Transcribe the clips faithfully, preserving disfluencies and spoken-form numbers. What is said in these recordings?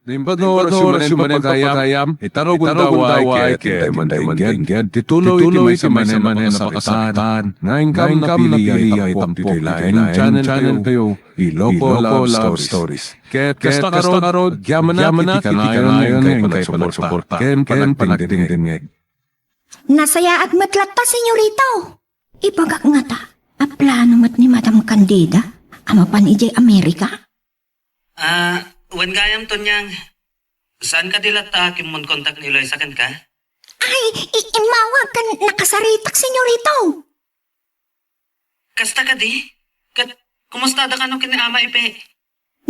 Timpad no oras manen pagayam, itaro gundaway ket intay man denggen ti tuloy ti maysa manen a napakasaktan, nga inkam napili a itampok ti laeng channel tayo, Iloko Love Stories. Ket kasta karod, agyamanak iti kanayon nga inkay panagsuporta ken panagdengdengngeg. Nasayaat met latta, senyorito. Ibagak ngata a plano met ni Madam Candida a mapan idiay Amerika? Ah, wen gayam, Tonyang. Saan kadi latta a kimmunkontak ni Eloisa kenka? Ay, i-, immawag ken nakasaritak, senyorito. Kasta kadi? Ket kumusta da kano ken ni Ama Ipe?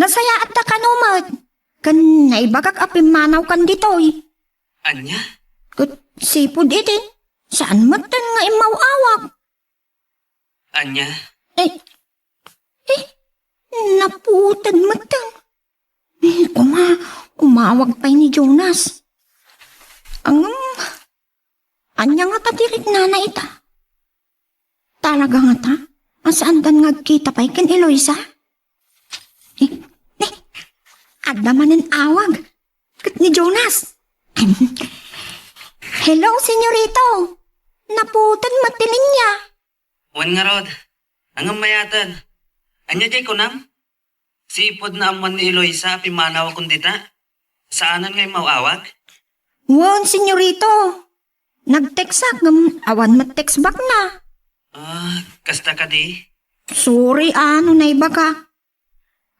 Nasayaat da kano met. Ken naibagak a pimmanawkan ditoy. Ania? Ket sipud idin, saan metten nga immaw-awag. Ania? Eh, eh, naputed metten. Eh, kuma, umawag pay ni Jonas. Ang, anya ngata ti riknana ita? Talaga ngata a saandan nga agkita pay ken Eloisa? Eh, eh, adda manen awag. Ket ni Jonas. Hello, senyorito. Naputed met ti linia. Wen ngarud, ngem mayaten. Ania diay kunam? Sipud naammuan ni Eloisa a pimmanawakon dita? Saanen nga immaw-awag? Wen, senyorito. Nag-textak ngem awan met text back na. Ah, kasta kadi? Sorry a no naibagak.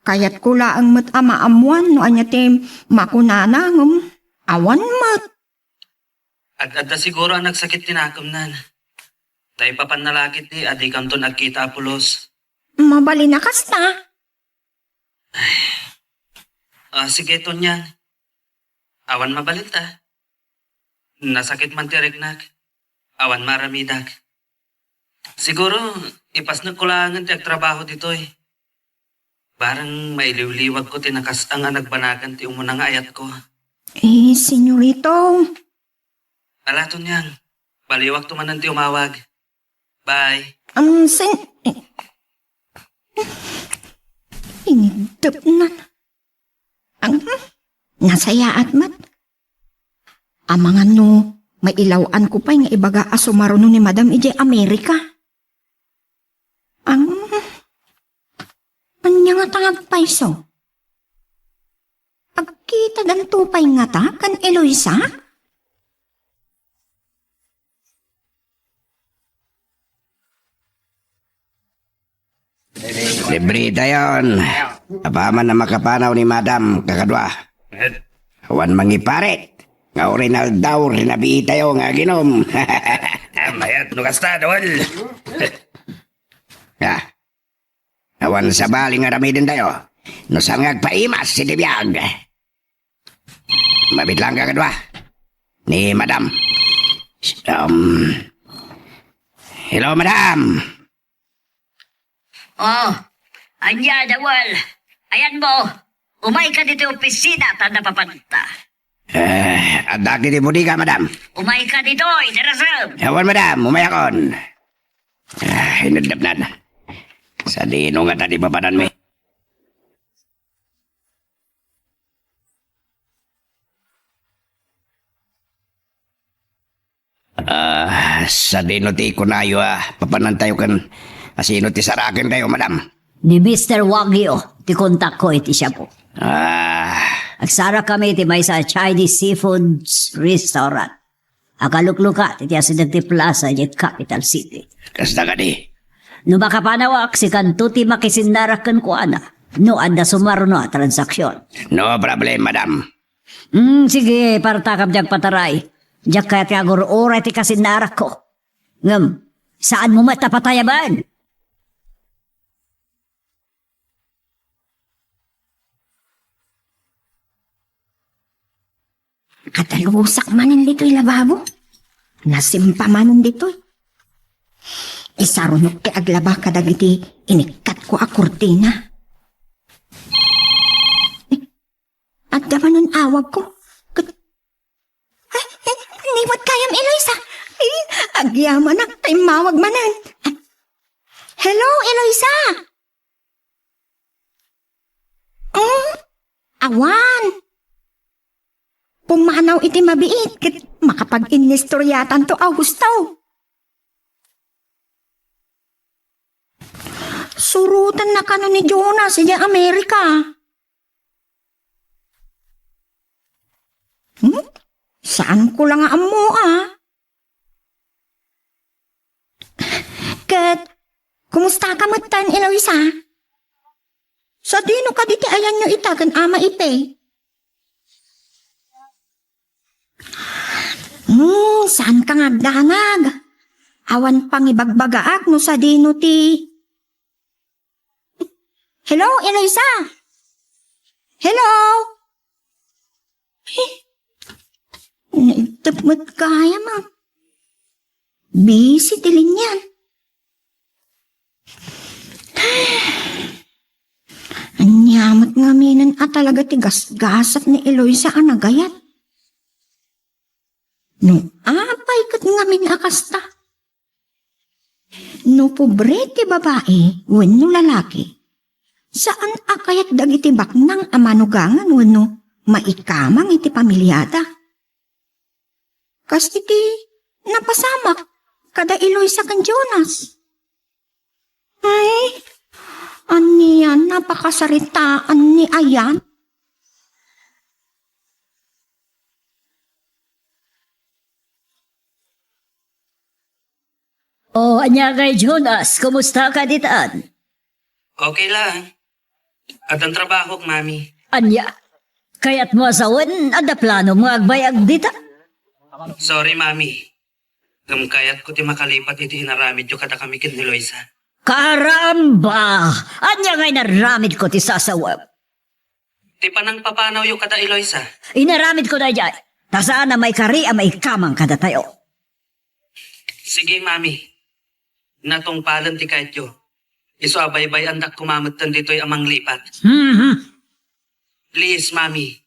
Kayatko laeng met a maammuan no ania ti makunana ngem awan met. Ad-adda siguro a nagsakit ti nakemnan. Naipapanna la ketdi a dikamton agkita a pulos. Mabalin a kasta. Ah, sige, Tonyang. Awan mabalinta. Nasakit man ti riknak. Awan maaramidak. Siguro, ipasnekko laengen ti agtrabaho ditoy. Bareng mailiwliwagko ti nakas-ang a nagbanagan ti umuna nga ayatko. Eh, senyorito. Ala, Tonyang, baliwakto manen ti umawag. Bye. Ang sen-, iniddepnan. Ang, nasayaat met. Amangan no, mailaw-anko pay nga ibaga a sumaruno ni Madam idiay Amerika. Ang, ania ngata nga agpayso? Agkitadanto pay ngata ken Eloisa? Libre tayon. Apaman a makapanaw ni Madam, kakadua. Awan mangiparit. Nga uray naldaw, rinabii tayo nga aginom. Ah, mayat no kasta, Dawal. Ah, awan sabali nga aramiden tayo. No saan nga agpaimas iti biag. Mabit lang kakadua. Ni Madam. Um, hello, Madam. Oh, ania, Dawal? Ayanmo, umayka ditoy opisina ta napapanta. Eh, adda ditoy bodega, Madam. Umayka ditoy, darasem. Awan, Madam, umayakon. Ah, ineddepnan. Sadino ngata ti papananmi? Ah, sadino ti kunayo a papanantayo ken asino ti sarakentayo, Madam? Ni Mister Wagyu ti kontakko iti Shabu. Ah. Agsarak kami iti maysa a Chinese seafood restaurant. Akaluklukat iti asideg ti plaza iti capital city. Kasta kadi? No makapanawak, sikanto ti makisinnarak kenkuana no adda sumaruno a transaksyon. No problem, Madam. Hmm, sige, partakam diak pataray. Diak kayat nga agur-uray ti kasinnarakko. Ngem, saanmo met a patayaben? Katalusak manen ditoy lababo. Nasimpa manen ditoy. Isarunok ti aglaba kadagiti inikkatko a kurtina. Adda manen awagko. Ket, ay, ay, ni met gayam, Eloisa. Ay, agyamanak ta immawag manen. Hello, Eloisa. Hmm? Awan. pumanaw iti mabiit ket makapag-innistoryatanto a husto. Surotenna kano ni Jonas idiay Amerika. Hmm? Saanko la nga ammo, a? Ket, kumustaka metten, Eloisa? Sadino kadi ti ayanyo ita ken Ama Ipe? Hmm, saanka nga agdanag? Awan pangibagbagaak no sadino ti Hello, Eloisa? Hello? Eh, naibtep met gayam a. Busy ti linian. Ania met ngaminen a talaga ti gasgasat ni Eloisa a nagayat? No apay ket ngamin a kasta? No pobre ti babai wenno lalaki, saan a kayat dagiti baknang a manugangan wenno maikamang iti pamiliada. Kas iti napasamak kada Eloisa ken Jonas. Ay, ania napakasaritaan ni ayan? O, ania ngay, Jonas? Kumusta ka ditan? Okay lang. Addan trabahok, Mami. Ania? Kayatmo a sawen, adda planom nga agbayag dita? Sorry, Mami. Ngem kayatko ti makalipat iti inaramidyo kadakami ken Eloisa. Karamba! Ania nga inaramidko ti sasawem? Ti panangpapanawyo kada Eloisa. Inaramidko daydiay. Ta saan a maikari a maikamang kadatayo. Sige, Mami. Natungpalen ti kayatyo. Isu a baybay-andak koma metten ditoy a manglipat. Mhm. Please, Mami.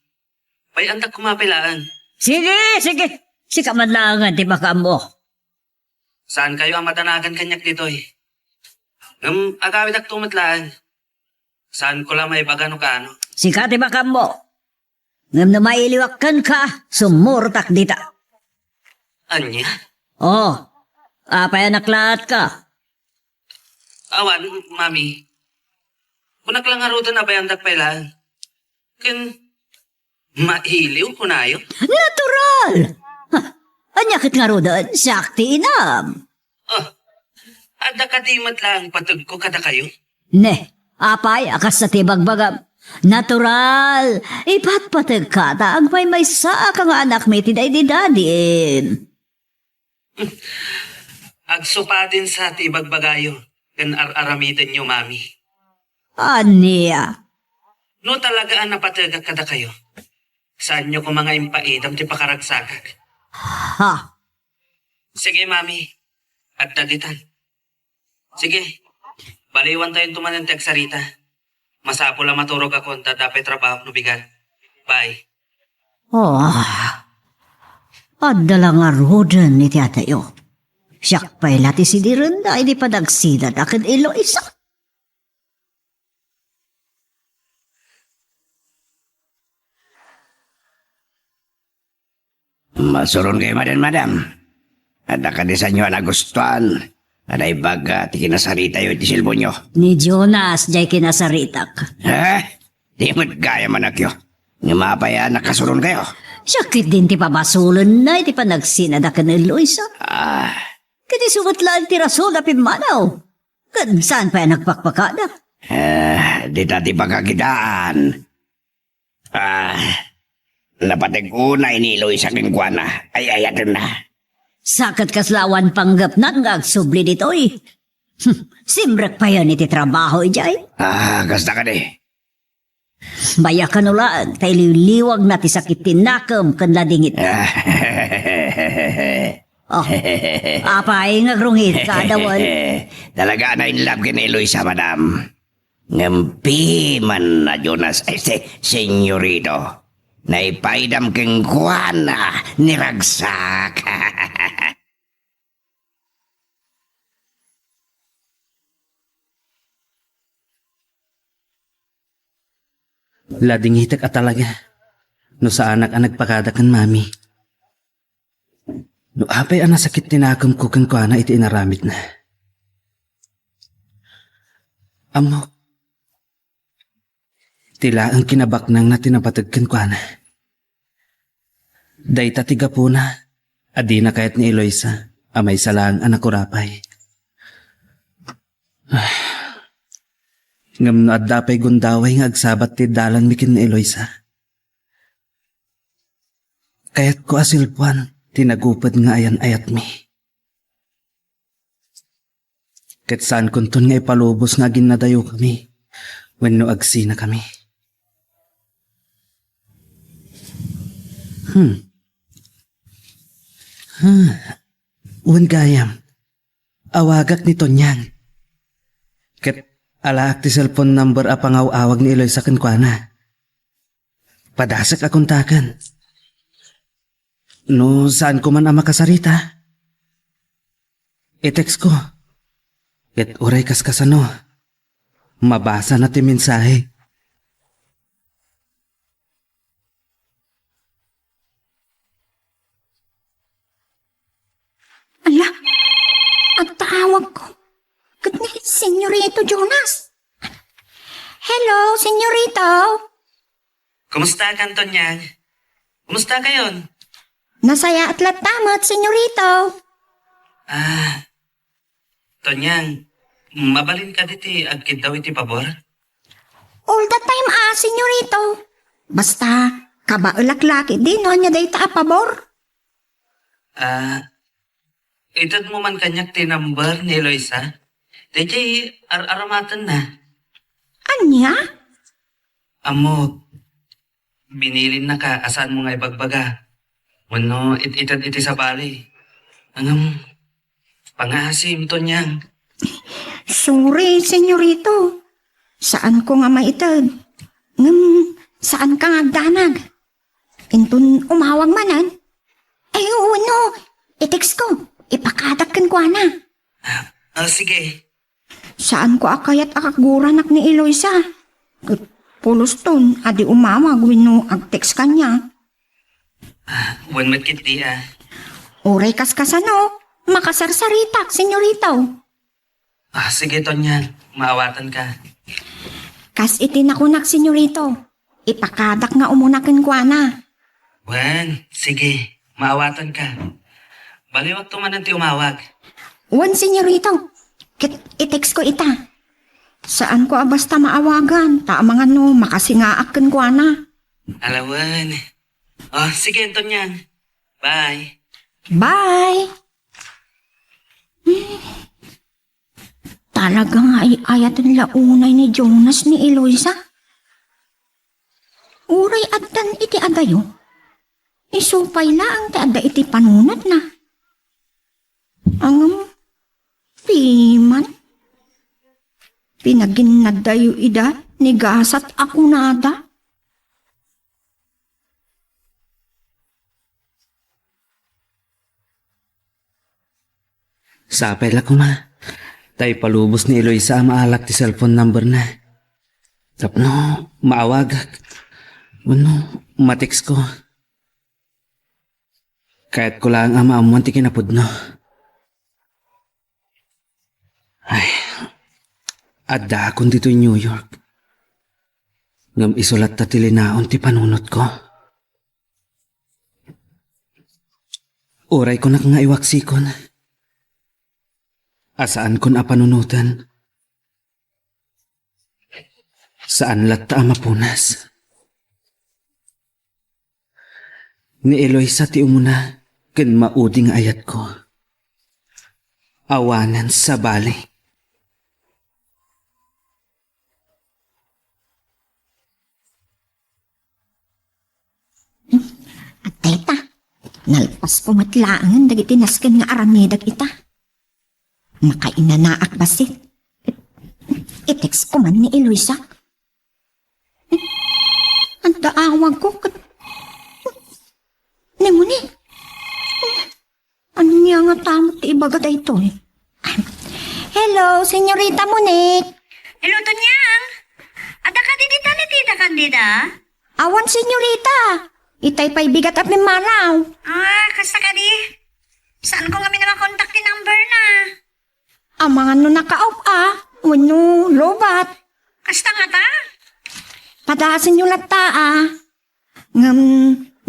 Bay-andak koma pay laeng. Sige, sige. Sika man laengen ti makaammo. Saankayo a madanagan kaniak ditoy. Ngem agawidakto met laeng. Saanko la maibaga no kaano. Sika ti makaammo. Ngem no mailiwak kenka, sumurotak dita. Ania? Oh, apay a naklaatka? Awan, Mami. Kunak la ngaruden a bay-andak pay laeng. Ken mailiw, kunayo? Natural! Ha, ania ket ngaruden, siak ti inam. Oh, adda kadi met laeng pategko kadakayo? Ne, apay a kasta ti ibagbagam? Natural! Ipatpategka ta agmaymaysaak nga anakmi ti daydi dadim. Agsupadin sa ti ibagbagayo ken ar-aramidenyo, Mami. Ania? No talaga a napategak kadakayo, saanyo koma nga impaidam ti pakaragsakak. Ha? Sige, Mami. Adda ditan. Sige. Baliwantayonto manen ti agsarita. Masapul a maturogakon ta adda pay trabahok no bigat. Bye. Oh, adda la ngaruden iti atayo. Siak pay la ti sidirenna idi panagsinada ken Eloisa. Masuronkayo manen, madam. Adda kadi saanyo a nagustuan a naibaga ti kinasaritayo iti cellphone-yo? Ni Jonas, jay kinasaritak. Ha? Di met gayam, anakyo. Ngem apay a nakasuronkayo? Siak ketdin ti pabasolenna iti panagsinada ken Eloisa. Ah. Ket isu met laeng ti rason a pimmanaw. Ken saan pay a nagpakpakada? Ah, dita ti pakakitaan. Ah, napateg unay ni Eloisa kenkuana. Ay-ayatenna. Sa ket kasla awan panggepnan nga agsubli ditoy. Simrek payen iti trabaho idiay. Ah, kasta kadi. Bayakan no laeng ta iliwliwagna ti sakit ti nakem ken ladingit. Oh, apay nga agrungit ka, Dawal? Talaga a na-in love ken ni Eloisa, madam. Ngem piman a Jonas, ay, se-, senyorito, naipaydam kenkuana ni ragsak. Ladingitek a talaga. no saanak a nagpakada ken Mami. No apay a nasakit ti nakemko kenkuana iti inaramidna. Ammok, ti laeng kinabaknangna ti napateg kenkuana. Dayta ti gapuna a dina kayat ni Eloisa a maysa laeng a nakurapay. Ngem no adda pay gundaway nga agsabat ti dalanmi ken ni Eloisa, kayatko a selpoan ti naguped nga ayan-ayatmi. Ket saankonton nga ipalubos nga aginnadayokami wenno agsinakami. Hmm. Hmm. Wen gayam, awagak ni Tonyang. Ket alaak ti cellphone number a pangaw-awag ni Eloisa kenkuana. Padasek a kontaken. No saanko man a makasarita, i-text ko. Ket uray kaskasano, mabasana ti mensahe. Ala, adda awagko. Ket ni Senyorito Jonas. Hello, Senyorito. Kumusta ka, Tonyang? Kumusta kayon? Nasayaat latta met, Senyorito. Ah, Tonyang, mabalin kadi ti agkiddaw iti pabor? All the time, ah, Senyorito. Basta, kabaelak la ketdi no ania dayta a pabor. Ah, itedmo man kaniak ti number ni Eloisa. Daydiay ar-aramatenna. Ania? Ammok, binilinnaka a saanmo nga ibagbaga wenno it-ited iti sabali. Ngem, pangaasim, Tonyang. Sorry, Senyorito. Saanko nga maited. Ngem, saanka nga agdanag. Inton umawag manen, ay, wenno, i-text ko, ipakadak kenkuana. Ah, ah, sige. Saanko a kayat a kaguranak ni Eloisa. Ket pulos ton a di umawag wenno ag-text kaniak. Ah, wen met ketdi, ah. Uray kaskasano, makasarsaritak, Senyorito. Ah, sige, Tonyang. Maawatanka. Kas iti nakunak, Senyorito, ipakadak nga umuna kenkuana. Wen, sige. Maawatanka. Baliwakto manen ti umawag. Wen, Senyorito. Ket i-text ko ita. Saanko a basta maawagan, ta amangan no makasingaak kenkuana. Ala wen. Oh, sige, Tonyang. Bye. Bye. Talaga nga ay-ayaten la unay ni Jonas ni Eloisa. Uray addan iti adayo, isu pay laeng ti adda iti panunotna. Ngem, piman, pinaginnaddayo ida ni gasat a kunada. Sapay la koma, ta ipalubos ni Eloisa a maalak ti cellphone number na. Tapno maawagak, wenno ma-text ko. Kayatko laeng a maammuan ti kinapudno. Ay, addaakon ditoy New York. Ngem isu latta ti linaon ti panunotko. Uray kunak nga iwaksikon a saankon a panunoten, saan latta a mapunas. Ni Eloisa ti umuna ken maudi nga ayatko. Awanen sabali. Adda ita, nalpasko met laengen dagiti nasken nga aramidek ita. Nakainanaak bassit. I-text ko man ni Eloisa. Adda awagko ket ni Monique. Ania ngata met ti ibaga daytoy? Hello, Senyorita Monique. Hello, Tonyang. Adda kadi ditan ni Tita Candida? Awan, Senyorita. Itay pay bigat a pimmanaw. Ah, kasta kadi? Saanko ngamin a makontak ti number na? Amangan no nakaop a, wenno lowbat. Kasta ngata? Padasenyo latta a. Ngem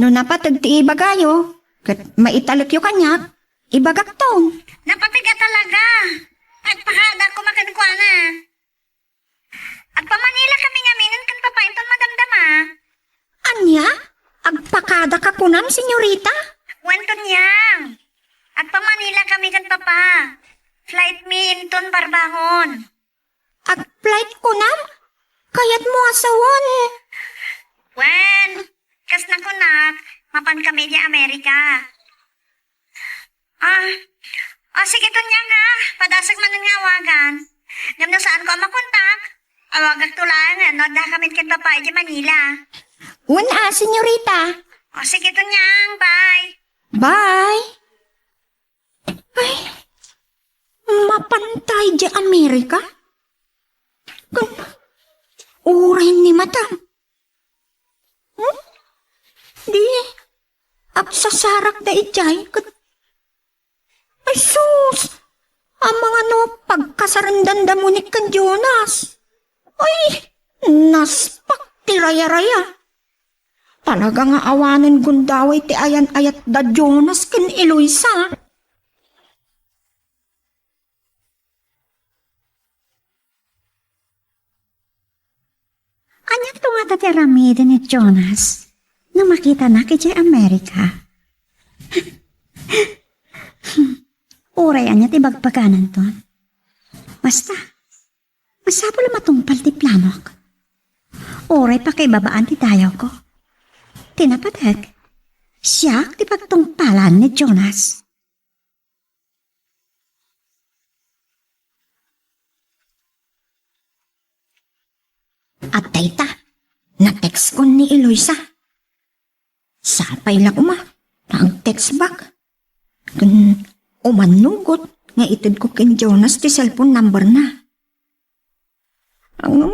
no napateg ti ibagayo, ket maitalekyo kaniak, ibagakton. Napateg a talaga. Agpakada koma kenkuana. Agpamanila kami ngamin ken Papa inton madamdama. Ania? Agpakada ka kunam, senyorita? Wen, Tonyang. Agpamanila kami ken Papa. Flight mi inton Barbangon. Ag-flight kunam? Kayatmo a sawen? Wen, kas nakunak, mapan kami idiay Amerika. Ah, ah, sige, Tonyang, ha? Padasek manen nga awagan. Ngem no saanko a makontak, awagakto laengen no adda kamin ken Papa idiay Manila. Wen a, senyorita. Ah, sige, Tonyang, bye. Bye. Ay, mapanta idiay Amerika? Kun, uray ni madam. Hmm? Di, agsasarak da idiay, ket, ay sus! Amangan no pagkasarendan da Monique ken Jonas. Ay, naspak ti rayaraya. Talaga nga awanen gundaway ti ayan-ayat da Jonas ken Eloisa. Ania to ngata ti aramiden ni Jonas no makitanak idiay Amerika? Uray ania ti bagbagananton? Basta, masapul a matungpal ti planok. Uray pakaibabaan ti dayawko. Ti napateg, siak ti pagtungpalan ni Jonas. At dayta, na-textkon ni Eloisa. Sapay la koma, ta ag-text back. Ken umannugot nga itedko ken Jonas ti cellphone number na. Ngem,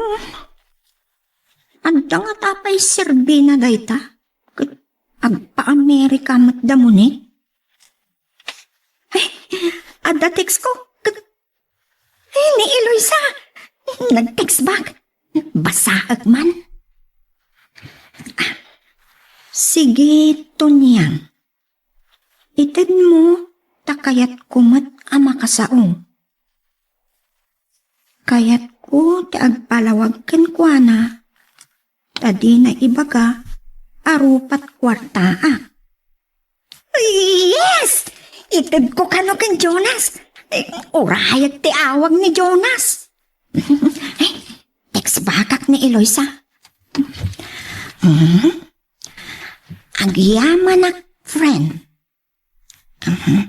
adda ngata pay serbina dayta? Ket agpa-Amerika met da Monique? Ay, adda textko. Ket, ay, ni Eloisa. Nag-text back. Basaek man. Ah, sige, Tonyang. Itedmo ta kayatko met a makasao. Kayatko ti agpalawag kenkuana, ta dina ibaga a rupat kuartaak. Yes! Itedko kano ken Jonas. Eh, urayek ti awag ni Jonas. Eh, text backak ni Eloisa. Hmm? Agyamanak, friend. Mhm.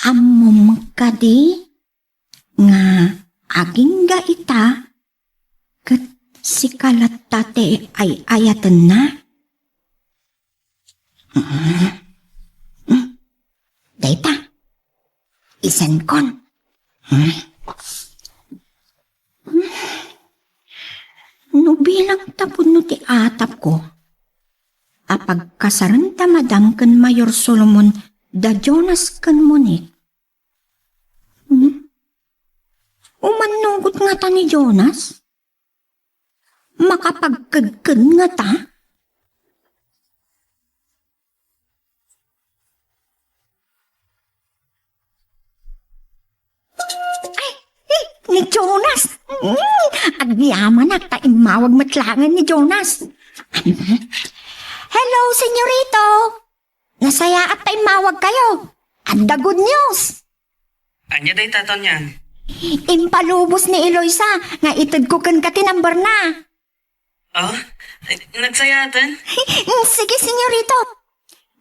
Ammom kadi nga agingga ita ket sika latta ti ay-ayatenna? Mhm. Hmm. Dayta, isenkon. Hmm. No bilang tapno ti atapko a pagkasarenta Madam ken Mayor Solomon da Jonas ken Monique. Hmm? Umannugot ngata ni Jonas? Makapagkedked ngata? Ay, eh, ni Jonas! Mm, agyamanak ta immawag met laengen ni Jonas. Hello, senyorito! Nasayaat ta immawag kayo. Adda good news! Ania dayta, Tonyang? Impalubos ni Eloisa nga itedko kenka ti number na. Oh? Nagsayaaten? Mm, sige, senyorito.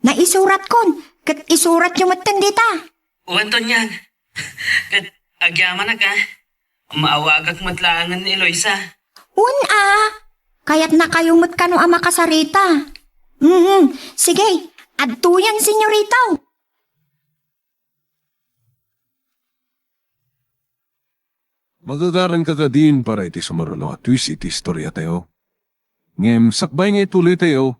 Naisuratkon, ket isuratyo metten dita. Wen, Tonyang. Ket agyamanak, a. Maawagak met laengen ni Eloisa. Wen a, kayatnakayo met kano a makasarita. Mm, sige, adtoyen, senyorito. Magagaranka kadin para iti sumurunod a twist iti istoriatayo. Ngem sakbay nga ituloytayo,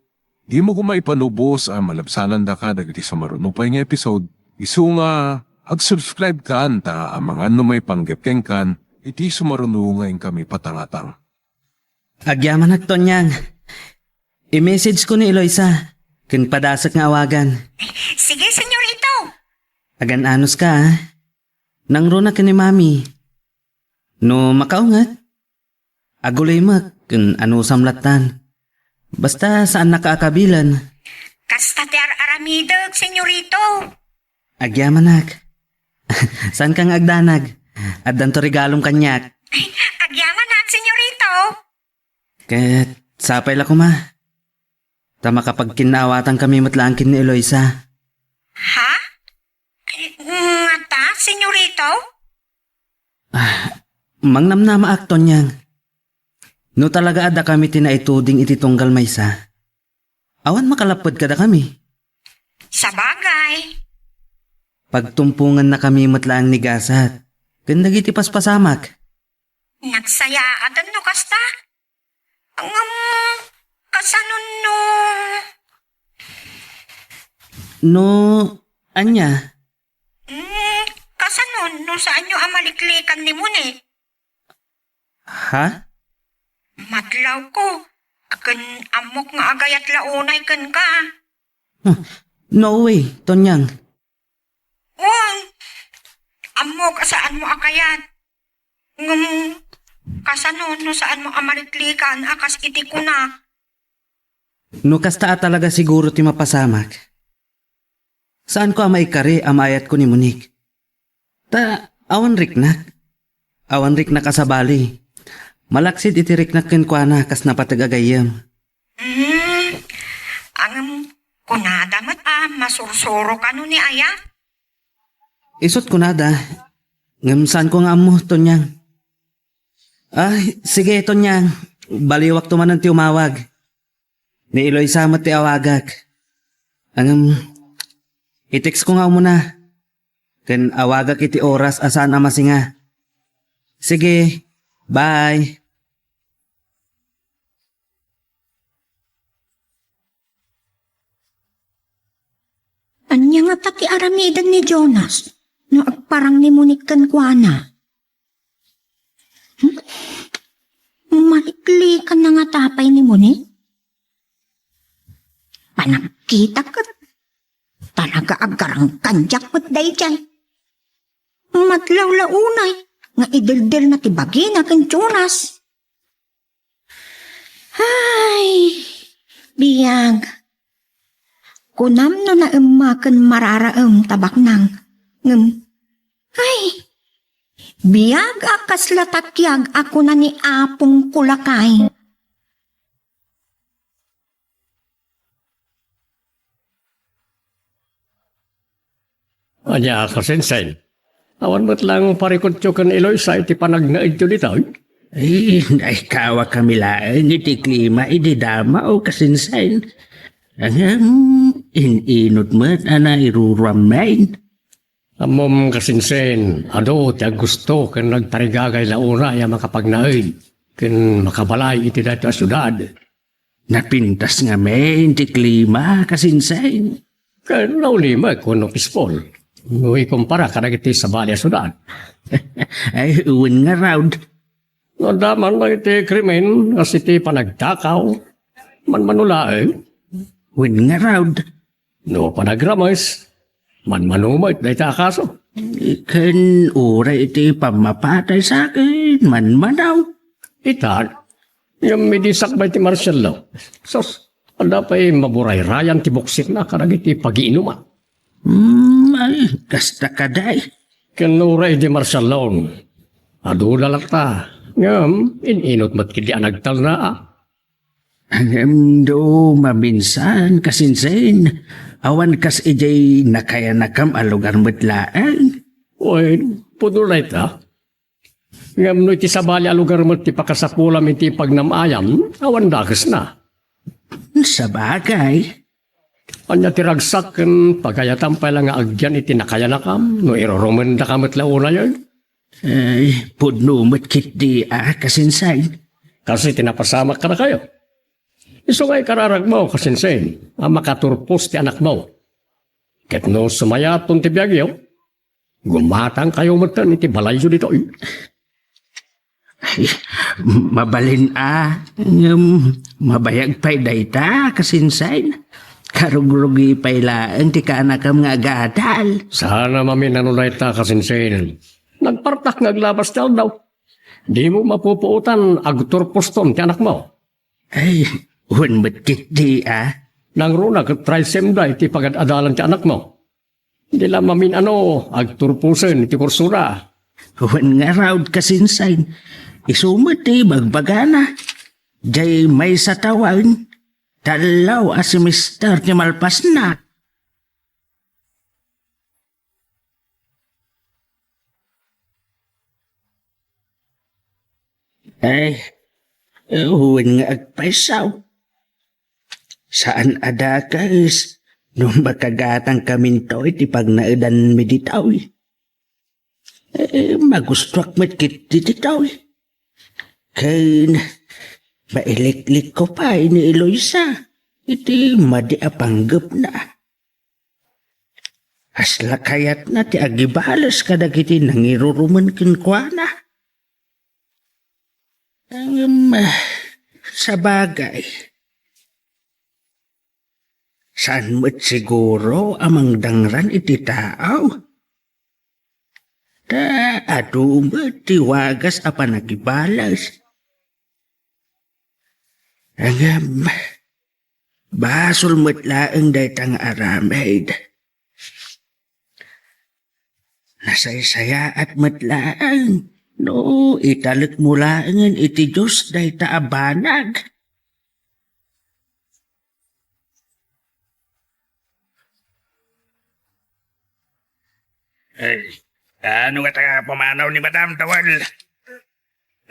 dimo koma ipanubos a malabsanandaka dagiti sumaruno pay nga episode, isu nga ag-subscribe kan ta amangan no maipanggep kenkan iti sumaruno nga inkami patangatang. Agyamanak, Tonyang. I-message ko ni Eloisa, ken padasek nga awagan. Sige, senyorito. Agan-anos ka, a. Nangruna ken ni Mami. No makaunget, aguloymek ken anusam lattan. Basta saannaka a kabilen. Kasta ti ar-aramidek, senyorito. Agyamanak. Saanka nga agdanag? Addanto regalom kaniak. Agyamanak, senyorito. Ket sapay la koma. Ta makapagkinnaawatankami met laeng ken ni Eloisa. Ha? Eh, ngata, senyorito? Ah, mangnamnamaak, Tonyang. No talaga a dakami ti naituding iti tunggal maysa, awan makalapped kadakami. Sabagay. Pagtumpongannakami met laeng ni gasat ken dagiti paspasamak. Nagsayaaten no kasta. Ngem, kasano no? No, ania? Hmm, kasano no saanyo a maliklikan ni Monique? Ha? Madlawko, ken ammok nga agayat la unay kenka. Huh, no way, Tonyang. Wen, ammok a saanmo a kayat. Ngem, kasano no saanmo a maliklikan a kas iti kuna? No kasta a talaga siguro ti mapasamak, saanko a maikari a maayatko ni Monique. Ta awan riknak. Awan riknak a sabali. Malaksid iti riknak kenkuana kas napateg a gayyem. Hmm, ngem, kunada met a masursuro kano ni aya? Isut' kunada, ngem saanko nga ammo, Tonyang. Ay, sige, Tonyang. Baliwakto manen ti umawag. Ni Eloisa met ti awagak. Ngem, i-text ko nga umuna. Ken awagak iti oras a saan a masinga. Sige, bye. Ania ngata ti aramiden ni Jonas no agparang ni Monique kenkuana? Hmm? Maliklikanna ngata pay ni Monique? Panagkitak ket talaga a garanggandiak met daydiay. Madlaw la unay nga ideldelna ti bagina ken Jonas. Ay, biag. Kunam no naemma ken mararaem ta baknang. Ngem, ay, biag a kasla takiag a kuna ni Apongko lakay. Ania, kasinsen? Awan met laeng parikutyo ken Eloisa iti panagnaedyo ditoy? Ay, naikawakami laeng iti klima idi dama, o kasinsen. Ngem, in-inut met a nairuruammin. Ammom, kasinsen, adu ti aggusto ken nagtarigagay la unay a makapagnaed ken makabalay iti daytoy a siudad. Napintas ngamin ti klima, kasinsen. Ken naulimek wenno pispol, no ikumpara kadagiti sabali a siudad. Ay, wen ngarud. No adda man dagiti krimen, kas iti panagtakaw, manmano laeng. Wen ngarud. No panagrames, manmano met dayta a kaso. Ken uray iti pammapatay sa akin, manmano. Itan, ngem idi sakbay ti martial law, sus, adda pay maburayrayan ti buksikna kadagiti pagiinuman. Hmm, ay, kasta kadi. Ken uray idi martial law, adu da latta, ngem in-inut met ketdi a nagtalna. Ngem no maminsan, kasinsen, awan kas idiay nakayanakam a lugar met laeng. Wen, pudno dayta. Ngem no iti sabali a lugar met ti pakasapulam iti pagnam-ayam, awan dakesna. Sabagay. Ania ti ragsak ken pagayatam pay la nga agyan iti nakayanakam no irurumendaka met la unayen? Ay, pudno met ketdi a, kasinsen. Kas iti napasamak kadakayo. Isu nga ikararagmo, kasinsin, a makaturpos ti anakmo. Ket no sumayaton ti biagyo, gumatangkayo metten iti balayyo ditoy. Ay, mabalin a, ngem mabayag pay dayta, kasinsin. Karugrugi pay laeng ti kaanakam nga agadal. Saan a mamin-ano dayta, kasinsin. Nagpartak nga aglabas ti aldaw. Dimo mapupuotan, agturposton ti anakmo. Ay, wen met ketdi a. Nangruna ket trisemda iti pagad-adalan ti anakmo. Di la mamin-ano, agturposen iti kursona. Wen ngarud, kasinsin. Isu met ti bagbagana. Diay maysa tawen, tallo a semester ti malpasna. Ay, wen nga agpaysaw. Saan a dakes no makagatangkaminto iti pagnaedanmi ditoy. Eh, magustuak met ketdi ditoy. Ken mailiklikko pay ni Eloisa iti madi a panggepna. Kasla kayatna ti agibales kadagiti nangirurumen kenkuana. Ngem, sabagay, saan met siguro a mangdangran iti tao? Ta adu met ti wagas a panagibales. Ngem, basol met laeng dayta nga aramid. Nasaysayaat met laeng no italekmo laengen iti Dios dayta a banag. Ay, ano nga ta pumanaw ni Madam Tawal?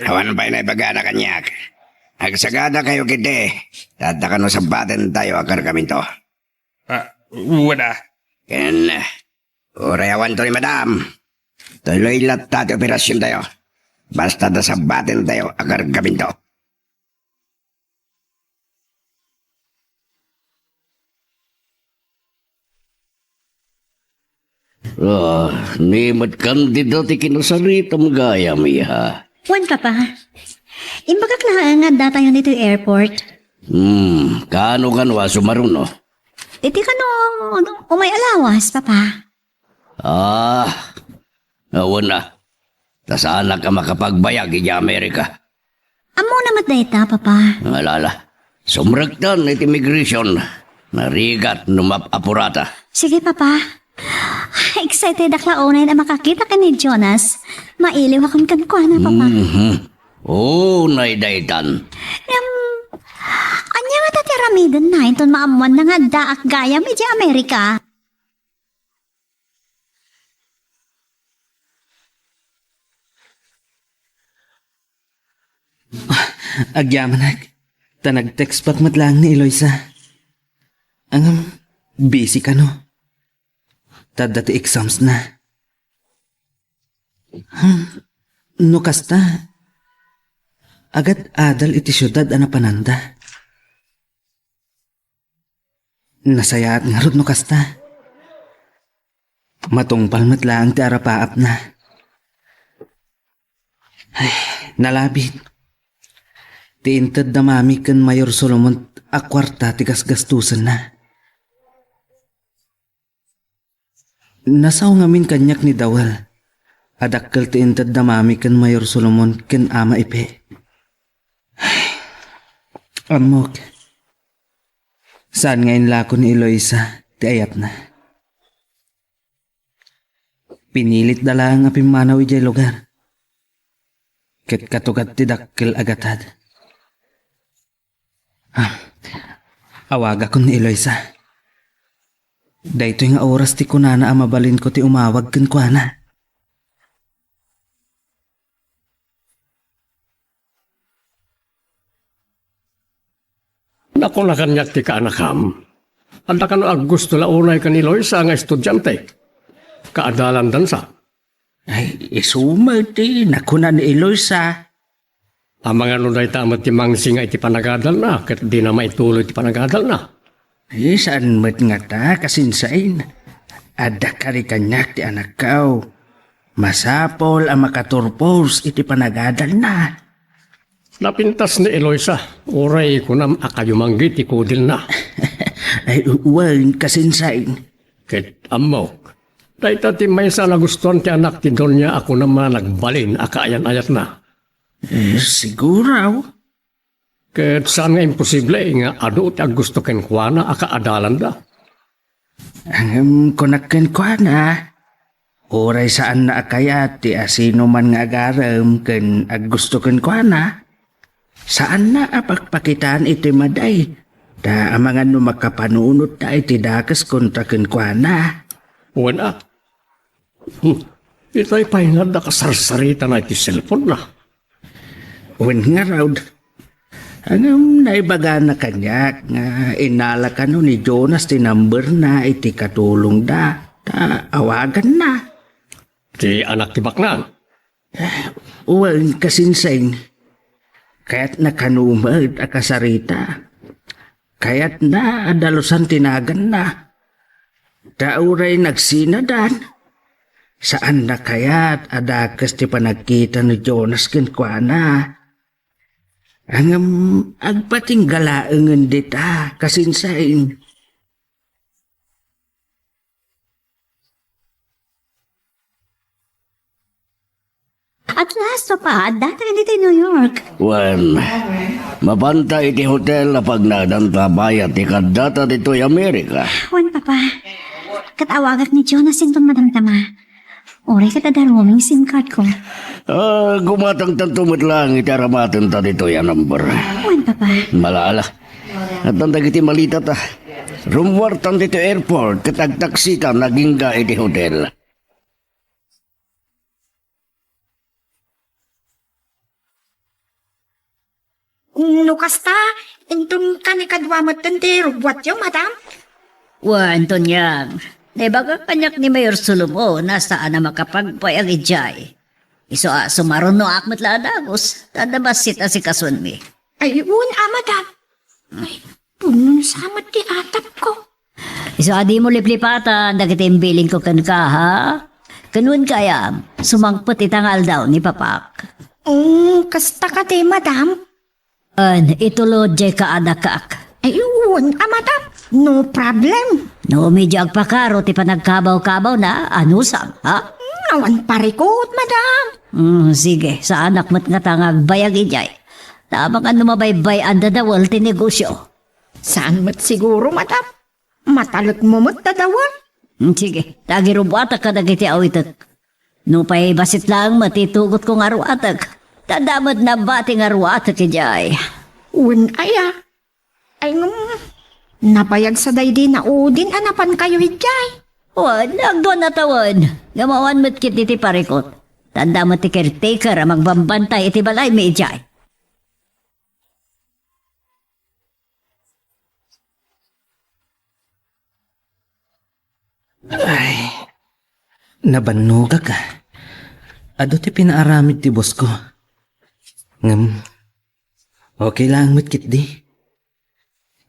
Awan pay naibagana kaniak. Agsagadakayo ketdi, ta adda kano sabbatentayo a kargaminto. Ah, wen a. Ken, uray awanto ni Madam, tuloy latta ti operasiontayo. Basta adda sabbatentayo a kargaminto. Ah, ni met kandidato ti kinasaritam gayam, iha. Wen, Papa. Imbagak laeng nga addatayon ditoy airport. Hmm, kaano-kano a sumaruno? Iti kano, umay a lawas, Papa. Ah, awan na. Ta saanak a makapagbayag idiay Amerika. Ammona met dayta, Papa. Alala, sumrektan iti immigration. Narigat no map-apurata. Sige, Papa. Excited ak la unayen a makakita ken ni Jonas. Mailiwakon kenkuana, Papa. Mhm. Oo, naydaytan. Ngem, ania ngata ti aramidenna inton maammoanna nga addaak gayam idiay Amerika? Agyamanak, ta nag-textback met laeng ni Eloisa. Ngem, busy kano. Ta adda ti exams na. Hmm, no kasta, agad-adal iti siudad a napananda. Nasayaat ngarud no kasta. Matungpal met laeng ti arapaapna. Ay, nalabit. Ti inted da Mami ken Mayor Solomon a kuarta ti gasgastusenna. Nasaw ngamin kaniak ni Dawel a dakkel ti inted da Mami ken Mayor Solomon ken Ama Ipe. Ammok, saan nga inlako ni Eloisa ti ayatna. Pinilitda laeng a pimmanaw idiay lugar. Ket katugat ti dakkel a gatad. Ah, awagakon ni Eloisa. Daytoy nga oras ti kunana a mabalinko ti umawag kenkuana. Nakuna kaniak ti kaanakam, adda kano a gusto la unay ken ni Eloisa nga estudiante. Kaadalandansa. Ay, isu met ti nakuna ni Eloisa. Amangan no dayta met ti mangsinga iti panagadalna, ket dina maituloy ti panagadalna. Eh, saan met ngata, kasinsain. Adda kari kaniak ti anakko. Masapul a makaturpos iti panagadalna. Napintas ni Eloisa, uray kunam a kayo manggi ti kudilna. Ay, wen, kasinsain. Ket ammok, dayta ti maysa a nagustuan ti anak ti Doña a kunam a nagbalin a kaayan-ayatna. Eh, siguro. Ket saan nga imposible nga adu ti aggusto kenkuana a kaadalanda. Ngem kunak kenkuana, uray saanna a kayat ti asinoman nga agarem ken aggusto kenkuana, saanna a pakpakitaan iti maday, ta amangan no makapanunot ta iti dakes kontra kenkuana. Wen a. Hmm. Itay pay nga adda kasarsaritana iti cellphone-na. Wen ngarud, ngem naibagana kaniak nga innala kano ni Jonas ti number-na iti katulongda, ta awaganna. Ti anak ti baknang? Wen, kasinsain. Kayatna kano met a kasarita. Kayatna a dalusan ti naganna. Ta uray nagsinadan, saanna kayat a dakes ti panagkita ni Jonas kenkuana. Ngem agpatingga laengen dita, kasinsain. At last, Papa, addata ditoy New York. Wen, mapanta iti hotel a pagnadanta bayat ti kaddata ditoy Amerika. Wen, Papa. Ket awagak ni Jonas inton madamdama. Uray ket adda roaming SIM card ko. Ah, gumatangtanto met laeng iti aramatenta ditoy a number. Wen, Papa. Malala. Addan dagiti malitata. Rummuartan ditoy airport ket agtaksitan agingga iti hotel. No kasta, inton kanikadua metten ti rugguatyo, madam? Wen, Tonyang, naibaga kaniak ni Mayor Solomon a saan a makapagbayag idiay. Isu a sumarunoak met la a dagus, ta adda bassit a sikasuenmi. Ay, wen a, madam. Ay, punong sa met ti atapko. Isu a dimo liplipatan dagiti imbilinko kenka, ha? Ken wen kayam, sumangpet ita nga aldaw ni Papak. Mm, kasta kadi, madam? Wen, itulod diay kaadakak. Ay, wen a, madam. No problem. No, medyo agpakaro ti panagkabaw-kabawna, anusam, ha? Mm, awan parikut, madam. Mm, sige, saanak met ngata nga agbayag idiay. Ta amangan no mabaybay-an dadawel ti negosyo. Saan met siguro, madam? Matalekmo met dadawel? Hmm, sige, ta agirubbuatak kadagiti awitek. Nupay bassit laeng met ti itugotko nga ruatek, ta adda met nabati nga ruatek idiay. Wen aya? Ay, ngem, nabayag sa daydi na udin a napankayo idiay. Wen, agduan a tawen, ngem awan met ketdi ti parikut. Ta adda met ti caretaker a magbambantay iti balaymi idiay. Ay, nabannogak, a. Adu ti pinaaramid ti boss ko. Ngem, okay laeng met ketdi.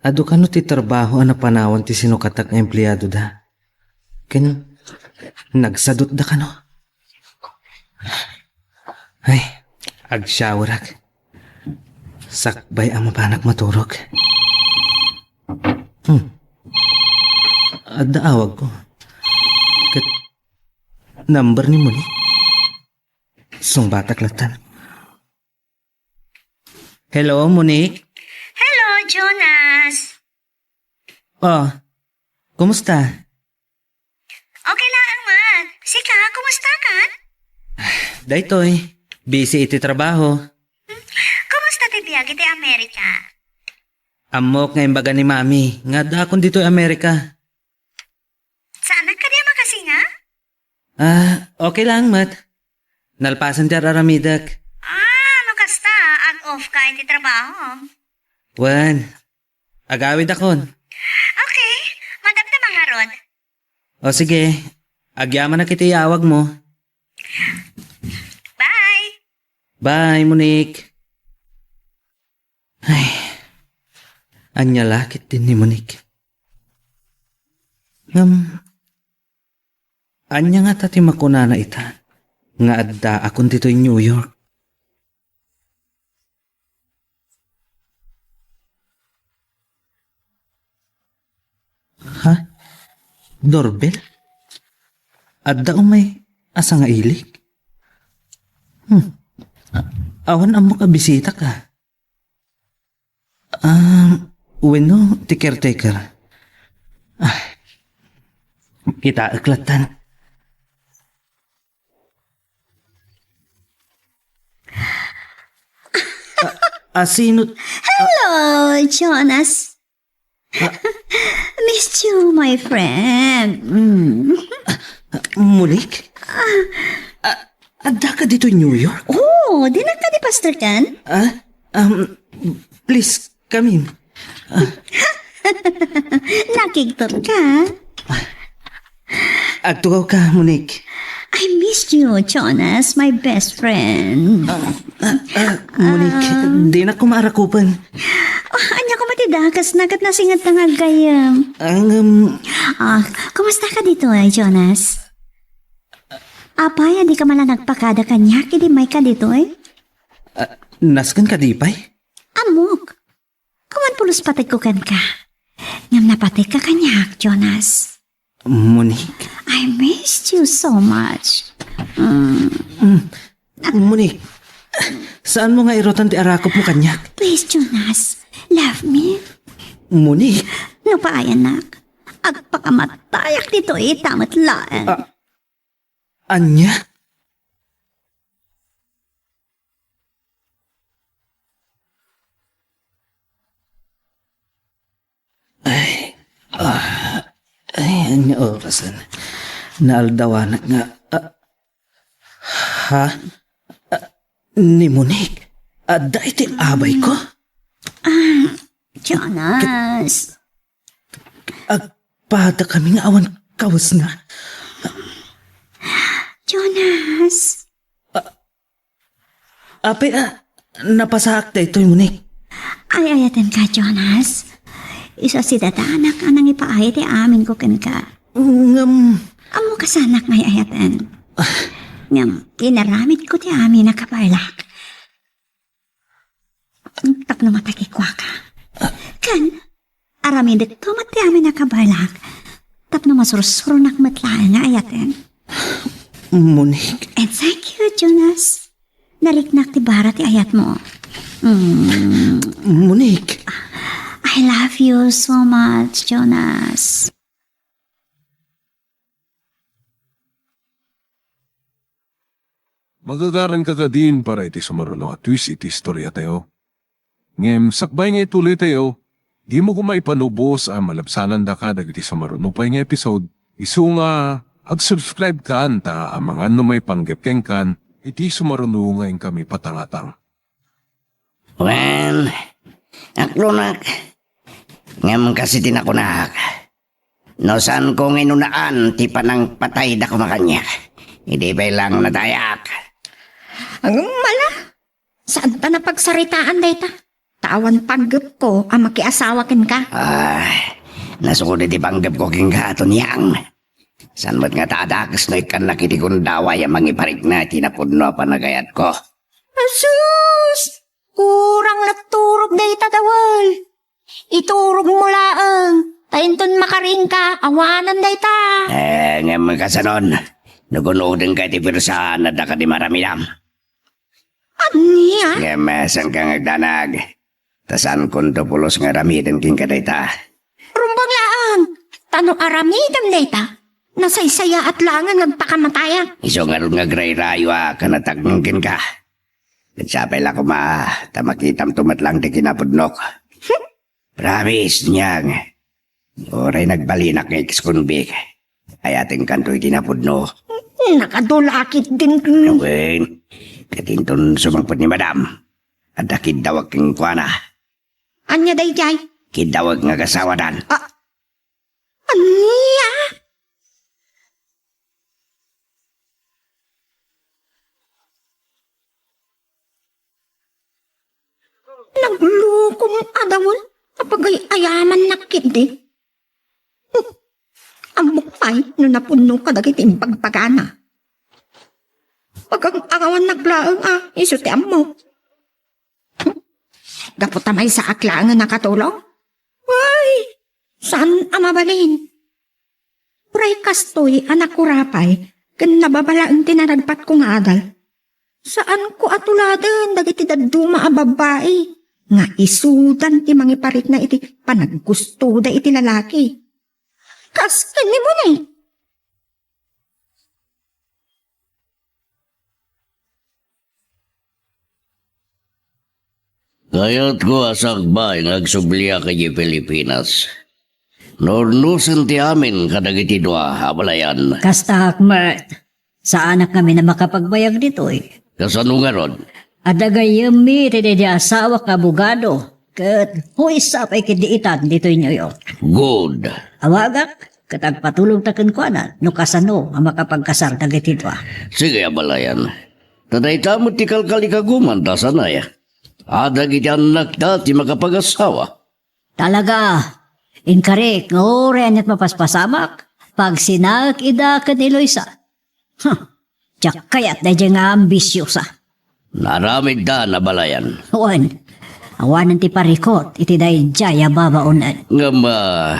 Adu kano ti trabaho a napanawan ti sinukatak nga empleadoda. Ken nagsadutda kano. Ay, agshowerak. Sakbay a mapanak maturog. Hmm. Adda awagko. Ket number ni Monique. Sungbatak latta. Hello, Monique. Hello, Jonas. Oh, kumusta? Okay laeng man. Sika, kumusta ka? Daytoy, busy iti trabaho. Hmm, kumusta ti biag iti Amerika? Ammok nga imbaga ni Mami nga addaakon ditoy Amerika. Saanak kadi a makasinga? Ah, okay laeng met. Nalpasen ti ar-aramidek. Ah, no kasta, ag-off ka iti trabaho. Wen, agawidakon. Okay, madamdama ngarud. O sige, agyamanak iti iyawagmo. Bye! Bye, Monique. Ay, ania la ketdin ni Monique? Ngem, ania ngata ti makunana ita nga addaakon ditoy New York? Ha? Doorbell? Adda umay a sangailik? Hmm. Awan ammok a bisita ka. Ah, wenno ti caretaker. Ah, kitaek lattan. Ah, ah, sino? Hello, Jonas. Ah. Missed you, my friend. Mm. Monique? Ah, adda ka ditoy New York? Oh, dinak kadi, Pastor Ken? Ah, um, please, come in. Nakigtot ka? Agtugaw ka, Monique. I missed you, Jonas, my best friend. Ah, ah, ah, Monique, dinak ko maarakupan. Ah, ania ko matidakas na ket nasingedta nga aggayyem. Ang, um, Ah, kumusta ka ditoy, Jonas? Apay a di ka man la nagpakada kaniak idi mayka ditoy? Ah, nasken ka di pay? Ammok. Awan pulos pategko kenka. Ngem napategka kaniak, Jonas. Monique? I missed you so much. Mm. Mm. Monique, saanmo nga irutan ti arakupmo kaniak? Please, Jonas. Love me. Monique? Nupaayanak, agpakamatayak ditoy ita met laeng. Ah, ania? Ay, ah, ay, ania orasen? Naaldawanak nga, ah, ha? Ah, ni Monique, adda iti abayko? Ah, Jonas. Agpada kami nga awan kawesna. Jonas. Apay a, napasaak daytoy, Monique. Ay-ayatenka, Jonas. Isu a sidadanak a nangipaay ti amin ko kenka. Ngem, ammo kasanak nga ay-ayaten. Ah. Ngem, inaramidko ti amin a kabaelak tapno matagikuaka. Ken, aramidekto met ti amin a kabaelak tapno masursuronak met laeng nga ayaten. Monique. And thank you, Jonas. Nariknak ti bara ti ayatmo. Mm. Monique. I love you so much, Jonas. Magagaranka kadin para iti sumaruno a twist iti istoriatayo. Ngem sakbay nga ituloytayo, dimo koma ipanubos a malabsanandaka dagiti sumaruno pay nga episode, isu nga ag-subscribe kan ta amangan no maipanggep kenkan iti sumaruno nga inkami patangatang. Wen, aklonak. Ngem kas iti nakunak, no saanko nga inunaan ti panangpatayda koma kaniak, idi pay laeng natayak. Agmala, saanta a pagsaritaan dayta. Ta awan panggepko a makiasawa kenka. Ah, nasukod iti panggepko kenka, Tonyang. Saan met nga ta adakes no ikkannak iti gundaway a mangiparikna iti napudno a panagayatko. Asus! Kurang nagturog dayta, Dawel. Iturogmo laeng, ta inton makarinka, awanan dayta. Eh, ngem kasanon, no gun-odengka iti puersa, adda kadi maaramidam. Ania? Ngem, eh, saanka nga agdanag. Ta saankonto pulos nga aramiden kenka dayta. Rumbeng laeng, ta no aramidem dayta, nasaysayaat laeng nga agpakamatayam. Isu ngarud nga agrayrayoak a natakneng kenka. Ket sapay la koma, ta makitamto met laeng ti kinapudnok. Promise, Nyang. Uray nagbalinak nga ex-convict, ayatenkanto iti napudno. Nakadulakit din. Wen, ket inton sumangpet ni Madam, adda kiddawek kenkuana. Ania daydiay? Kiddawek nga agasawadan. Ah, ania? Nagluko Adawon, apagay-ayamannak ketdi. Ammok pay no napudno kadagiti imbagbagana. Pagang-angawannak laeng a isu ti ammok. Gapu ta maysaak laeng a nakatulong? Ay, saan a mabalin? Uray kastoy a nakurapay ken nababalaeng ti naragpatko nga adal. Saanko a tuladen dagiti dadduma a babbai nga isudan ti mangiparikna iti panaggustoda iti lalaki. Kas ken ni Moni. Kayatko a sakbay nga agsubliak idiay Pilipinas. Naurnosen ti amin kadagiti dua, abalayan. Kastaak met. Saanak ngamin a makapagbayag ditoy. Kasano ngarud? Adda gayyemmi ti daydi asawak nga abogado. Ket huis sa pay ketdi itan ditoy New York. Good. Awagak, ket agpatulongta kenkuana no kasano a makapagkasar dagiti dua. Sige, abalayan. Ta dayta met ti kalkalikagumanta, sanay. Adda iti annakta ti makapagasawa. Talaga, inkarik nga uray aniat mapaspasamak, pagsinaek ida ken ni Luisa. Huh, diak kayat daydiay nga ambisiosa. Naaramidda, abalayan. Wen, awanen ti parikut iti daydiay a babaonen. Ngem, ah,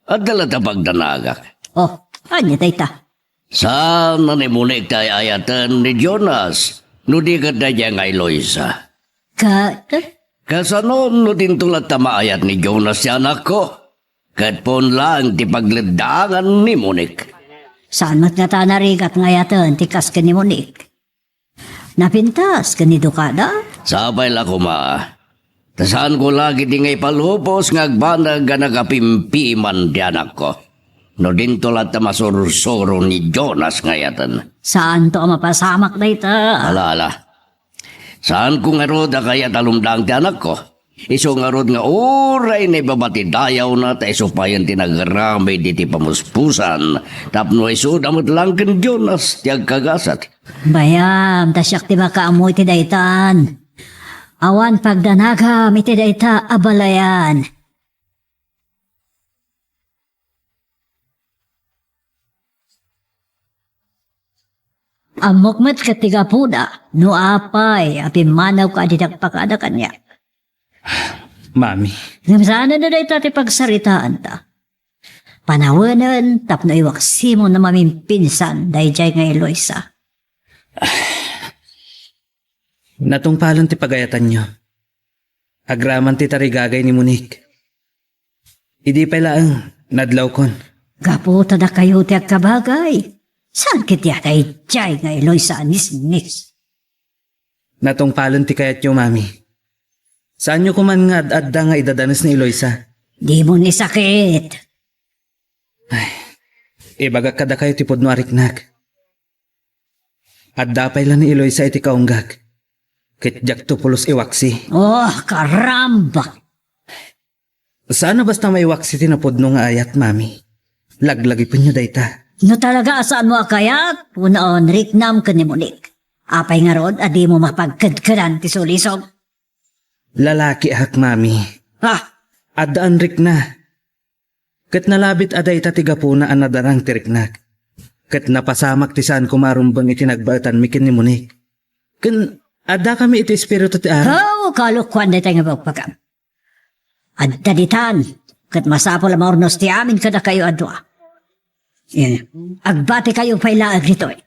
adda latta pagdanagak. Oh, ania dayta? Saan a ni Monique ti ay-ayaten ni Jonas, no di ket daydiay nga Eloisa? Ka-, Kasano no dinto latta maayat ni Jonas ti anakko? Ket pon laeng ti pagleddaangan ni Monique. Saan met ngata a narigat nga ayaten ti kas ken ni Monique? Napintas ken ni Ducada? Sapay la koma. Ta saanko la ketdi nga ipalubos nga agbanag a nagapimpiman ti anakko. No dinto latta masursuro ni Jonas nga ayaten. Saanto a mapasamak dayta. Ala, ala. Saanko ngarud a kayat a lumdaang ti anakko. Isu ngarud nga uray naibaba ti dayawna ta isu payen ti nagaramid iti pamuspusan tapno isuda met laeng ken Jonas ti agkagasat. Bayam, ta siak ti makaammo iti daytan. Awan pagdanagam iti dayta, abalayan. Ammok met ket ti gapuna no apay a pimmanawko a dinak pakada kaniak. Mami. Ngem saanen dayta ti pagsaritaanta. Panawenen tapno iwaksimon a mamimpinsan daydiay nga Eloisa. Natungpalen ti pagayatanyo. Agraman ti tarigagay ni Monique. Idi pay laeng, nadlawkon. Gapu ta dakayo ti agkabagay. Saan ketdi a daydiay nga Eloisa a nisnis? Natungpalen ti kayatyo, Mami. Saanyo koman nga ad-adda nga idadanes ni Eloisa? Dimo ni sakit. Ay, ibagak kadakayo ti pudno a riknak. Adda pay la ni Eloisa iti kaunggak. Ket diakto pulos iwaksi. Oh, karamba! Saan a basta maiwaksi ti napudno nga ayat, Mami. Laglagipenyo dayta. No talaga a saanmo a kayat, punawen riknam ken ni Monique. Apay ngarud a dimo mapagkedkedan ti sulisog? Lalakiak, Mami. Ha? Addaan rikna. Ket nalabit a dayta ti gapuna a nadarang ti riknak. Ket napasamak ti saan koma a rumbeng iti nagbaetanmi ken ni Monique. Ken addakami iti espiritu ti Apo. Oh, kalokoan dayta nga ibagbaga. Adda ditan, ket masapul a maurnos ti amin kadakayo a dua. Yan. Agbatikayo pay laeng ditoy.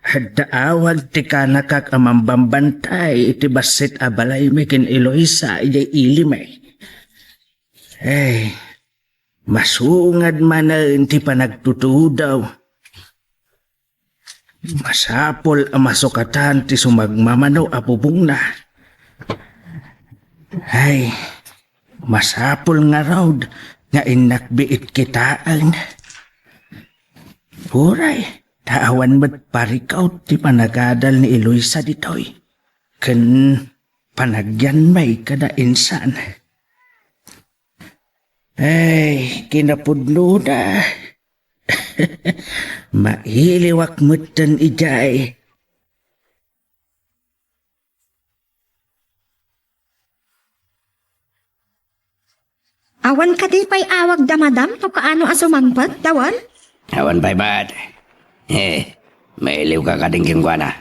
Adda awan ti kanakak a mambambantay iti bassit a balaymi ken Eloisa idiay ilimi. Ay, masungad manen ti panagtutudaw. Masapul a masukatan ti sumagmamano a bubongna. Ay, masapul ngarud nga innak biit kitaen. Uray, ta awan met parikut ti panagadal ni Eloisa ditoy. Ken panagyanmi kada insan. Ay, kinapudnona. Mailiwak metten idiay. Awan kadi pay awagda, madam, no kaano a sumangpet, Dawel? Awan pay met. He, mailiwka kadin kenkuana?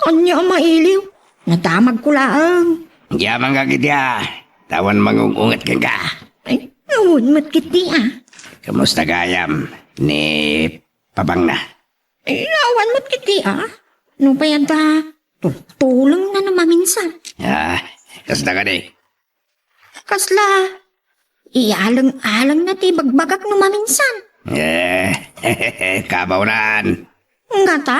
Ania a mailiw? Nadamagko laeng. Diay manggagiti a, ta awan mangung-unget kenka. Ay, awan met kiti a. Kumusta gayam ni papangna? Ay, awan met kiti a. No pay adda, tultulengna no maminsan. Ah, kasta kadi? Kasla, ialeng-alengna ti ibagbagak no maminsan. Eh, kabawnan. Ngata?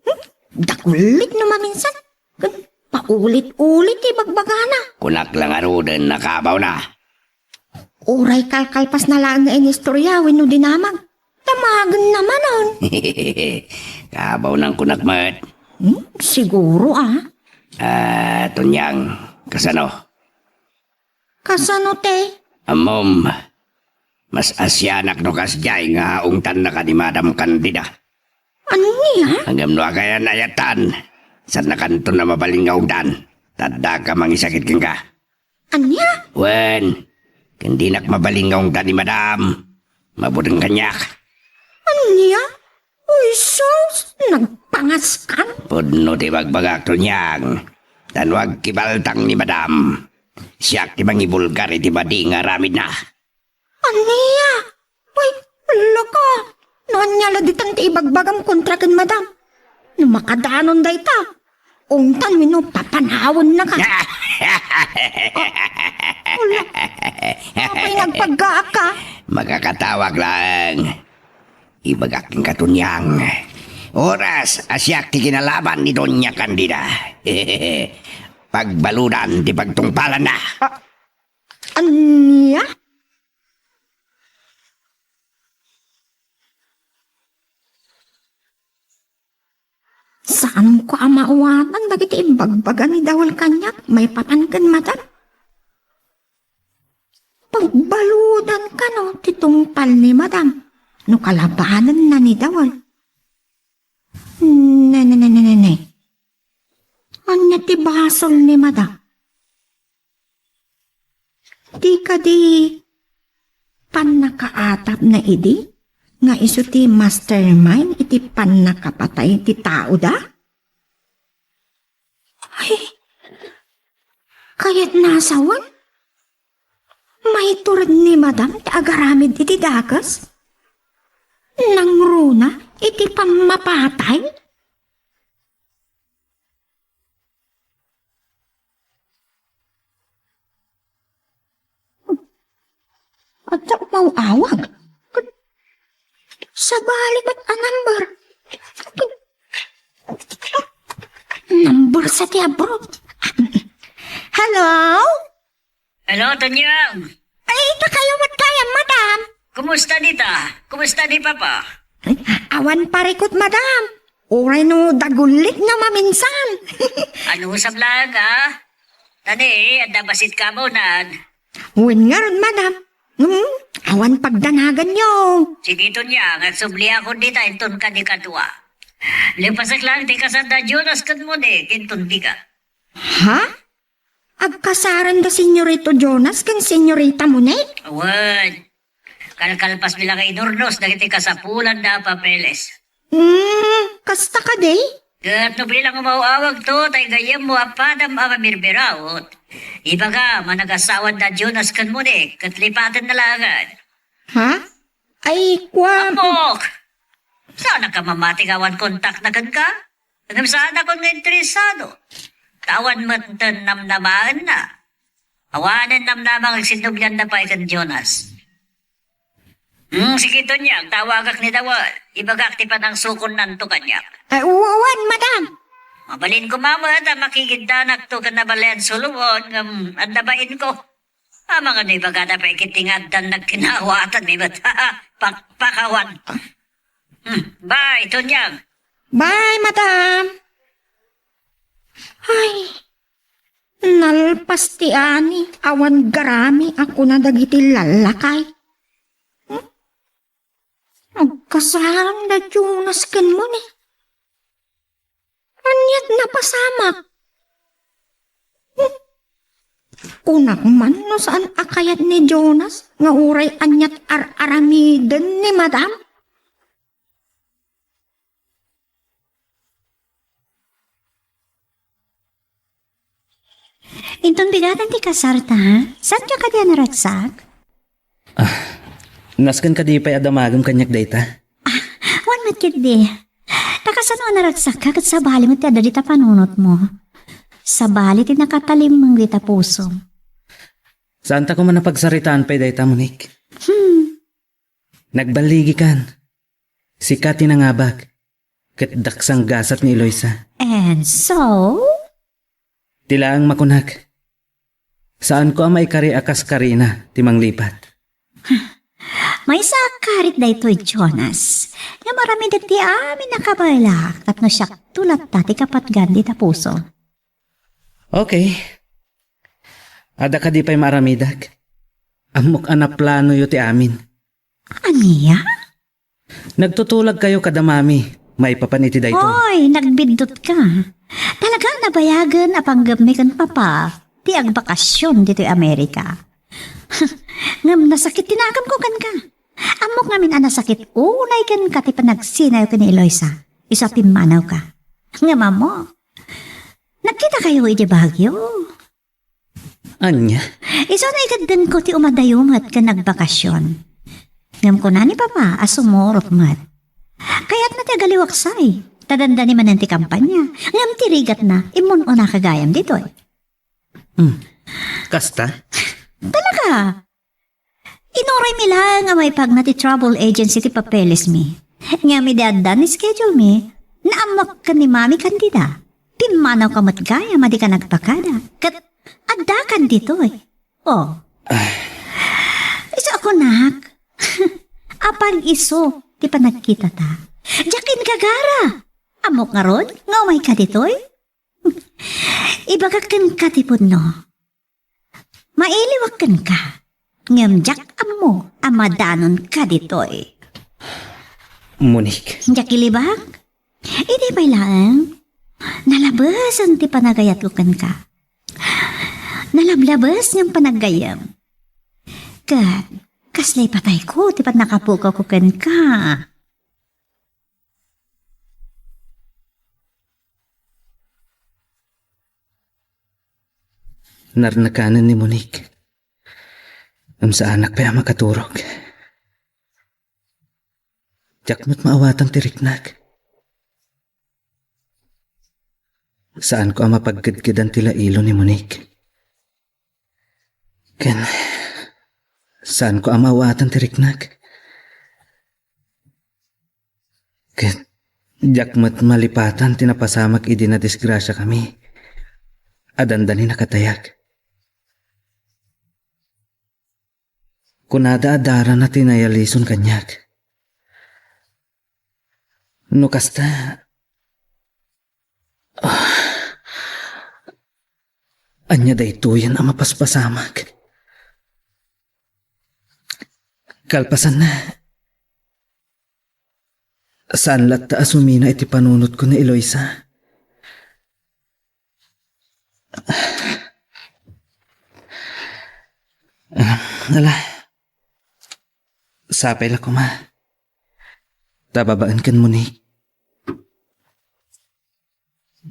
Hmm? Dagulit no maminsan. Ken paulit-ulit ti ibagbagana. Kunak la ngaruden a kabawna. Uray kalkalpasna laeng nga inistorya wenno dinamag. Damagenna manen. Kabawnan kunak met. Hmm? Siguro, ah. Ah, Tonyang, kasano? Kasano ti? Ammom, mas asianak no kasdiay nga ungtannaka ni Madam Candida. Ania? Ngem no agayan a yattan, saannakanton a mabalin nga ungtan, ta addaka mangisakit kenka. Ania? Wen, ken dinak mabalin nga ungtan ni Madam, mabuteng kaniak. Ania? Uy, sus! Nagpangaskan? Pudno ti bagbagak, Tonyang. Ta no agkibaltang ni Madam, siak ti mangibulgar iti madi nga aramidna. Ania? Uy, loko! No ania la ditan ti ibagbagam kontra ken Madam? No makadanon dayta, ungtan wenno papanawennaka. Ala, apay nga agpaggaakka? Makakatawag laeng. Ibagak kenka, Tonyang. Oras a siak ti kinalaban ni Doña Candida. Pagbaludan ti pagtungpalanna. Ah, ania? Saanko a maawatan dagiti imbagbaga ni Dawel kaniak maipapan ken Madam. Pagbaludan kano ti tungpal ni Madam no kalabanenna ni Dawel. Ne, ne, ne, ne, ne, ne. Ania ti basol ni Madam? Di kadi pannakaatapna idi nga isu ti mastermind iti pannakapatay ti taoda? Ay, kayatna a sawen? Maitured ni Madam ti agaramid iti dakes? Nangruna iti pammapatay? Adda umaw-awag. Sabali met a number. Number sa ti abroad. Hello? Hello, Tonyang. Ay, ita kayo met kayam, madam. Kumusta dita? Kumusta di papa? Ay, awan parikut, madam. Uray no dagulit no maminsan. Ano sablaga? Tani, adda bassit ka mo nan. Wen ngarud, madam. Hmm, awan pagdanaganyo. Sige, Tonyang, agsubli ako dita inton kadi kadua. Lepasak lang ti kasanda Jonas ken Monique inton dika. Ha? Agkasaranda Senyorito Jonas ken Senyorita Monique? Awan. Kalkalpas mi la nga inurnos dagiti kasapulan da a papeles. Hmm, kasta kadi? Ket no bilang umaw-awag to, tay gayyem mo a padam a mamirbiraot. Ibaga, managasawan da Jonas ken Monique, ket lipaten na laengen. Ha? Ay, kwa- Ammok! Saan ka mamati nga awan kontak na kenka? Ngem saan akon nga interesado. Tawan met ten namnamaenna. Awanen namnama nga agsinnublianna pay ken Jonas. Hmm, sige, Tonyang, tawagak ni Dawel. Ibagak ti panangsukonnanto kaniak. Ay, uwan, madam. Mabalin koma met a makigiddanak to ken Nabalean Solomon, ngem adda bainko. Amangan no ibagada pay ket ti nga addan nagkinaawatan mi met. Pakpakawan. Hmm, bye, Tonyang. Bye, madam. Ay, nalpas ti ani, awan garami a kuna dagiti lallakay. Hmm? Agkasaan da Jonas ken Moni. Aniat napasamak? Kunak man no saan a kayat ni Jonas nga uray aniat ar-aramiden ni Madam? Inton bigaten ti kasarta, saanka kadi a naragsak? Ah, nasken kadi pay a damagem kaniak dayta? Ah, wen met ketdi. Ta kasano a naragsakka ket sabali met ti adda dita panunotmo. Sabali ti nakatalimmeng dita pusom. Saanta koma a pagsaritaan pay dayta, Monique. Hmm. Nagballigikan. Sika ti nangabak. Ket daksan gasat ni Eloisa. And so? Ti laeng makunak. Saanko a maikari a kas karina ti manglipat. Maysa a karit daytoy, Jonas. Ngem aramidek ti amin a kabaelak tapno siakto latta ti kapatgan dita puso. Okay. Adda kadi pay maaramidek? Ammok a naplanoyo ti amin. Ania? Nagtutulagkayo kada mami maipapan iti daytoy. Oy, nagbiddutka. Talaga a nabayagen a panggepmi ken papa ti agbakasyon ditoy Amerika. Ngem nasakit ti naganko kenka. Ammok ngamin a nasakit unay kenka ti panagsinayo ken ni Eloisa. Isu a pimmanawka. Ngem ammo, nagkitakayo iti Baguio. Ania? Isu a naikeddengko ti umadayo met ken agbakasyon. Ngem kuna ni Papa a sumurot met. Kayatna ti agaliwaksay, ta dandani manen ti kampanya. Ngem ti rigatna, immun-unaka gayam ditoy. Hmm. Kasta? Talaga? Inuray mi laeng a maipagna ti travel agency ti papeles mi. Ngem idi adda ni schedule mi, naammoak ken ni Mami Candida. Pimmanawka met gayam a dika nagpakada. Ket addakan ditoy. Oh. Isu a kunak. Apag isu ti panagkitata. Diak ingagara. Ammok ngarud nga umayka ditoy? Ibagak kenka ti pudno. Mailiwak kenka, ngem diak ammo a madanonka ditoy. Monique. Diak ilibak? Idi pay laeng, nalabesen ti panagayatko kenka. Nalablabes ngem panaggayyem. Ket kasla ipatayko ti pannakapukawko kenka. Narnakanen ni Monique. Ngem saanak pay a makaturog. Diak met maawatan ti riknak. Saanko a mapagkedkedan ti lailo ni Monique. Ken, saanko a maawatan ti riknak. Ket, diak met malipatan ti napasamak idi nadisgrasiakami a dandani nakatayag. Kunada a darana ti nayalison kaniak. No kasta, ah, ania daytoyen a mapaspasamak? Kalpasanna, saan latta a sumina iti panunotko ni Eloisa. Ah, ala. Sapay la koma. Ta babaen ken Monique,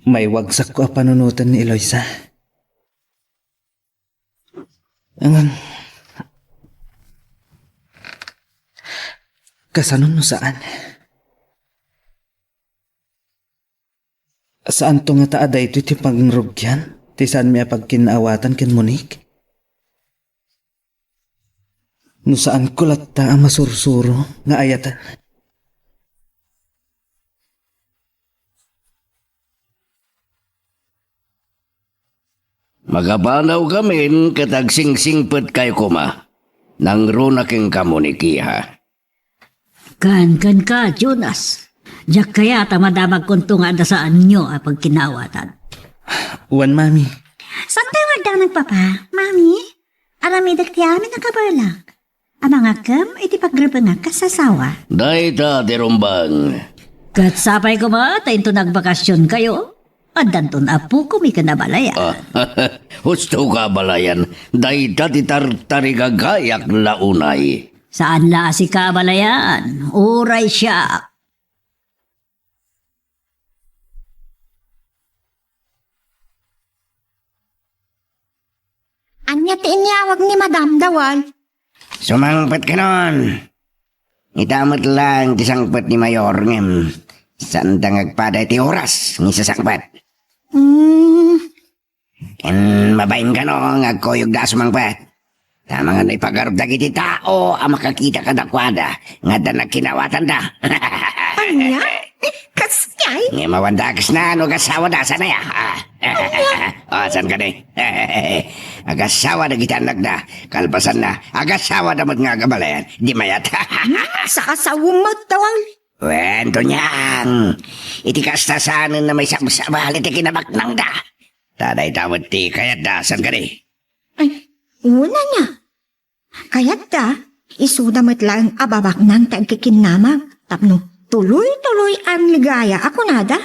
maiwagsakko a panunoten ni Eloisa. Ngem, kasano no saan? Saanto ngata a daytoy ti pangrugian ti saanmi a pagkinnaawatan ken Monique? No saanko latta a masursuro nga ayaten. Makapanawkamin ket agsingsingpetkayo koma. Nangruna kenka, Monique, ha? Ken, kenka, Jonas. Diak kayat a madamagkonto nga adda saanyo a pagkinnaawatan. Wen, Mami. Saantayo nga addanag, Papa? Mami, aramidek ti amin a kabaelak. Amangakem iti pagrubengak kas asawa. Dayta ti rumbeng. Ket sapay koma ta inton agbakasionkayo, addanton apokomi ken abalayan. Ah, husto ka abalayan. Dayta ti tartarigagayak la unay. Saan la a sika abalayan. Uray siak. Ania ti inyawag ni Madam, Dawal? Sumangpet kanon. Ita met laeng ti sangpet ni Mayor, ngem saanda nga agpada iti oras nga isasangpet. Hmm. Ken mabain kano nga agkuyogda a sumangpet. Ta amangan no ipagarop dagiti tao a makakita kadakuada nga adda nagkinawatanda. Ania? Kasdiay? Ngem awanda a kisna no agasawada, saan aya? Ah. Oh, saan kadi? Agasawa dagiti annakda. Kalpasanna, agasawada met nga agabalayan. Di mayat. Hmm, saka sawen met, Dawal. Wen, Tonyang, iti kasta saanen a maisabsabali ti kinabaknangda. Ta dayta met ti kayatda, saan kadi? Ay, wen ania. Kayatda, isuda met laeng a babaknang ti agkikinnamag tapno tuloy-tuloy a ligaya a kunada.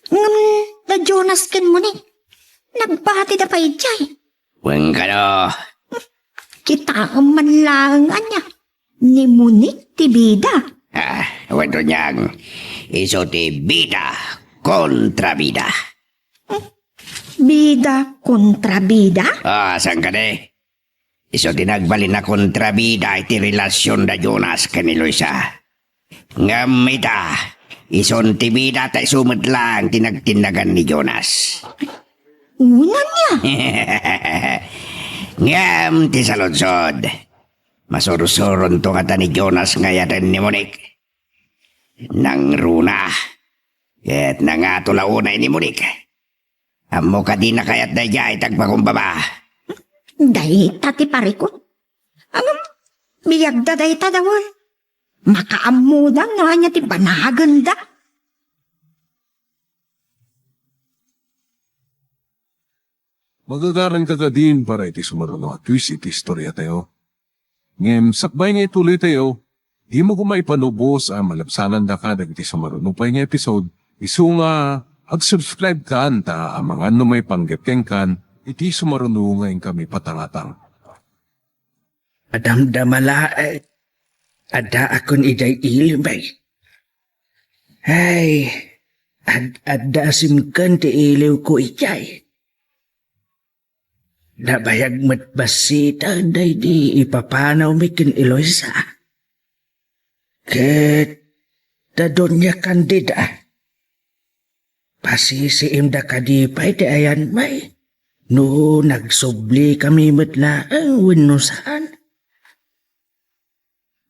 Ngem da Jonas ken Monique, nagbatida pay idiay. Wen kano. Kitaem man laeng ania, ni Monique ti bida. Ah, wen, Tonyang, isu ti bida kontra bida. Bida kontra bida? Ah, saan kadi? Isu ti nagbalin a kontrabida iti relasion da Jonas ken ni Luisa. Ngem ita, isun ti bida ta isu met laeng ti nagtinnagan ni Jonas. Wen ania? Ngem ti saludsod, masursuronto ngata ni Jonas nga ayaten ni Monique? Nangruna, ket nangato la unay ni Monique. Ammo kadi nakayat daydiay ti agpakumbaba? Dayta ti parikut. Ngem, biagda dayta, Dawal. Makaammoda no ania ti banagenda. Magagaranka kadin para iti sumaruno a twist iti istoriatayo. Ngem sakbay nga ituloytayo, dimo koma ipanubos a malabsanandaka dagiti sumaruno pay nga episode, isu nga ag-subscribe kan ta amangan no maipanggep kenkan iti sumaruno nga inkami patangatang. Madamdama laeng, addaakon idiay iliw, bay. Ay, ad-, adda a simken ti iliwko idiay. Nabayag met bassiten daydi ipapanawmi ken Eloisa. Ket da Doña Candida, pasisiimda kadi pay ti ayanmi no nagsublikami met laeng wenno saan?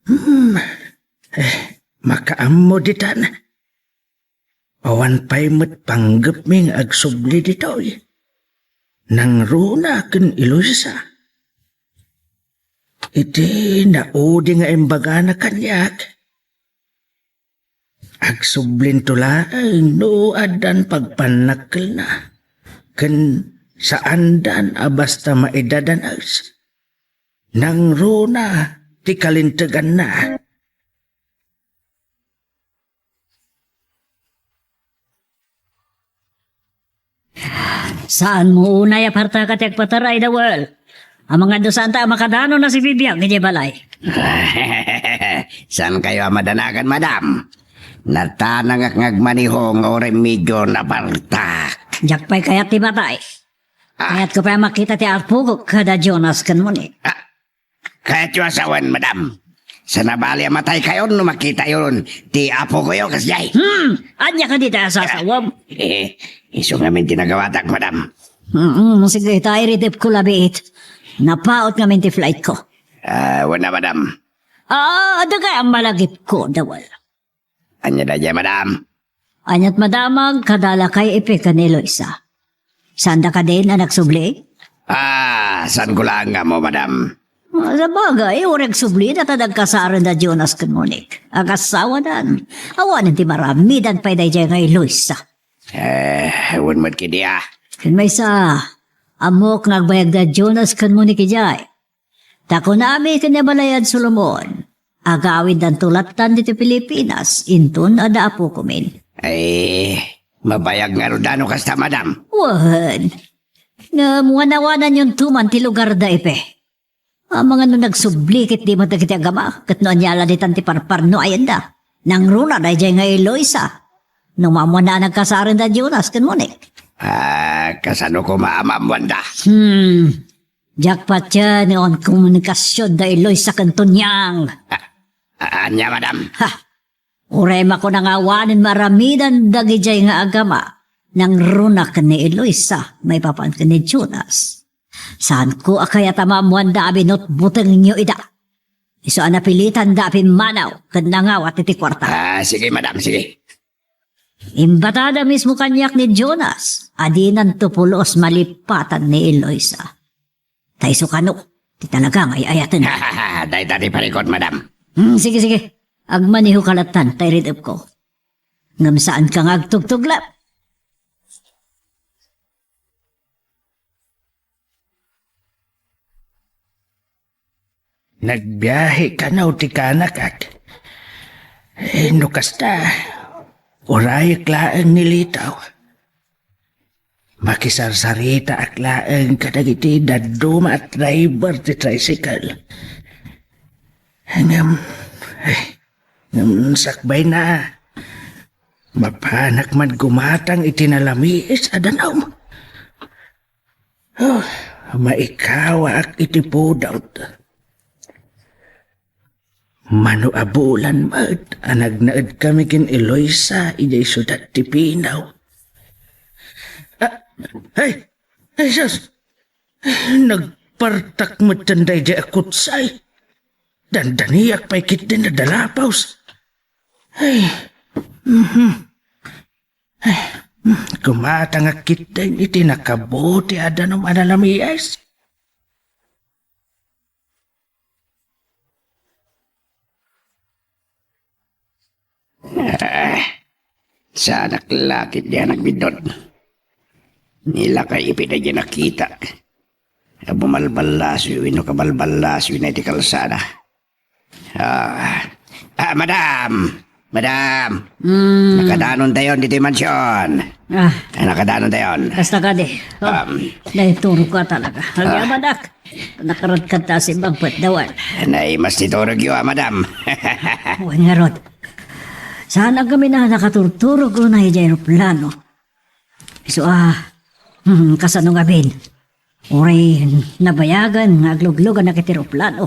Hmm. Eh, makaammo ditan. Awan pay met panggepmi nga agsubli ditoy. Nangruna ken Eloisa. Iti naudi nga imbagana kaniak, agsublinto laeng no addan pagpannakkelna ken saandan a basta maidadanes. Nangruna ti kalinteganna. Saanmo unay a partaka ti agpataray, Dawel. Amangan no saanta a makadanon a sibibiag idiay balay. Saankayo a madanagan, madam? Natanangak nga agmaneho nga uray medyo napartak. Diak pay kayat ti matay. Ah. Kayatko pay a makita ti apok kada Jonas ken Monique. Ah, kayatyo a sawen, madam? Saan a bali a mataykayon no makitayon ti apokoyo kasdiay? Hmm, ania kadi ti sasawem? Eh, isu ngamin ti nagawatak, madam. Mm, sige, ta iritipko labiit. Napaut ngamin ti flightko. Ah, wen a, madam. Ah, adda kay a malagipko, Dawel. Ania daydiay, madam? Aniat madamag kada lakay Epe ken Eloisa? Saanda kadin a nagsubli? Ah, saanko laeng nga ammo, madam. Ah, sabagay, uray agsubli dayta nagkasarenda Jonas ken Monique. Agasawadan. Awanen ti maramidan pay daydiay nga Eloisa. Eh, wen met kadi a. Ken maysa, ammok nga agbayag da Jonas ken Monique idiay. Ta kunami ken ni Balayad Solomon, agawiddanto lattan ditoy Pilipinas, inton adda apokomin. Ay, mabayag ngarud no kasta, madam. Wen, ngem wanawananyonto man ti lugarda, Ipe. Amangan no nagsubli ket di met dagiti agama, ket no ania la ditan ti parparno a ayanda. Nangruna daydiay nga Eloisa. No maammoanna a nagkasaren da Jonas ken Monique. Ah, kasano koma a maammoanda? Hmm. Diak patien nga awan komunikasion da Eloisa ken Tonyang. Ah, ah, ania, madam? Ha! Uray makuna nga awanen maaramidan dagidiay nga agama, nangruna ken ni Eloisa maipapan ken ni Jonas. Saanko a kayat a maammoanda a binutbutengyo ida. Isu a napilitanda a pimmanaw ken nangawat iti kuarta. Ah, sige, madam, sige. Imbatada mismo kaniak ni Jonas a dinanto pulos malipatan ni Eloisa. Ta isu kano ti talaga nga ay-ayaten. Dayta ti parikut, madam. Hmm, sige, sige. Agmanehoka lattan, ta irid-epko. Ngem saanka nga agtugtuglep. Nagbiahe kano ti kanakak. Eh, no kasta, urayek laeng ni Litaw. Makisarsaritaak laeng kadagiti dadduma a driver ti tricycle. Ngem, eh, ngem sakbayna, mapanak man gumatang iti nalamiis a danum. Oh, maikawaak iti pudot. Mano a bulan met a nagnaedkami ken Eloisa idiay siudad ti Pinaw. Ah, ay! Ay, sus! Nagpartak metten daydiay a kutsay. Dandaniak pay ketdin a dalapaws. Ay, mhm. Ay, mm, gumatangak ketdin iti nakabuti a danum a nalamiis. Ah, saanak la ketdi a nagbiddut. Nilakay ipida diay nakitak. A bumalballasoy wenno kabalballasoyna iti kalsada. Ah, ah, madam! Madam! Hmm. Nakadanontayon ditoy mansion. Ah. Ah, nakadanontayon. Kasta kadi. Oh, um, naiturogko talaga. Agyamanak. Nakaradkad ta simbang pet dawan. Naimas ti turogyo, ah, madam. Wen ngarud. Saan a kami na nakaturturog una idiay eroplano. Isu a, hmm, kasano ngamin? Uray nabayagan nga aglugluganak iti eroplano.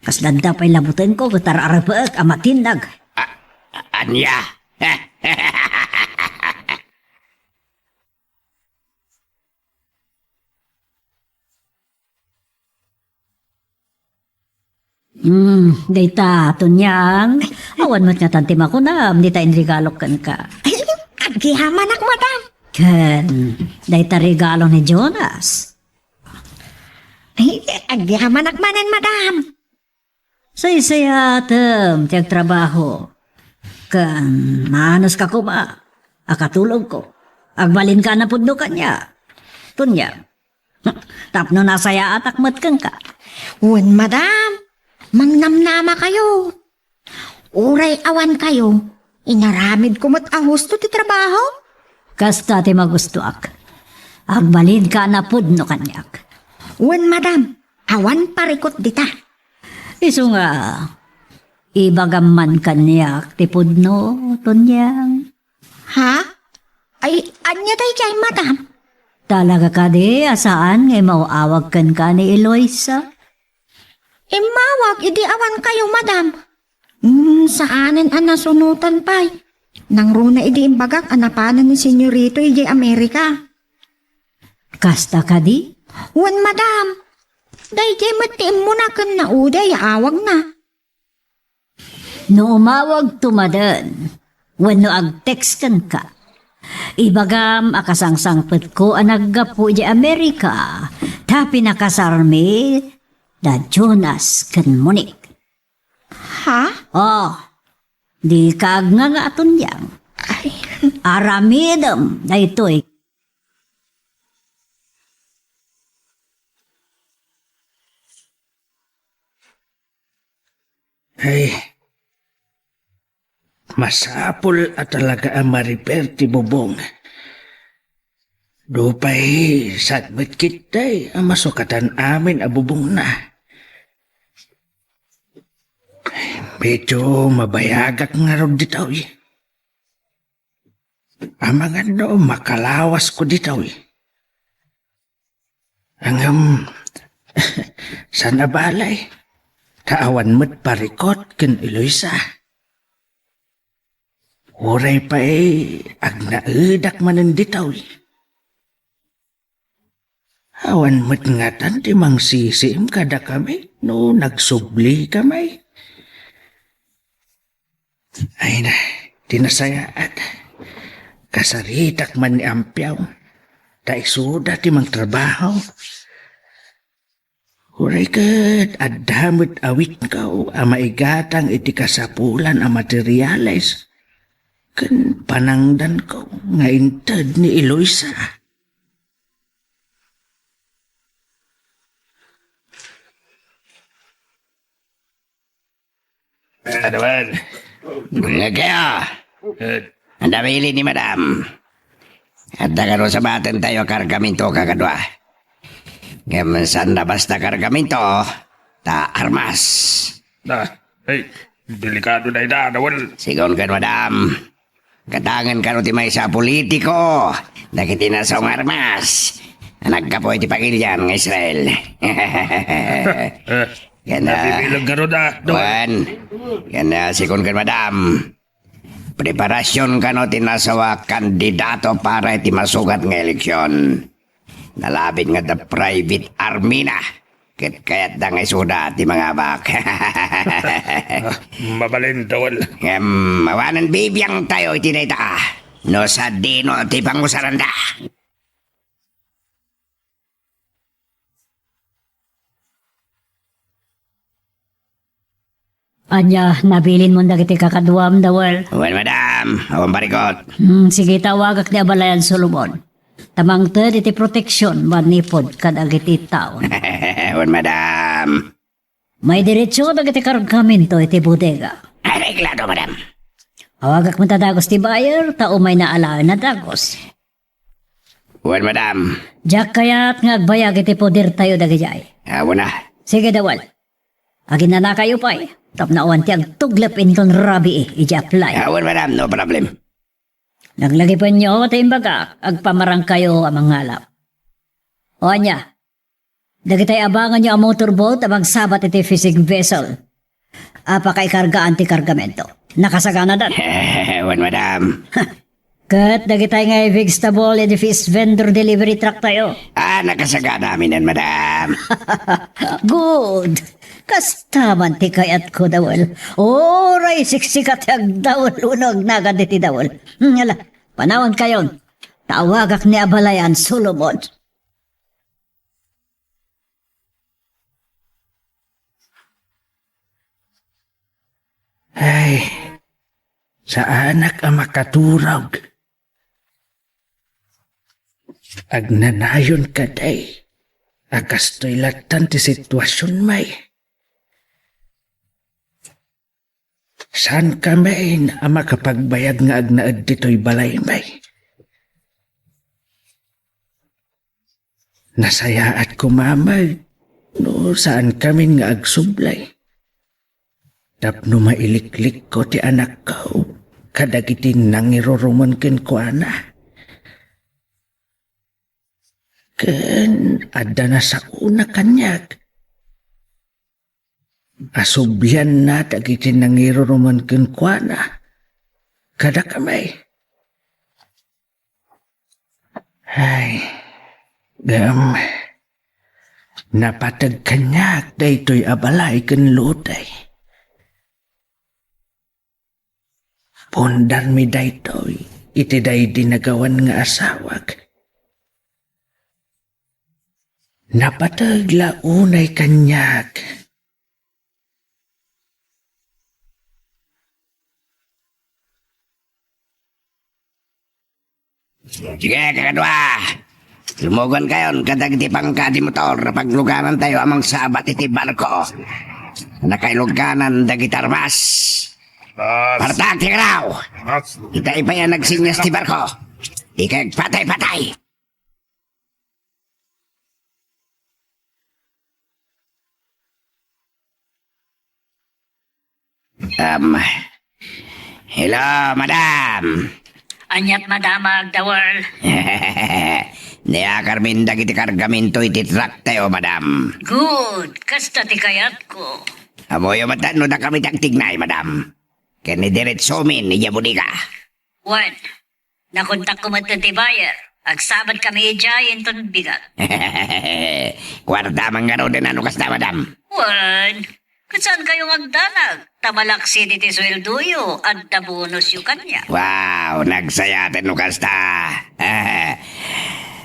Kasla adda pay labutenko ket ar-arepeek a matinnag. A-, a-, ania? Hmm, dayta, Tonyang. Awan met ngatan ti makunam, dita inregalok kenka. Ay, agyamanak, madam. Ken, dayta regalo ni Jonas. Ay, agyamanak manen, madam. Saysayaatem ti agtrabaho. Ken, maanoska koma a katulongko. Agbalinka a napudno kaniak. Tonyang. Tapno nasayaatak met kenka. Wen, madam. Mangnamnamakayo. Uray awankayo, inaramidko met a husto ti trabaho. Kasta ti magustoak. Agbalinka a napudno kaniak. Wen, madam. Awan parikut dita. Isu nga, ibagam man kaniak ti pudno, Tonyang. Ha? Ay, ania daydiay, madam? Talaga kadi a saan nga imaw-awag kenka ni Eloisa? Immawag idi awankayo, madam. Hmm, saanen a nasunotan pay. Nangruna idi imbagak a napanen ni Senyorito idiay Amerika. Kasta kadi? Wen, madam. Daydiay met ti immuna ken naudiay a awagna. No umawagto maden, wenno agtext kenka, ibagam a kasangsangpetko a naggapu idiay Amerika, ta pinakasarmi da Jonas ken Monique. Ha? Oh, dika agnganga, Tonyang. Ay. Aramidem daytoy. Ay, masapul a talaga a ma-repair ti bubong. Nupay saan met ketdi a masukatan amin a bubongna. Medyo mabayagak ngarud ditoy. Amangan no makalawasko ditoy. Ngem, saan a balay, ta awan met parikot ken Eloisa. Uray pay agnaedak manen ditoy. Awan met ngatan ti mangsisiim kadakami no nagsublikami. Ay na, ti nasayaat. Kasaritak man ni Ampiaw. Ta isuda ti mangtrabaho. Uray ket adda met awitko a maigatang iti kasapulan a materiales ken panangdanko nga inted ni Eloisa. Adaman. Ngegkaya. Eh, Anda maili ni Madam. Adda kano sabatentayo a kargamento, kakadua. Ngem saan a basta kargamento, ta armas. Ah, ay, delikado dayta, Dawel. Sigun ken Madam, gatangen kano ti maysa a politiko dagiti nasao nga armas a naggapu iti pagilian nga Israel. Eh, Ken, ah, nabibilang kano da, Dawel. Wen, ken, ah, sigun ken Madam, preparasyon kano ti nasao a kandidato para iti masugat nga eleksyon. Nalabit nga adda private army na. Ket kayatda nga isuda ti mangabak. Ah, mabalin, Dawel. Ngem, awanen bibiangtayo iti dayta. No sadino ti pangusaranda. Ania, nabilinmo dagiti kakaduam, Dawel? Wen, madam. Awan parikot. Hmm, sige, tawagak ni Abalayan Solomon. Ta mangted iti proteksion manipud kadagiti tao. Wen, madam. Maidiretso dagiti kargamento iti bodega. Areglado, madam. Awagak met a dagus ti buyer, ta umayna alaenna dagus. Wen, madam. Diak kayat nga agbayag iti podertayo dagidiay. Awan a. Sige, Dawel. Aginnanakayo pay, tapno awan ti agtuglep inton rabii idiay apply. Awan, madam, no problem. Laglagipenyo ti imbagak, agpamarangkayo a mangalap. O ania, dagitay abanganyo a motorboat a magsabat iti fishing vessel a pakaikargaan ti kargamento. Nakasaganadan? Wen, madam. Ket dagitay nga vegetable iti fish vendor delivery truck tayo. Ah, nakasagana aminen, madam. Good. Kasta man ti kayatko, Dawel. Uray siksika ti agdawel wenno agnagan diti dawel. Hmm, ala, panawankayon. Tawagak ni Abalayan Solomon. Ay, saanak a makaturog. Agnanayon kadi a kastoy lattan ti situasionmi. Saankami a makapagbayag nga agnaed ditoy balaymi. Nasayaat koma met no saankami nga agsubli tapno mailiklikko ti anakko kadagiti nangirurumen kenkuana. Ken adda nasaona kaniak. Asublianna dagiti nangirurumen kenkuana kadakami. Ay, ngem, napateg kaniak daytoy a balay ken lote. Pundarmi daytoy iti daydi nagawan nga asawak. Napateg la unay kaniak. Sige, kakadua. Lumugankayon kadagiti pangka ti motor, pagluganantayo a mangsabat iti barko. Nakailugkanan dagiti armas. Armas. Partak ti karaw. Armas. Ita ipay a nagsinyas ti barko. Di kay agpatay-patay. Um, hello, madam. Aniat madamag, Dawal? Niakarmin dagiti kargamento iti truck tayo, madam. Good. Kasta ti kayatko. Ammoyo met no dakami ti agtignay, madam. Ken idiretsomin idiay bodega. Wen, nakontakko met ti buyer. Agsabatkami idiay inton bigat. Kuarta man ngaruden no kasta, madam. Wen, ket saankayo nga agdanag? Ta malaksi diti sueldoyo, adda bonusyo kaniak. Wow, nagsayaten no kasta.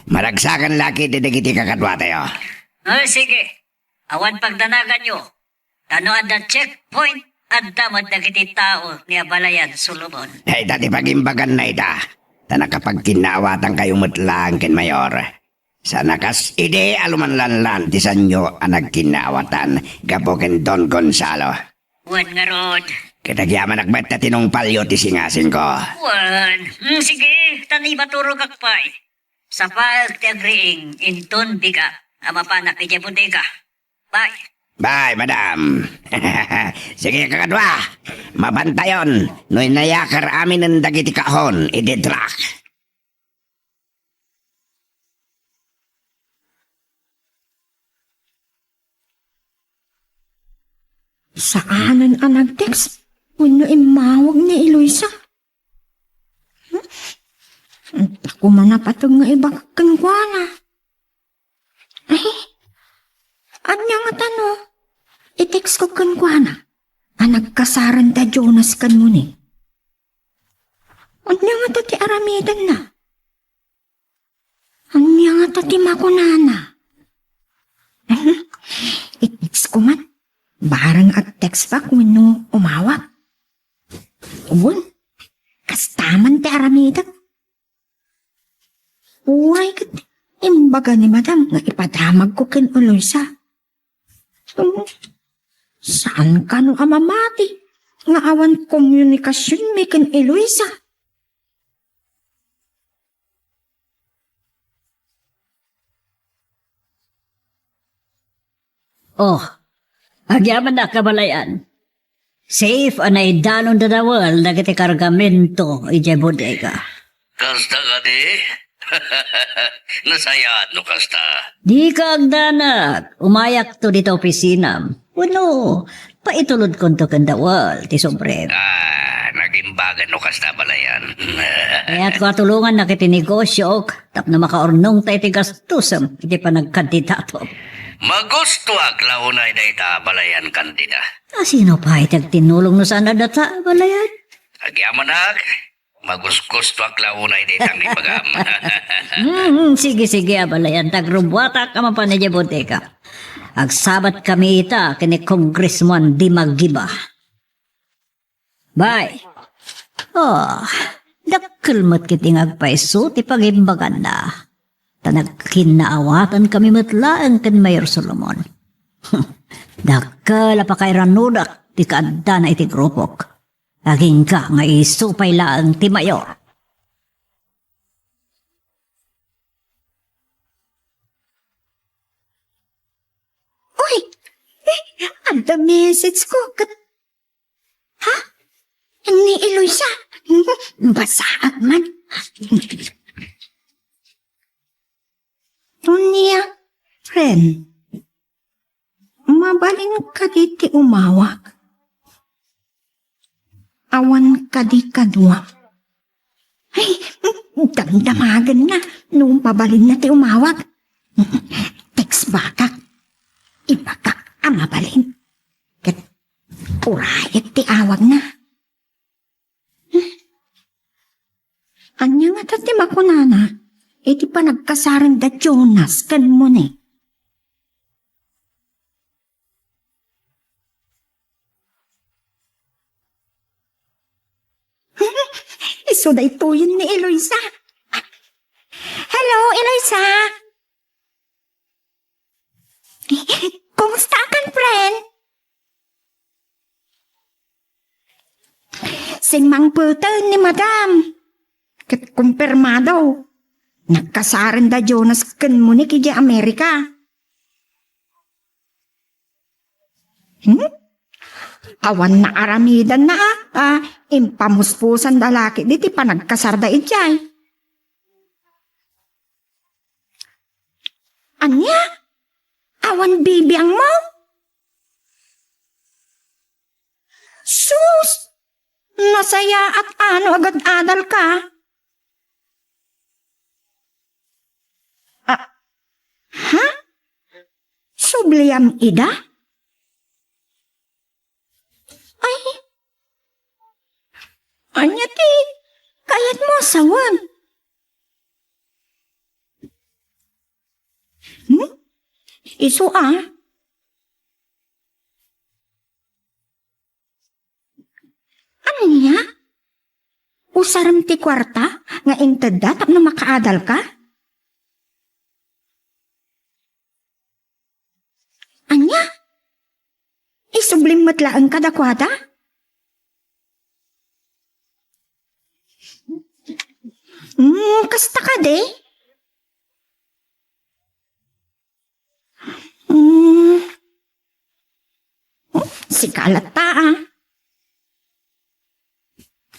Maragsakan la ketdi dagiti kakaduatayo. Ah, sige. Awan pagdanaganyo. Ta no adda checkpoint, adda met dagiti tao ni Abalayan Solomon. Dayta ti pagimbaganna ita, ta nakapagkinnaawatankayo met laeng ken Mayor. Saan a kas idi a lumanlanlan ti saanyo a nagkinnaawatan gapu ken Don Gonzalo. Wen ngarud. Ket agyamanak met ta tinungpalyo ti singasingko. Wen. Hmm, sige, tan ibaturogak pay. Sapaek ti agriing inton bigat a mapanak idiay bodega. Bye. Bye, madam. Sige, kakadua. Mabantayon no inayakar aminen dagiti kahon iti truck. Saanen a nag-text wenno immawag ni Eloisa. Hmm? Anta koma napateg nga ibagak kenkuana. Ay, ania ngata no i-textko kenkuana a nagkasaren da Jonas ken Moni? Ania ngata ti aramidenna? Ania ngata ti makunana? I-textko man. Bareng ag-text back wenno umawag. Wen, kasta man ti aramidek. Uray ket imbaga ni Madam nga ipadamagko ken Eloisa. Hmm, saan kano a mamati nga awan komunikasionmi ken Eloisa? Oh, agyamanak, abalayan. Safe a naidanon da Dawal dagiti kargamento idiay bodega. Kasta kadi? Nasayaat no kasta. Dika agdanag, umayakto dita opisinam. Wenno, paitulodkonto ken Dawal ti sobrem. Ah, nagimbagan no kasta, abalayan. Kayatko a tulongannak iti negosiok tapno makaurnongta iti gastosem iti panagkandidatom. Magustoak la unay dayta, abalayan kandida. A, sino pay ti agtinulong no saan a data, abalayan? Agyamanak, magusgustoak la unay dayta nga ibagam. Hmm, sige, sige, abalayan, ta agrubbuatak a mapan idiay bodega. Agsabatkami ita ken ni Congressman Dimagiba. Bye. Oh, dakkel met ketdi nga agpayso ti pagimbaganna. Ta nagkinnaawatankami met laeng ken Mayor Solomon. Dakkel a pakairannudek ti kaaddana iti grupok. Agingga nga isu pay laeng ti Mayor. Uy! Eh, adda message ko ket, ha? Ni Eloisa? Basaak man. Unia, friend, mabalin kadi ti umawag? Awan kadi kadua? Ay, damdamagenna no mabalinna ti umawag. Text backak. Ibagak a mabalin. Ket urayek ti awagna. Ania ngata ti makunana iti panagkasaren da Jonas ken Moni? Isu daytoyen ni Eloisa. Hello, Eloisa. Kumusta kan, friend? Simmangpeten ni Madam. Ket kumpirmado. Nagkasaren da Jonas ken Monique idiay Amerika. Hmm? Awan naaramidanna a, a, impamuspusan da la ketdi ti panagkasarda idiay. Ania? Awan bibiangmo? Sus! Nasayaat a no agad-adalka. Ah, ha? Subliam ida? Ay, ania ti kayatmo a sawen? Hmm? Isu a? Ania? Usarem ti kuarta nga intedda tapno makaadalka? Ania? Isublim met laeng kadakuada? Hmm, kasta kadi? Hmm. Hmm, sika latta, ah.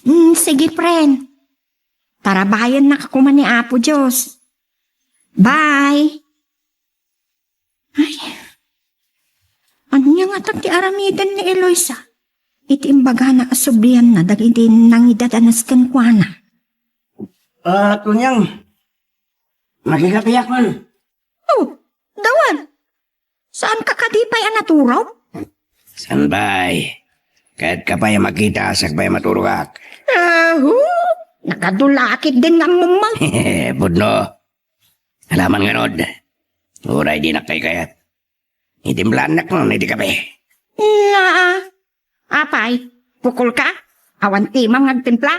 Hmm, sige, friend. Tarabayennaka koma ni Apo Dios. Bye. Ay. Ania ngata ti aramiden ni Eloisa iti imbagana a sublianna dagiti nangidadanas kenkuana? Ah, Tunyang, makikapiakon. Oh, dawan. Saanka kadi pay a naturog? Saan pay? Kayatka pay a makita, siak pay a maturogak. Aho, nakadulakit din nga ammom. Pudno. Alaman ngarud. Uray dinak kaykayat. Itimplaannak man iti kape. Naa. Apay, pukolka? Awan timam nga agtimpla?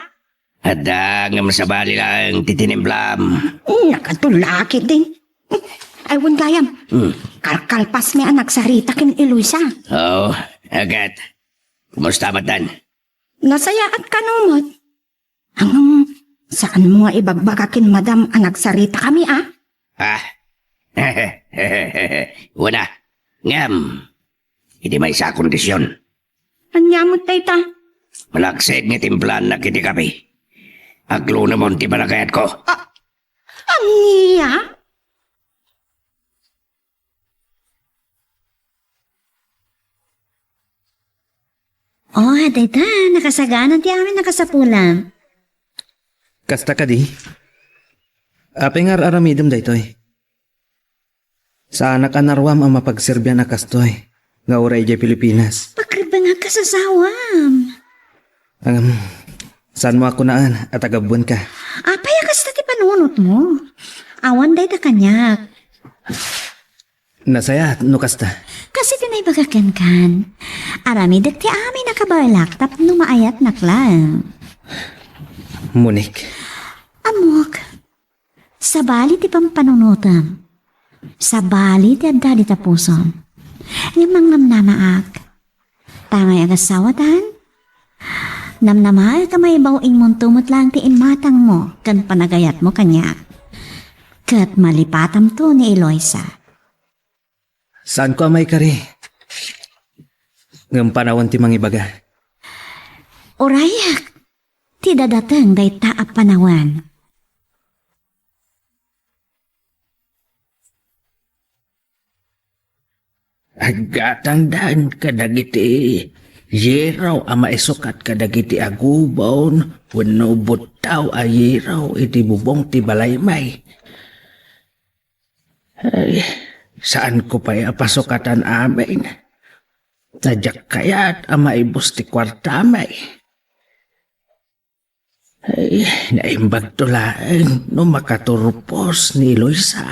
Adda, ngem sabali laeng ti tinimplam. Nakadulakit din. Ay, wen gayam. Hmm. Kalkalpasmi a nagsarita ken Eloisa. Oo, agat. Kumusta met dan? Nasayaat kano met. Ngem, saanmo nga ibagbaga ken Madam a nagsaritakami, a? Ah. Wen a. Ngem, iti maysa a kondision. Ania met dayta? Malaksid nga timplaannak iti kape. Aglunemon ti panagayatko. Ah, ania? Oh, dayta, nakasagana ti amin a kasapulam. Kasta kadi? Apay nga ar-aramidem daytoy? Saanak a naruam a mapagserbian a kastoy nga uray idiay Pilipinas. Pakribengan kas asawam. Ngem, saanmo a kunaen a tagabbuenka? Apay a kasta ti panunotmo? Awan dayta kaniak. Nasayaat no kasta. Kas iti naibaga kenkan, aramidek ti amin a kabaelak tapno maayatnak laeng. Monique. Ammok, sabali ti pampanunotem. Sabali ti adda dita pusom. Ngem mangnamnamaak. Ta may agasawatan, namnamaek a maibaw imunto met laeng ti imatangmo ken panagayatmo kaniak. Ket malipatamto ni Eloisa. Saanko a maikari. Ngem panawen ti mangibaga. Urayak ti dadateng dayta a panawen. Aggatangdan kadagiti yero a maisukat kadagiti agubon wenno buttaw a yero iti bubong ti balaymi. Ay, saanko pay a pasukatan amin. Ta diak kayat a maibus ti kuartami. Ay, naimbagto laeng no makaturpos ni Eloisa.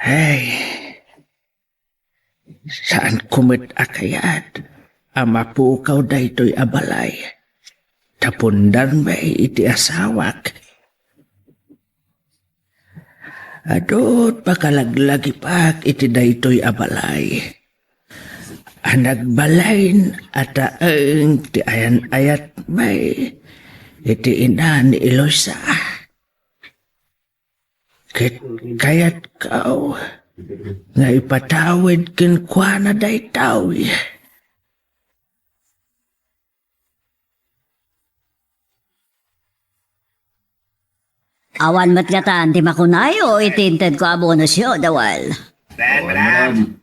Ay, saanko met a kayat a mapukaw daytoy a balay. Ta pundarmi iti asawak. Adut pakalaglagipak iti daytoy a balay. a nagbalin a taeng ti ayan-ayatmi iti ina ni Eloisa. Ket kayatko nga ipatawid kenkuana daytoy. Awan met ngatan ti makunayo iti intedko a bonusyo, Dawel. Awan,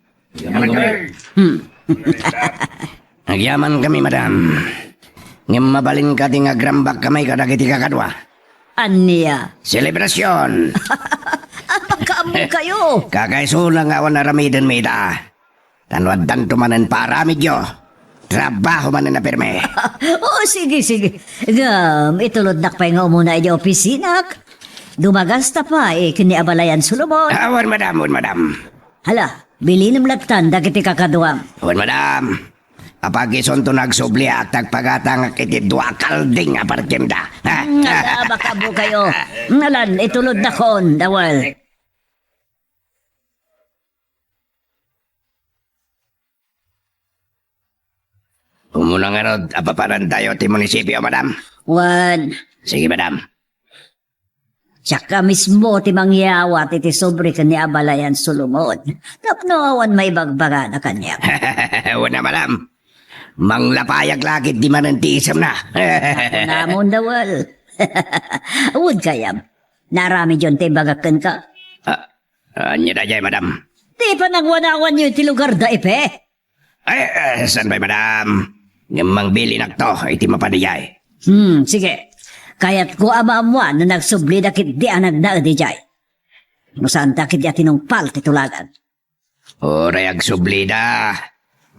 madam. Hmm. Agyaman kami, madam. Ngem mabalin kadi nga agrambak kami kadagiti kakadua. Ania? Selebrasion! Makaammokayo! Kakaisuna nga awan aramidenmi ita. Ta no addanto manen paaramidyo, trabaho manen a pirme. Oh, sige, sige. Ngem, itulodnak pay nga umuna idiay opisinak. Dumagasta pay ken ni Abalayan Solomon. Ah, wen, madam, wen, madam. Hala, bilinem lattan dagiti kakaduam. Wen, madam. Apag isunto nga agsubliak, ta agpagatangak iti dua a kalding a parkemda. Hmm, ala, makaammokayo. Ngalan, itulodnakon, Dawel. Umuna ngarud, apapanantayo ti munisipio, madam? Wen. Sige, madam. Siak mismo ti mangyawat iti sobre ken ni Abalayan Solomon. Tapno awan maibagbagana kaniak. Wen a, madam. Manglapayak la ketdi manen ti isemna. Namon, Dawel. Wen gayam. Naaramidyon ti ibagak kenka? Ah, ania daydiay, madam? Ti panangwanawanyo iti lugarda, Ipe? Ay, eh, saan pay, madam? Ngem mangbilinakto iti mapan idiay. Hmm, sige. Kayatko a maammoan no nagsublida ketdi a nagnaed idiay. No saanta ketdi a tinungpal ti tulagan. Uray agsublida.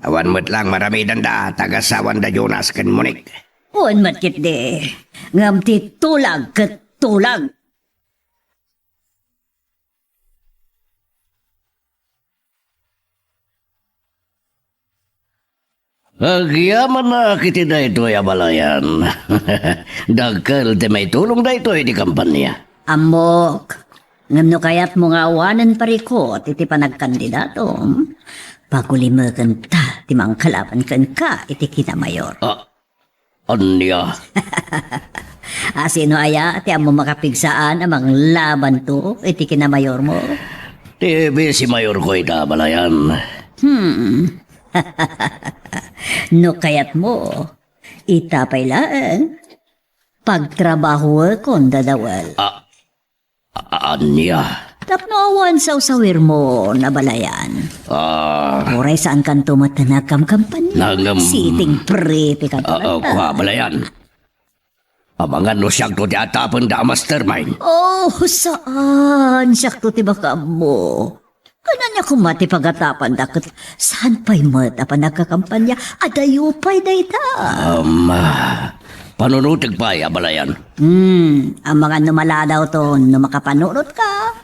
Awan met lang maramidanda, ta agasawanda Jonas ken Monique. Wen met ketdi. Ngem ti tulag ket tulag. Agyamannak iti daytoy a balayan. Dakkel ti maitulong daytoy iti kampanya. Ammok, ngem no kayatmo nga awanen parikut iti panagkandidatom, pagulimekenta ti mangkalaban kenka iti kinamayor. Ah, Ania? A, sino aya ti ammo makapigsaan a manglabanto iti kinamayormo? Ti bisi mayorko ita, balayan. Hmm. No kayatmo, ita pay laeng, pagtrabahoekon, Dadawel. Ah, A-, ania? Tapno awan sawsawirmo, a balayan. Ah. Uray saankanto met a nagkamkampanya. Nangem-, Sitting pretty ka talaga. Ah, ah, kua, balayan. Amangan no siakto ti atapenda a mastermind. Oh, saan? Siakto ti makaammo. Ken ania koma ti pagatapanda ket saan pay met a panagkakampanya? Adayo pay dayta. Um, ah, panunotek pay a balayan. Hmm, amangan no maladawton no makapanunotka.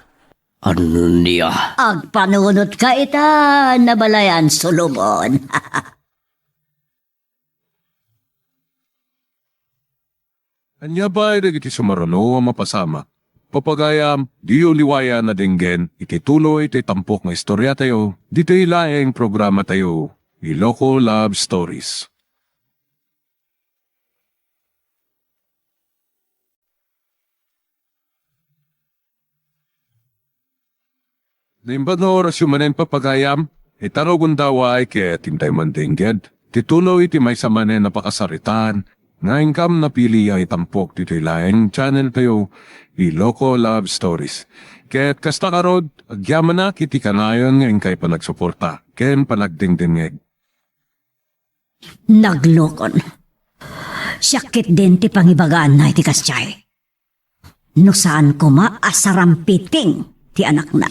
Ania? Agpanunotka ita, a balayan Solomon. Ania pay dagiti sumaruno a mapasamak? Papagayam, diyo liwayan a denggen iti tuloy ti tampok nga istoriatayo, ditoy laeng programatayo, Iloko Love Stories. Naimbag nga orasyo manen, papagayam, ita nga gundaway ket intay mandengged ti tuloy iti maysa manen a pakasaritaan nga inkam napili a itampok ditoy laeng channeltayo, Iloko Love Stories. Ket kasta ngarud, agyamanak iti kanayon nga inkay panagsuporta ken panagdengdengngeg. Naglokon. Siak ketdin ti pangibagaanna iti kasdiay. No saan koma a sarampiting ti anakna.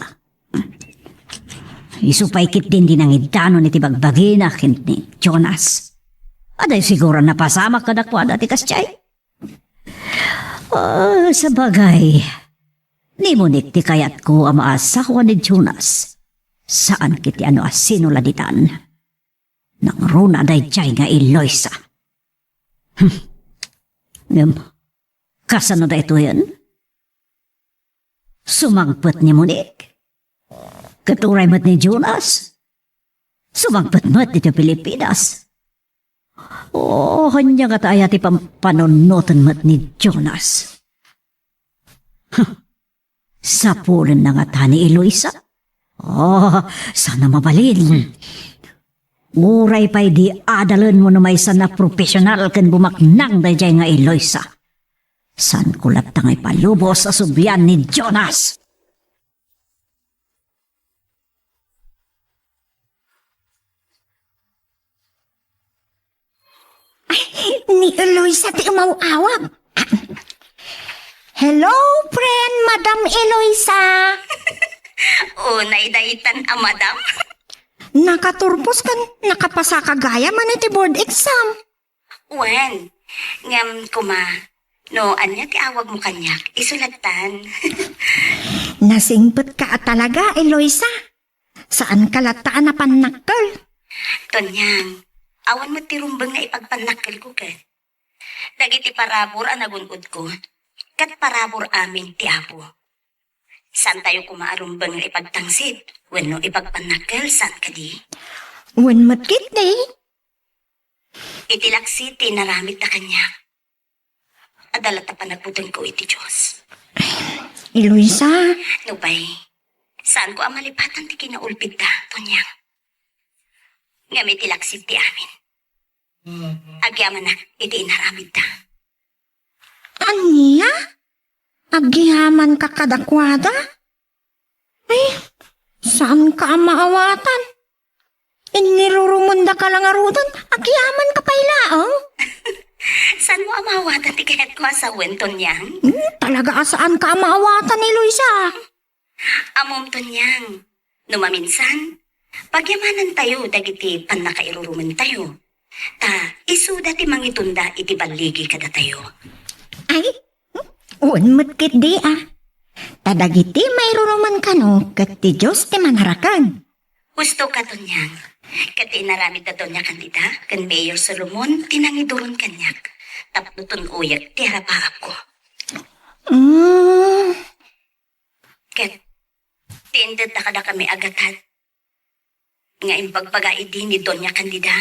Isu pay ketdin ti nangidanon iti bagbagina ken ni Jonas. Adayo siguro a napasamak kadakuada ti kasdiay. Ah, sabagay, ni Monique ti kayatko a maasawa ni Jonas. Saan ketdi a no asino la ditan. Nangruna daydiay nga Eloisa. Hmm. Ngem, kasano daytoyen? Sumangpet ni Monique? Ket uray met ni Jonas? Sumangpet met ditoy Pilipinas. Oh, ania ngata aya ti pampanunnoten met ni Jonas? Huh. Sapulenna ngata ni Eloisa? Oh, saan a mabalin. Uray pay di adalen wenno maysa a profesional ken bumaknang daydiay nga Eloisa. Saanko latta nga ipalubos a sublian ni Jonas? Ay, ni Eloisa ti umaw-awag. Hello, friend, Madam Eloisa. Unay daytan a madam. Nakaturpos ken nakapasaka gayam iti board exam. Wen, ngem koma, no ania ti awagmo kaniak, isu lattan. Nasingpetka a talaga, Eloisa. Saanka latta a napannakkel. Tonyang, awan met ti rumbeng nga ipagpannakkelko ket dagiti parabur a nagun-odko, ket parabur amin ti Apo. Saantayo koma a rumbeng nga ipagtangsit wenno ipagpannakkel, saan kadi? Wen met ketdi. Iti laksid ti inaramidda kaniak. Adda latta panagbutengko iti Dios. Eloisa. Nupay, saanko a malipatan ti kinaulpidda, Tonyang. Ngem iti laksid ti amin, agyamanak iti inaramidda. Ania? Agyamanka kadakuada? Ay, saanka a maawatan. Inirurumendaka la ngaruden, agyamanka pay laeng. Saanmo a maawatan ti kayatko a sawen, Tonyang? Hmm, talaga a saanka a maawatan, Eloisa. Ammom, Tonyang, no maminsan, pagyamanantayo dagiti pannakairurumentayo. Ta isuda ti mangitunda iti balligi kadatayo. Ay, wen met ketdi a. Ta dagiti mairurumen kano ket ti Dios ti manaraken. Husto ka, Tonyang. Ket ti inaramid da Doña Candida ken Mayor Solomon ti nangiduron kaniak tapno tun-oyek ti arapaapko. Mm. Ket ti indedda kadakami a gatad nga imbagbaga idi ni Doña Candida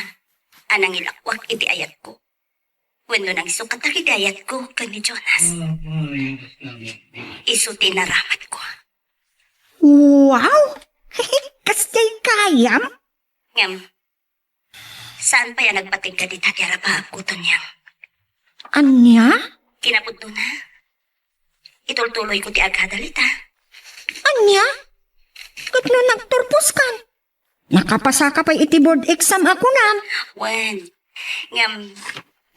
a nangilakwak iti ayatko wenno nangisukatak iti ayatko ken ni Jonas. Isu ti inaramatko. Wow! Kasdiay gayam? Ngem, saan pay a nagpateg kadita ti arapaapko, Tonyang? Ania? Kinapudnona, itultuloyko ti agadal ita. Ania? Ket no nagturposkan? Nakapasaka pay iti board exam a kunam. Wen, ngem,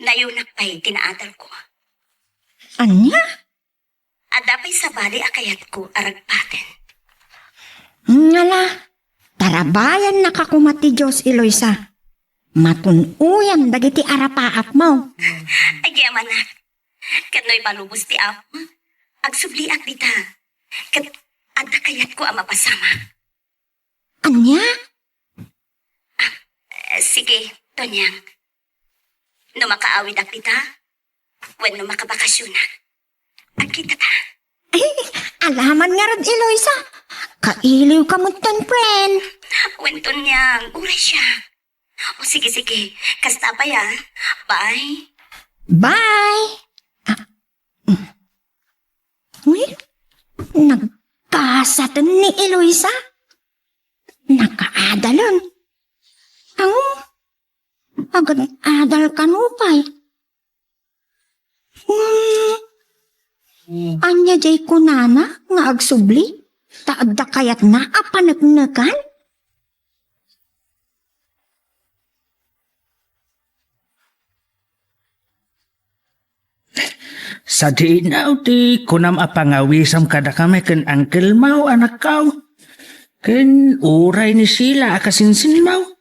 nayunak pay ti naadalko. Ania? Adda pay sabali a kayatko a ragpaten. Ngala, tarabayannaka koma ti Dios, Eloisa. Matun-oyam dagiti arapaapmo. Agyamanak. Ket no ipalubos ti Apo, agsubliak dita. Ket adda kayatko a mapasamak. Ania? Ah, eh, sige, Tonyang. No makaawidak dita, wenno makabakasionak, agkitata. Ay, alaman ngarud, Eloisa. Kailiwka metten, friend. Wen, Tonyang, uray siak. O, sige, sige. Kasta pay, ah. Bye. Bye. Ah, mm. Uy, nagkasaten ni Eloisa. Nakaadalen. Ang agad-adal kano pay. Hmm. Ania jay kunana nga agsubli? Ta adda kayatna a paneknekan? Sadino ti kunam a pangawisam kadakami ken Uncle Mau, anakko? Ken uray ni Sheila a kasinsinmo?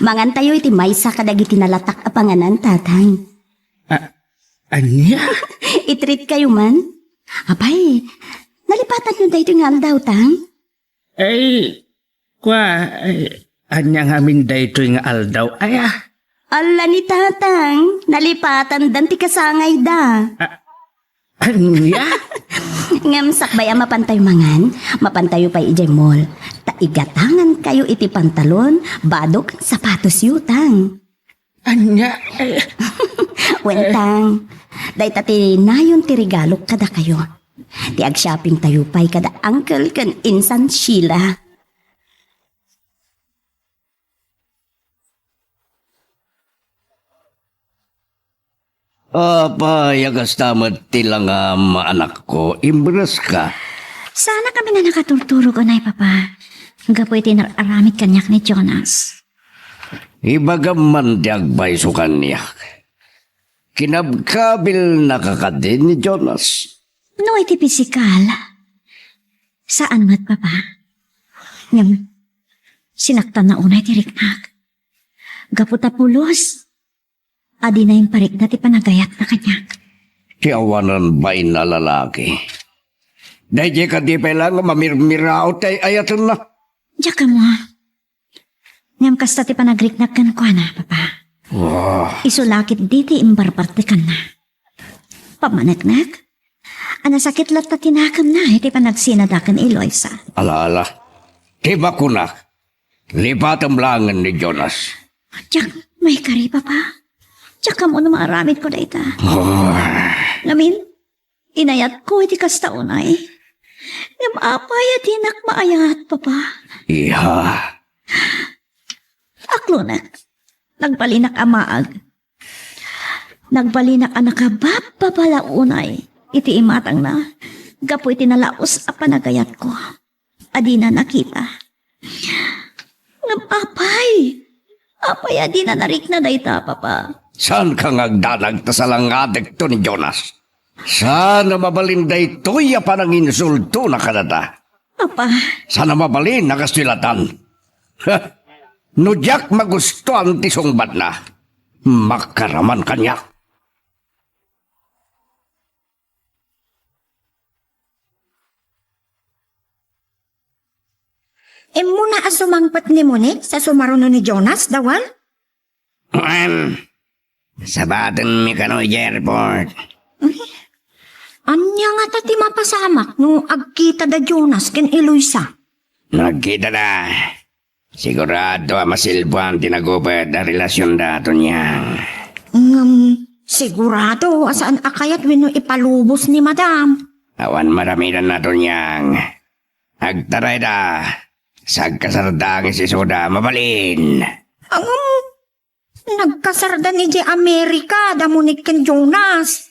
Mangantayo iti maysa kadagiti nalatak a panganan, Tatang. A-, ania? I-treat kayo man. Apay, nalipatanyo daytoy nga aldaw, Tang? Ay, kua, ay, ania ngamin daytoy nga aldaw, aya? Ala ni Tatang, nalipatandan ti kasangayda. A-, ania? Ngem sakbay a mapantayo mangan, mapantayo pay idiay mall. Ta igatangankayo iti pantalon, bado ken sapatosyo, Tang. Ania? Wen, Tang, dayta ti nayon ti regalok kadakayo. Ti agshoppingtayo pay kada Uncle ken Insan Sheila. Apay a kasta met ti langam, anakko, imbereska? Saanak a makaturturog unay, Papa. Gapu iti naaramid kaniak ni Jonas. Ibagam man ti agpayso kaniak. Kinabkabilnaka kadi ni Jonas? No iti pisikal, saan met, Papa. Ngem, sinaktanna unay ti riknak. Gapu ta pulos, a dina imparikna ti panagayatna kaniak. Ti awanan bain a lalaki. Daydiay kadi pay laeng a mamirmiraw ti ay-ayatenna. Diak ammo. Ngem kasta ti panagriknak kenkuana, Papa. Wah. Isu la ketdi ti imbarbartekanna. Pammaneknek, a nasakit latta ti nakemna iti panagsinada ken Eloisa. Ala, ala. Ti makunak, lipatem laengen ni Jonas. Diak maikari, Papa. Diak ammo no maaramidko dayta. Ah. Ngamin, inayatko iti kasta unay. Ngem apay a dinak maayat, Papa? Iha. Aklonek, nagbalinak a maag. Nagbalinak a nakababbabala unay iti imatangna gapu iti nalaus a panagayatko a dina nakita. Ngem apay? Apay a dina narikna dayta, Papa? Saanka nga agdanag ta salangadekto ni Jonas. Saan a mabalin daytoy a pananginsultona kadata. Papa. Saan a mabalin a kastoy latan. Ha? No diak magustuan ti sungbatna, makaraman kaniak. Immuna a sumangpet ni Monique sa sumaruno ni Jonas, Dawal? Wen, sabatenmi kano idiay airport. Ay, ania ngata ti mapasamak no agkita da Jonas ken Eloisa? No agkita da, sigurado a masilbuan ti nagupet a relasionda, Tonyang. Ngem, sigurado a saan a kayat wenno ipalubos ni Madam. Awan maramidanna, Tonyang. Agtarayda, sa agkasarda nga isuda, mabalin. Ngem, nagkasarda idiay Amerika da Monique ken Jonas.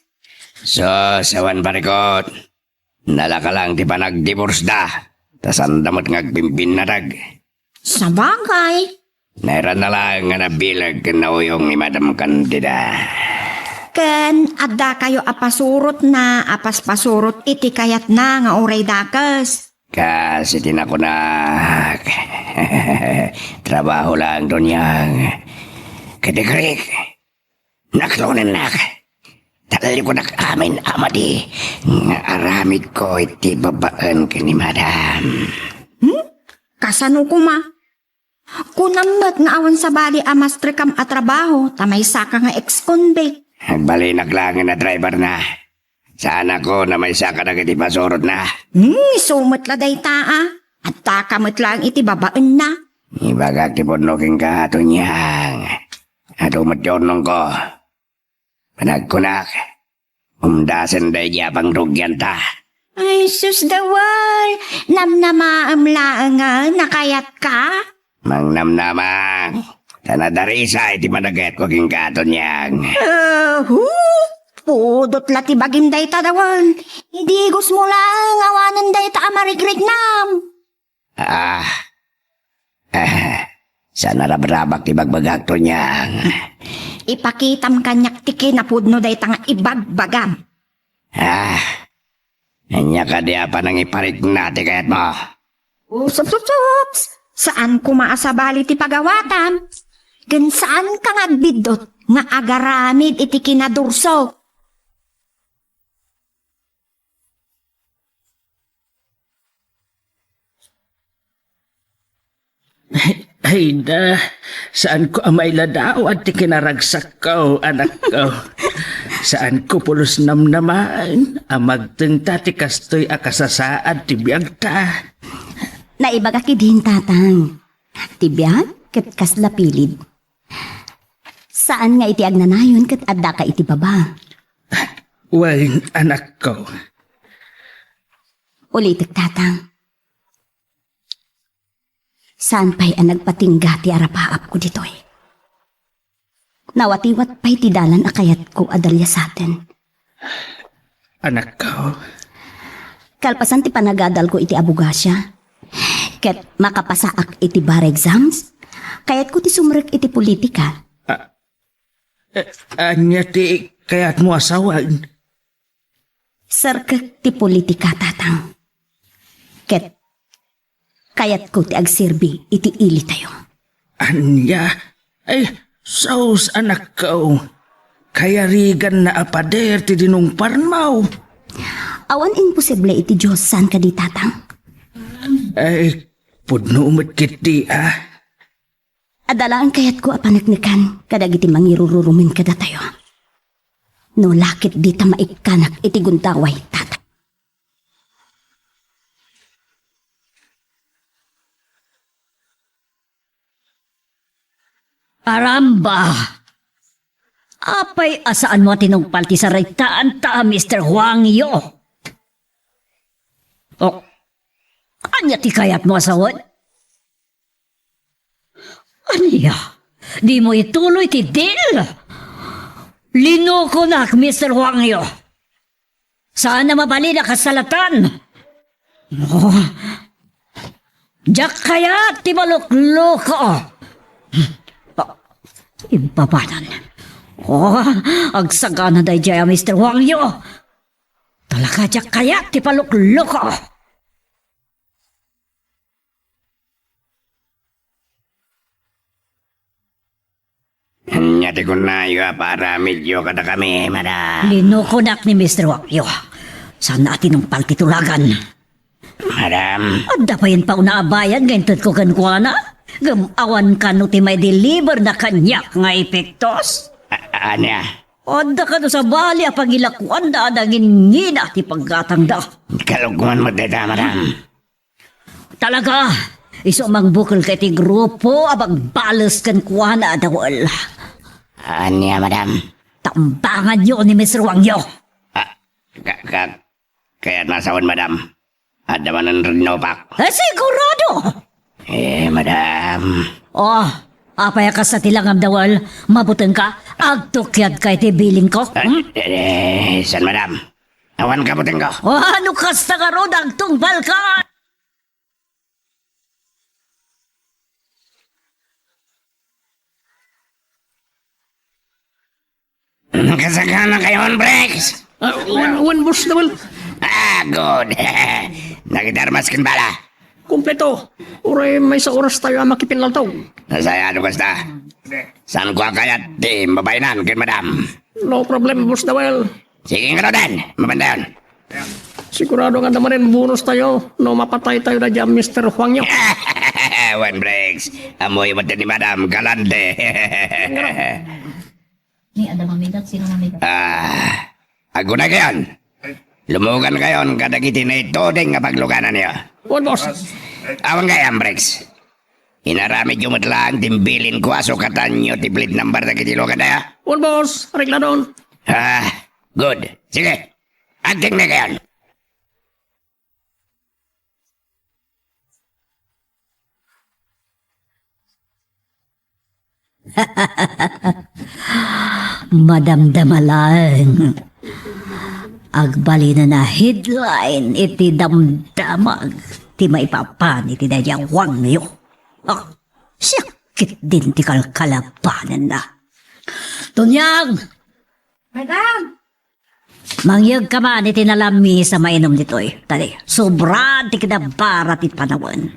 Sus, awan parikot. Nalaka lang ti panagdiborsda, ta saanda met nga agbimbinatag. Sabagay. Nairana laeng nga nabileg ken nauyong ni Madam Candida. Ken addakayo a pasurotna a paspasurot iti kayatna nga uray dakes. Kas iti nakunak, trabaho lang, Tonyang. Kadagrik, naklonennak. Talikunak amin a madi nga aramidko iti babaen ken ni Madam. Hmm? Kasano koma? Kunam met nga awan sabali a mastrekam a trabaho ta maysaka nga ex-convict. Agbalinak laengen a driverna. Saanakon a maysa kadagiti pasurotna. Hmm, isu met la dayta, a. Addaka met laeng iti babaenna. Ibagak ti pudno kenka, Tonyang. Adu met ti urnongko. Panagkunak, umdasen daydi a pangrugianta. Ay, sus, Dawal! Namnamaem laeng a nakayatka? Mangnamnama, ta nadarisay ti panagayatko kenka, Tonyang. Ahu! Pudot la ti bagim dayta, Dawal. Idigosmo laeng awanen dayta a marigriknam. Ah. Ah. Saan a rabrabak ti bagbagak, Tonyang. Ipakitam kaniak ti kinapudno dayta nga ibagbagam. Ah. Ania kadi a panangiparikna ti kayatmo? Ups, ups, ups, ups. Saan koma a sabali ti pagawatam. Ken saanka nga agbiddut nga agaramid iti kinadurso. Ay, ayda, saanko a mailadawan ti kinaragsakko, anakko. Saanko pulos namnamaen a magtengta ti kastoy a kasasaad ti biagta. Naibagak idin, Tatang. Ti biag ket kasla pilid. Saan nga iti agnanayon ket addaka iti baba. Wen, anakko. Ulitek, Tatang. Saan pay a nagpatingga ti arapaapko ditoy. Nawatiwat pay ti dalan a kayatko a daliasaten. Anakko. Kalpasan ti panagadalko iti abogasia, ket makapasaak iti bar exams, kayatko ti sumrek iti politika. Ah, eh, ania ti kayatmo a sawen? Serkek ti politika, Tatang. Ket kayatko ti agserbi iti ilitayo. Ania? Ay, sus, anakko. Kayariganna a pader ti dinungparmo. Awan imposible iti Dios, saan kadi, Tatang? Ay, pudno met ketdi, ah. Adda laeng kayatko a paneknekan kadagiti mangirururumen kadatayo. No la ket dita maikkanak iti gundaway, Tatang. Karamba! Apay a saanmo a tinungpal ti saritaanta, Mister Huangyo? Oh, ania ti kayatmo a sawen? Ania? Dimo ituloy ti deal? Linukonak, Mister Huangyo. Saan a mabalin a kasalatan. Oh. Diak kayat ti malukloko. Impabanan. Oh, agsagana daydiay a Mister Huangyo. Talaga diak kayat ti palukloko. Ania ti kunayo a paaramidyo kadakami, madam? Linukonak ni Mister Huangyo. Saan a tinungpal ti tulagan. Madam. Adda payen pauna a bayad nga intedko kenkuana? Ngem awan kano ti maideliverna kaniak nga epektos? A-, ania? Adda kano sabali a pangilakuanda a nangingina ti paggatangda? Kalukwan met dayta, madam. Talaga, isu a mangbukelka iti grupo a magbales kenkuana a dawel. Ania, madam? Tambanganyo ni Mister Huangyo. Ah, ka, ka, kayatna a sawen, madam. Adda manen rinnopak. Eh, sigurado! Eh, madam. Oh, apay a kasta ti langam, dawel? Mabutengka? Agtukiadka iti bilinko? Ah, hmm? Eh, eh, saan, madam? Awan kabutengko. Oh, no kasta ngarud, agtungpalka! Nakasaganakayon, Bricks? Ah, wen, wen, Boss Dawel. Ah, good. Nakitarmas ken bala? Kompleto. Uray maysa oras tayo a makipinaltaw. Nasaya no kasta. Saan ko a kayat ti mabaenan ken madam? No problem, Boss Dawel. Sige, ngaruden, mapantayon. Sigurado nga adda manen bonus tayo no mapatay tayo daydiay a Mister Huangyo. Wen, Bricks. Ammoyo met ni madam, galante. Ni adda mamigat, sino mamigat? Ah, agunakayon. Lumugankayon kadagiti naituding nga paglugananyo. Wen, boss. Awan gayam, Bricks. Inaramidyo met laeng ti bilinko a sukatanyo ti plate number dagiti lugantayo. Wen, boss. Arekladon. Ah, good. Sige. Agtengnekayon. Madamdama laeng. Agbalinen a headline iti damdamag ti maipapan iti daydiay a Huangyo. Ah, siak ketdin ti kalkalabanenna. Tonyang! Madam! Mangyegka man iti nalamis a mainum ditoy. Tadi, sobra ti kinabara ti panawen.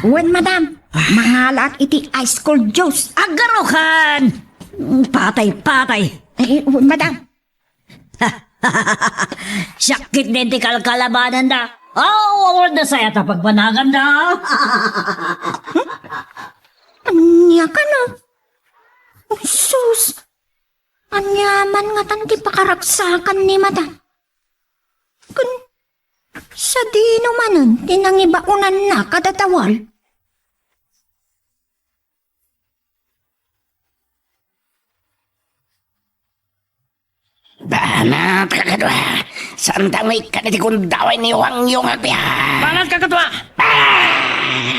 Wen, madam. Mangalaak iti ice cold juice. Agarukan! Patay, patay. Eh, wen, madam. Siak ketdin ti kalkalabanenda. Aw, awan da saya ta pagbanaganda. Ania kano? Sus! Ania man ngatan ti pakaragsakan ni madam? Kun, Sadino manen ti nangibaonanna kada tawal? Banat, kakadua. Saan ta nga ikkan iti gundaway ni Wangyo nga agbiag? Banat, kakadua! Ah!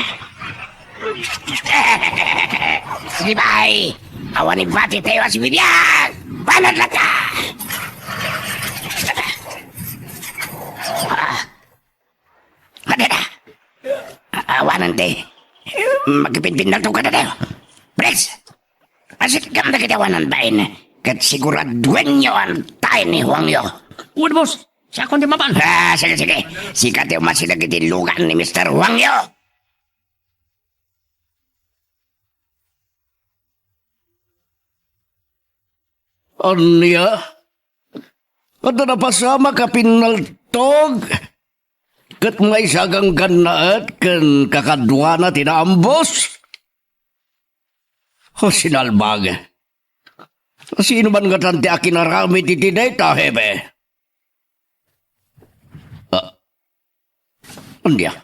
Sibay! Awan ibati tayo a sibibiag! Banat latta! Ah! Adda. A-, awanan ti. Makipinpindalto kada tayo. Pres! Asit kam dagiti awanan bain. Ket siguraduenyo antay ni Wangyo. Wen, boss. Siakon ti mapan. Ah, sige, sige. Sika ti umasideg iti lugan ni Mister Wangyo. Ania? Adda napasamak a pinnaltog ket maysa a ganggannaet ken kakaduana ti naambos? O, sinalbag! Sino man ngatan ti akinaramid iti dayta, Hepe? Ah, ania?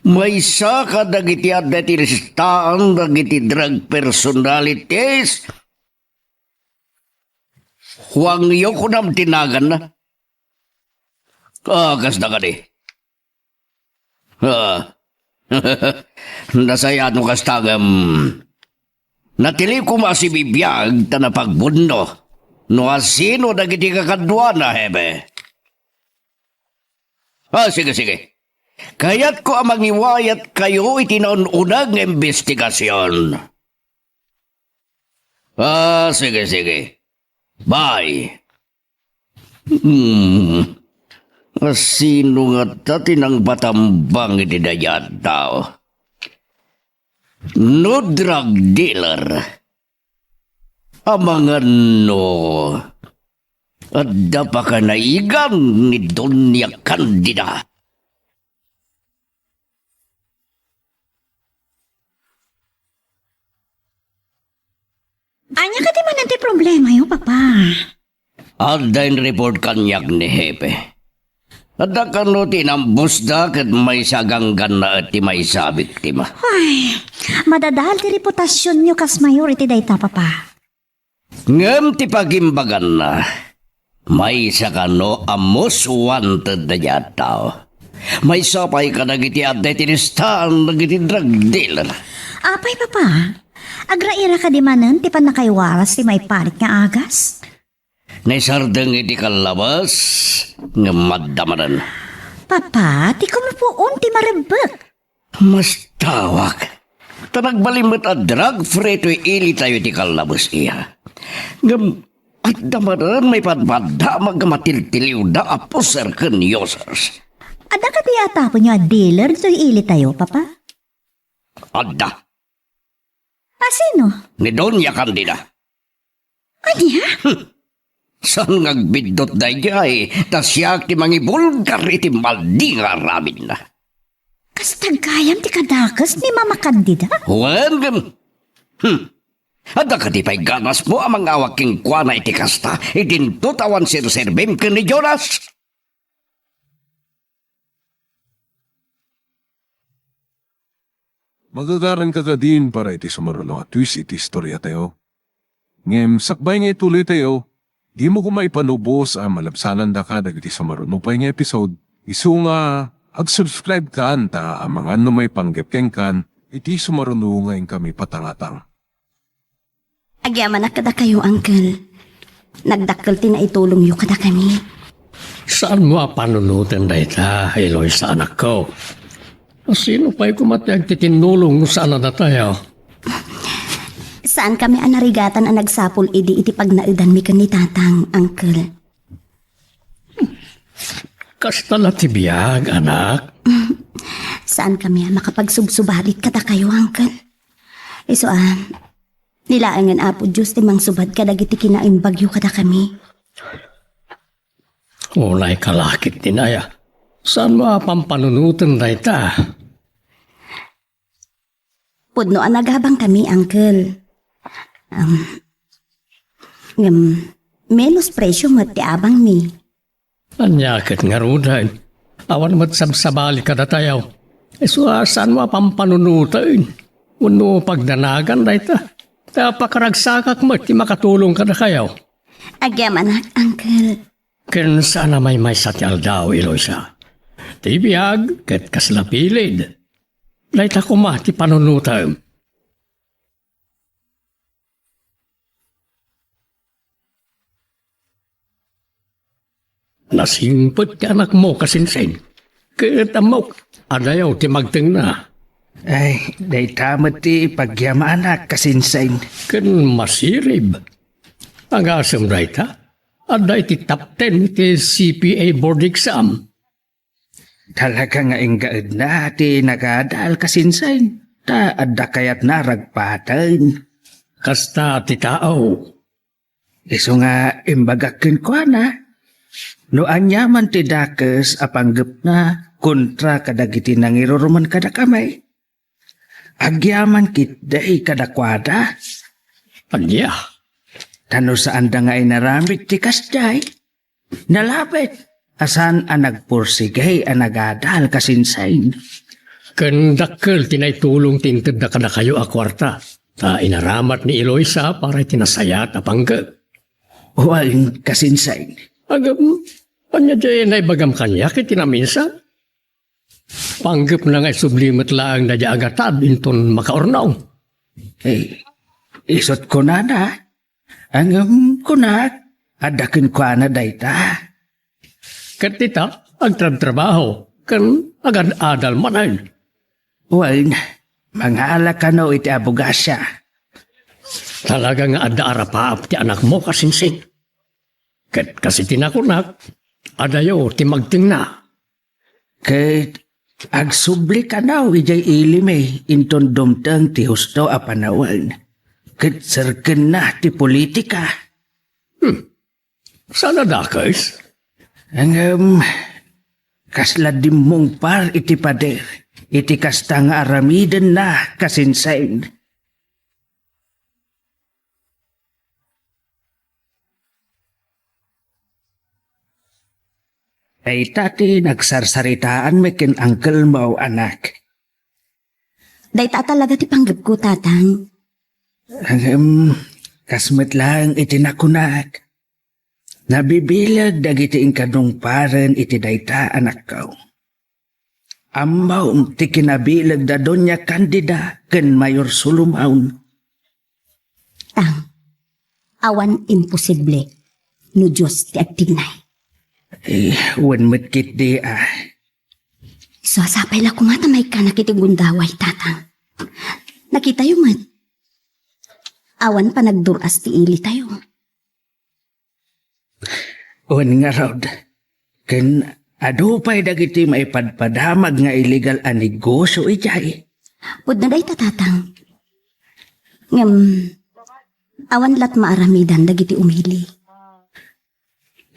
Maysa kadagiti adda iti listaan dagiti drug personalities? Wangyo kunam ti naganna? Ah, kasta kadi. Ah. Nasayaat no kasta ngem natiliw koma a sibibiag ta napagbuno no asino dagiti kakaduana, Hepe. Ah, sige, sige. Kayatko a mangiwayatkayo iti naun-uneg nga imbestigasion. Ah, sige, sige. Bye. Hmm. Asino ngata ti nangbatambang iti dayta a tao? No drug dealer, amangan no adda pakanaigan ni Doña Candida. Ania kadi manen ti problemayo, Papa? Adda in-report kaniak ni Hepe. Adda kano ti inambosda ket maysa a ganggannaet ti maysa a biktima. Ay, madadael ti reputasionyo kas mayor iti dayta, Papa. Ngem ti pagimbaganna, maysa kano a most wanted dayta a tao. Maysa pay kadagiti adda iti listaan dagiti drug dealer. Apay, Papa? Agraira kadi manen ti pannakaiwaras ti maiparit nga agas? Naisardeng iti kallabas, ngem adda manen. Papa, ti kumupuon ti marebbek. Mastawak. Ta nagbalin met a drug-free toy ilitayo iti kallabas iya. Ngem adda manen maipadpadamag a matiltiliwda a poser ken users. Adda kadi atapenyo a dealer toy ilitayo, Papa? Adda. Asino? Ni Doña Candida. Ania? Saan nga agbiddut daydiay, ta siak ti mangibulgar iti maldi nga aramidna. Kasta gayam ti kadakes ni Mama Candida? Wen, ngem, hmm. Adda kadi pay ganasmo a mangawag kenkuana iti kasta, idinto ta awan serserbim ken ni Jonas? Magagaran ka kadin para iti sumaruno a twist iti istoriatayo. Ngem sakbay nga ituloytayo, dimo koma ipanubos a malabsanandaka dagiti sumaruno pay nga episode, isu nga ag-subscribe kan ta amangan no maipanggep kenkan iti sumaruno nga inkami patangatang. Agyamanak kadakayo, Uncle. Nagdakkel ti naitulongyo kadakami. Saanmo a panunoten dayta, Eloisa, anakko. Sino pay koma ti agtitinnulong no saan a datayo? Saankami a narigatan a nagsapul idi iti pagnaedanmi ken ni Tatang, Uncle. Kasta la ti biag, anak. Saankami a makapagsubsubadit kadakayo, Uncle. Isu a, ni laengen Apo Dios ti mangsubad kadagiti kinaimbagyo kadakami. Unay kalakit ti naya. Saanmo a pampanunoten dayta? Pudno a nagabangkami, Uncle. Am, ngem, menos presyo met ti abangmi. Ania ket ngaruden? Awan met sabsabali kadatayo. Isu a saanmo a pampanunoten wenno pagdanagan dayta. Ta pakaragsakak met ti makatulong kadakayo. Agyamanak, Uncle. Ken saan a maymaysa ti aldaw, Eloisa. Ti biag ket kasla pilid. Dayta koma ti panunotem. Nasingpet ti anakmo, Kasinsin. Ket ammok, adayo ti magtengna. Ay, dayta met ti pagyamanak, Kasinsin. Ken masirib. Agasem dayta, adda iti top ten iti C P A board exam. Talaga nga inggaedna ti nagadal, Kasinsin. Ta adda kayatna ragpaten. Kasta ti tao. Isu nga imbagak kenkuana, no aniaman ti dakes a panggepna kontra kadagiti nangiruruman kadakami, agyaman ketdi kadakuada. Ania? Ta no saanda nga inaramid ti kasdiay, nalabit a saan a nagpursigi a nagadal, Kasinsin. Ken dakkel ti naitulong ti intedda kadakayo a kuarta, ta inaramat ni Eloisa para iti nasayaat a panggep. Wen, Kasinsin. Agam, ania diay naibagam kaniak iti naminsan? Panggepna nga isubli met laeng daydiay a gatad inton makaurnong. Eh, isut' kunana, ngem kunak, adda kenkuana dayta. Ket dita, agtrabtrabaho, ken agad-adal manen. Wen, mangala kano iti abogasia. Talaga nga adda arapaap ti anakmo, Kasinsin. Ket kas iti nakunak, adayo ti magtengna. Ket agsubli kano idiay ilimi inton dumteng ti husto a panawen. Ket serkenna ti politika. Hmm. Saan a dakes? Ngem, kasla dimmungpar iti pader, iti kasta nga aramidenna, Kasinsin. Dayta ti nagsarsaritaanmi ken uncle mo, anak. Dayta talaga ti panggepko, Tatang. Ngem, kas met laeng iti nakunak, nabibileg dagiti inkadungparen iti dayta, anakko. Ammom ti kinabileg da Doña Candida ken Mayor Solomon. Tang, awan imposible no Dios ti agtignay. Eh, wen met ketdi, ah. Isu a sapay la koma ta maikkanak iti gundaway, Tatang. Nakitayo met. Awan panagdur-as ti ilitayo. Wen ngarud, ken adu pay dagiti maipadpadamag nga illegal a negosyo idiay? Pudno dayta, Tatang. Ngem, awan lat maaramidan dagiti umili.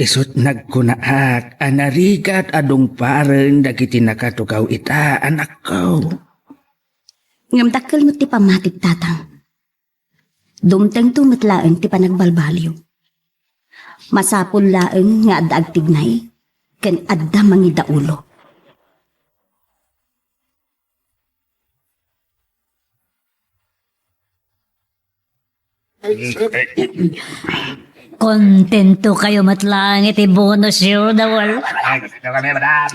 Isut' nagkunaak a narigat a dungparen dagiti nakatugaw ita, anakko. Ngem dakkel met ti pammatik, Tatang. Dumtengto met laeng ti panagbalbaliw. Masapul laeng nga adda agtignay ken adda mangidaulo. Kontento kayo met laeng iti bonus yo, Dawal. Ay, kontento kami, madam.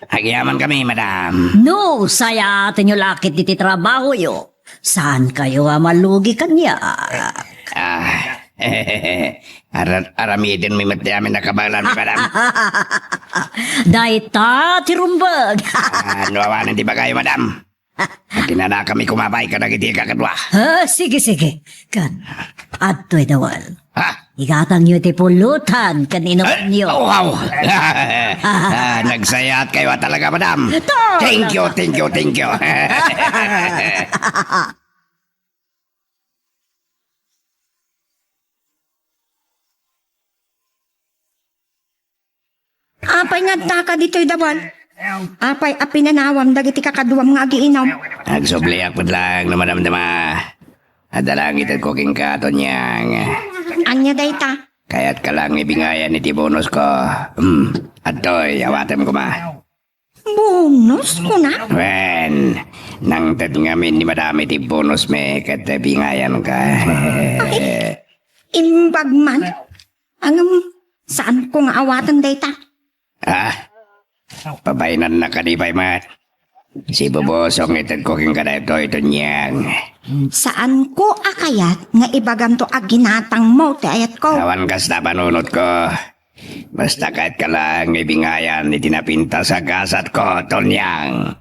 Agyaman kami, madam. No, sayaatenyo la ketdi ti trabahoyo. Saan kayo a malugi kaniak? Ah, ara-, aramidenmi met ti amin a kabaelanmi, madam. Dayta ti rumbeg. Ah, no awanen ti ibagayo, madam. Agkinanakami koma pay kadagiti kakadua. Ah, sige, sige. Ken, adtoy, Dawal. Ha? Igatangyo ti pulutan ken inumanyo. Eh, wow! Ah, nagsayaat kayo talaga, madam. Thank you, thank you, thank you. Apay nga adda ka ditoy, Dawal? Apay a pinanawam dagiti kakaduam nga agiinom? Agsubliak met laeng no madamdama. Adda laeng itedko kenka, Tonyang. Ania dayta? Kayatka laeng ibingayan iti bonus ko. Hmm. Adtoy, awatem koma. Bonus, kuna? Wen, nangted ngamin ni Madam iti bonus mi ket bingayan ka. Ay, imbag man. Ngem, saan ko nga awaten dayta? Ah, pabainanna kadi pay met. Sibubusong itedko kenka daytoy, Tonyang. Saan ko a kayat nga ibaganto a ginatangmo ti ayatko. Awan kasta panunotko. Basta kayat ka lang ibingayan iti napintas a gasatko, Tonyang.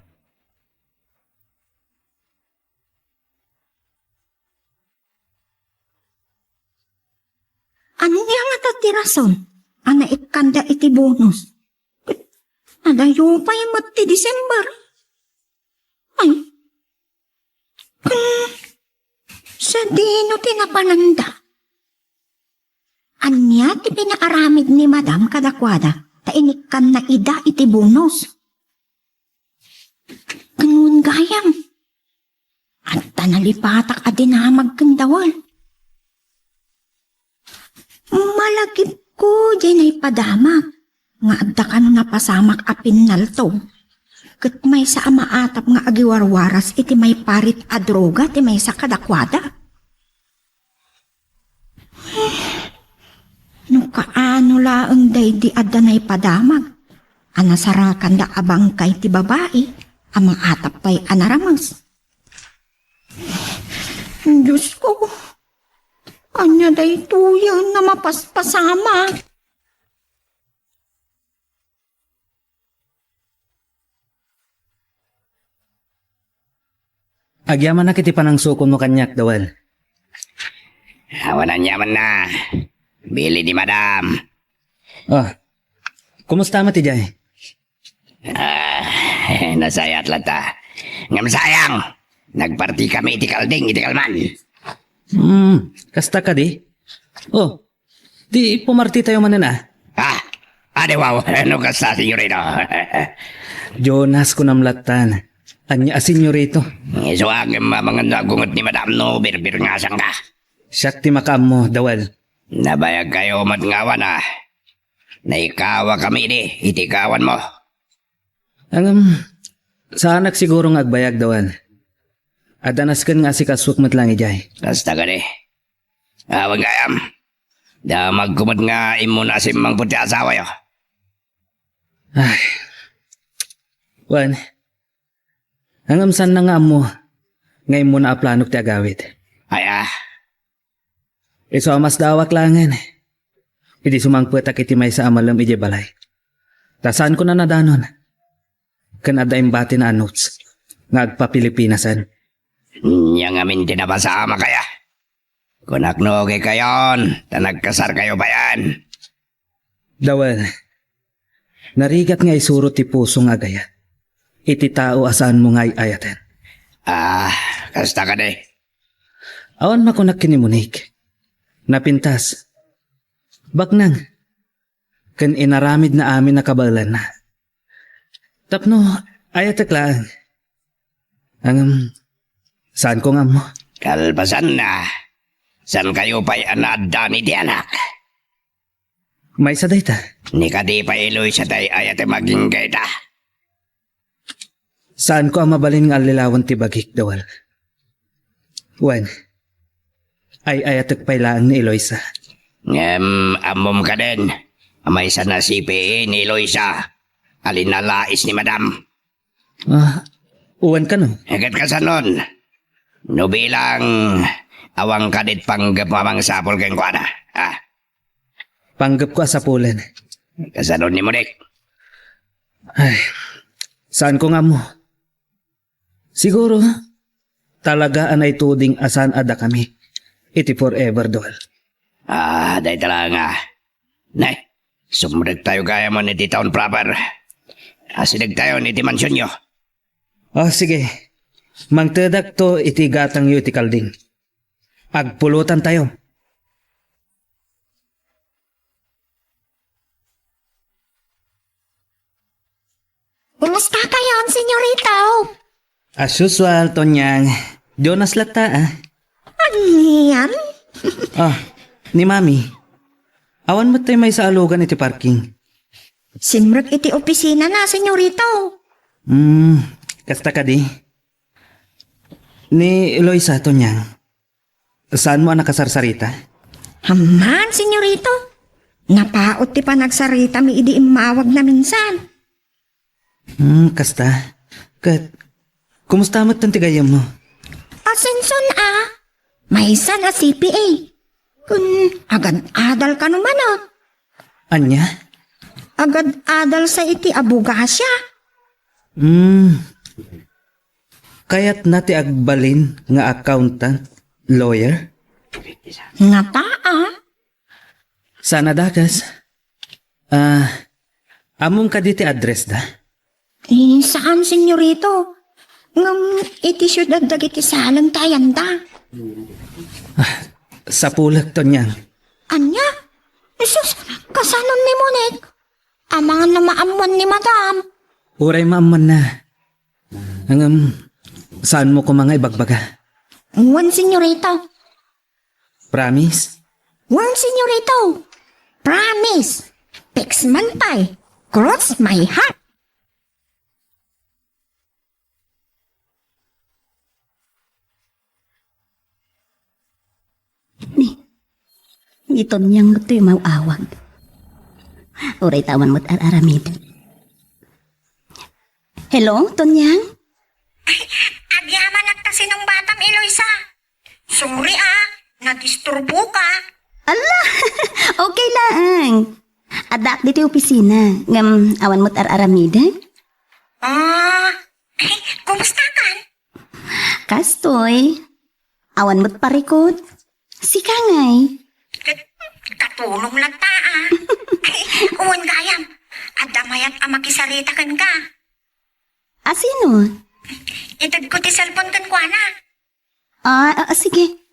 Ania ngata ti rason a naikkanda iti bonus? Adayo pay met ti December. Ay. Hmm. Sadino ti napananda? Ania ti pinaaramid ni Madam kadakuada ta inikkanna ida iti bonus? Ken gayam, adda nalipatak a dinamag ken dawel. Malagipko diay naipadamag nga adda kano napasamak a pinnalto, ket maysa a maatap nga agiwarwaras iti maiparit a droga ti maysa kadakuada. No kaano laeng daydi adda naipadamag a nasarakanda a bangkay ti babai a maatap pay a narames. Diosko, ania daytoyen a mapaspasamak? Agyamanak iti panangsukonmo kaniak, Dawel. Awan aniamanna. Bili ni Madam. Ah, kumusta met idiay? Ah, nasayaat latta. Ngem sayang, nagpartikami iti kalding iti kalman. Hmm, kasta kadi? Oh, di pumartitayo manen, ah. Ah, adi wow, no kasta, senyorito? Jonas, kunam lattan. Ania a senyorito? Isu a ngem amangan no agunget ni Madam no birbirngasangka. Siak ti makaammo, Dawel. Nabayagkayo met nga awan, ah. Naikawakami idi iti ikawanmo. Ngem, saanak siguro nga agbayag, Dawel. Adda nasken nga asikasuek met lang idiay. Kasta kadi. Awan gayam. Damagko met nga immuna a simmangpet ti asawayo. Ay. Wen, ngem saanna nga ammo nga immuna a planok ti agawid. Ay, ah. Isu a masdaawak laengen idi sumangpetak iti maysa a malem idiay balay. Ta saanko a nadanon. Ken adda imbatina a notes nga agpa-Pilipinasen. Ania ngamin ti napasamak aya? Kunak no okay kayon, ta nagkasarkayo payen. Dawel, narigat nga isuro ti puso nga agayat iti tao a saanmo nga ay-ayaten. Ah, kasta kadi. Awan makunak ken ni Monique. Napintas. Baknang. Ken inaramidna amin a kabaelanna. Tapno, ayatek laeng. Ngem, saanko nga ammo. Kalpasanna, saankayo pay a naaddaan iti anak? Maysa dayta. Ni kadi pay Eloisa ti ay-ayatem agingga ita. Saanko a mabalin nga allilawen ti bagik, Dawel. Wen, ay-ayatek pay laeng ni Eloisa. Ngem ammom kadin a maysa a C P A ni Eloisa a linalais ni Madam. Ah, wen kano? Ket kasanon, no bilang awan kadit panggep a mangsapul kenkuana, ah. Panggepko a sapulen. Kasanon ni Monique? Ay, saanko nga ammo. Siguro, talaga a naituding a saan a dakami iti forever, Dol. Ah, dayta la nga. Nay, sumrektayo gayamon iti town proper. Asidegtayon iti mansionyo. Oh, sige. Mangtedakto iti gatangyo iti kalding. Agpulotantayo. Kumusta kayon, senyorito? As usual, Tonyang. Jonas latta, ah. Anian? Ah, ni Mami. Awan met tay maysa a lugan iti parking. Simrek iti opisinana, senyorito. Hmm, kasta kadi. Ni Eloisa, Tonyang, saanmo a nakasarsarita? Amman, senyorito. Napaut ti panagsaritami idi immawagna minsan. Hmm, kasta. Ket, kumusta met ti gayyemmo? Asenson a. Maysan a C P A. Kun agad-adal kano man a. Ania? Agad-adal sa iti abogasia. Hmm. Kayatna ti agbalin nga accountant, lawyer? Ngata a. Saan a dakes? Ah, ammom kadi ti address da? Eh, saan, senyorito? Ngem iti siudad dagiti saleng ti ayanda. Ah, sapulek, Tonyang. Ania? Sus, kasano ni Monik? Amangan no maammuan ni Madam. Uray maammuanna. Ngem, saanmo koma nga ibagbaga? Wen, senyorito. Promise? Wen, senyorito. Promise. Fix man pay. Cross my heart. Ni, ni Tonyang toy maawag. Uray ta awan met ar-aramid. Hello, Tonyang? Ay, agyamanak ta sinungbatam, Eloisa. Sorry a, nadisturboka. Ala, okay laeng. Addaak ditoy opisina, ngem awan met ar-aramid. Ah, eh, kumusta kan? Kastoy, awan met parikut. Sika ngay? Kat-, katulong lang ta, ah. Ay, wen gayam. Adda mayat a makisarita kenka. A sino? Itedko ti cellphone kenkuana. Ah, ah, ah, sige.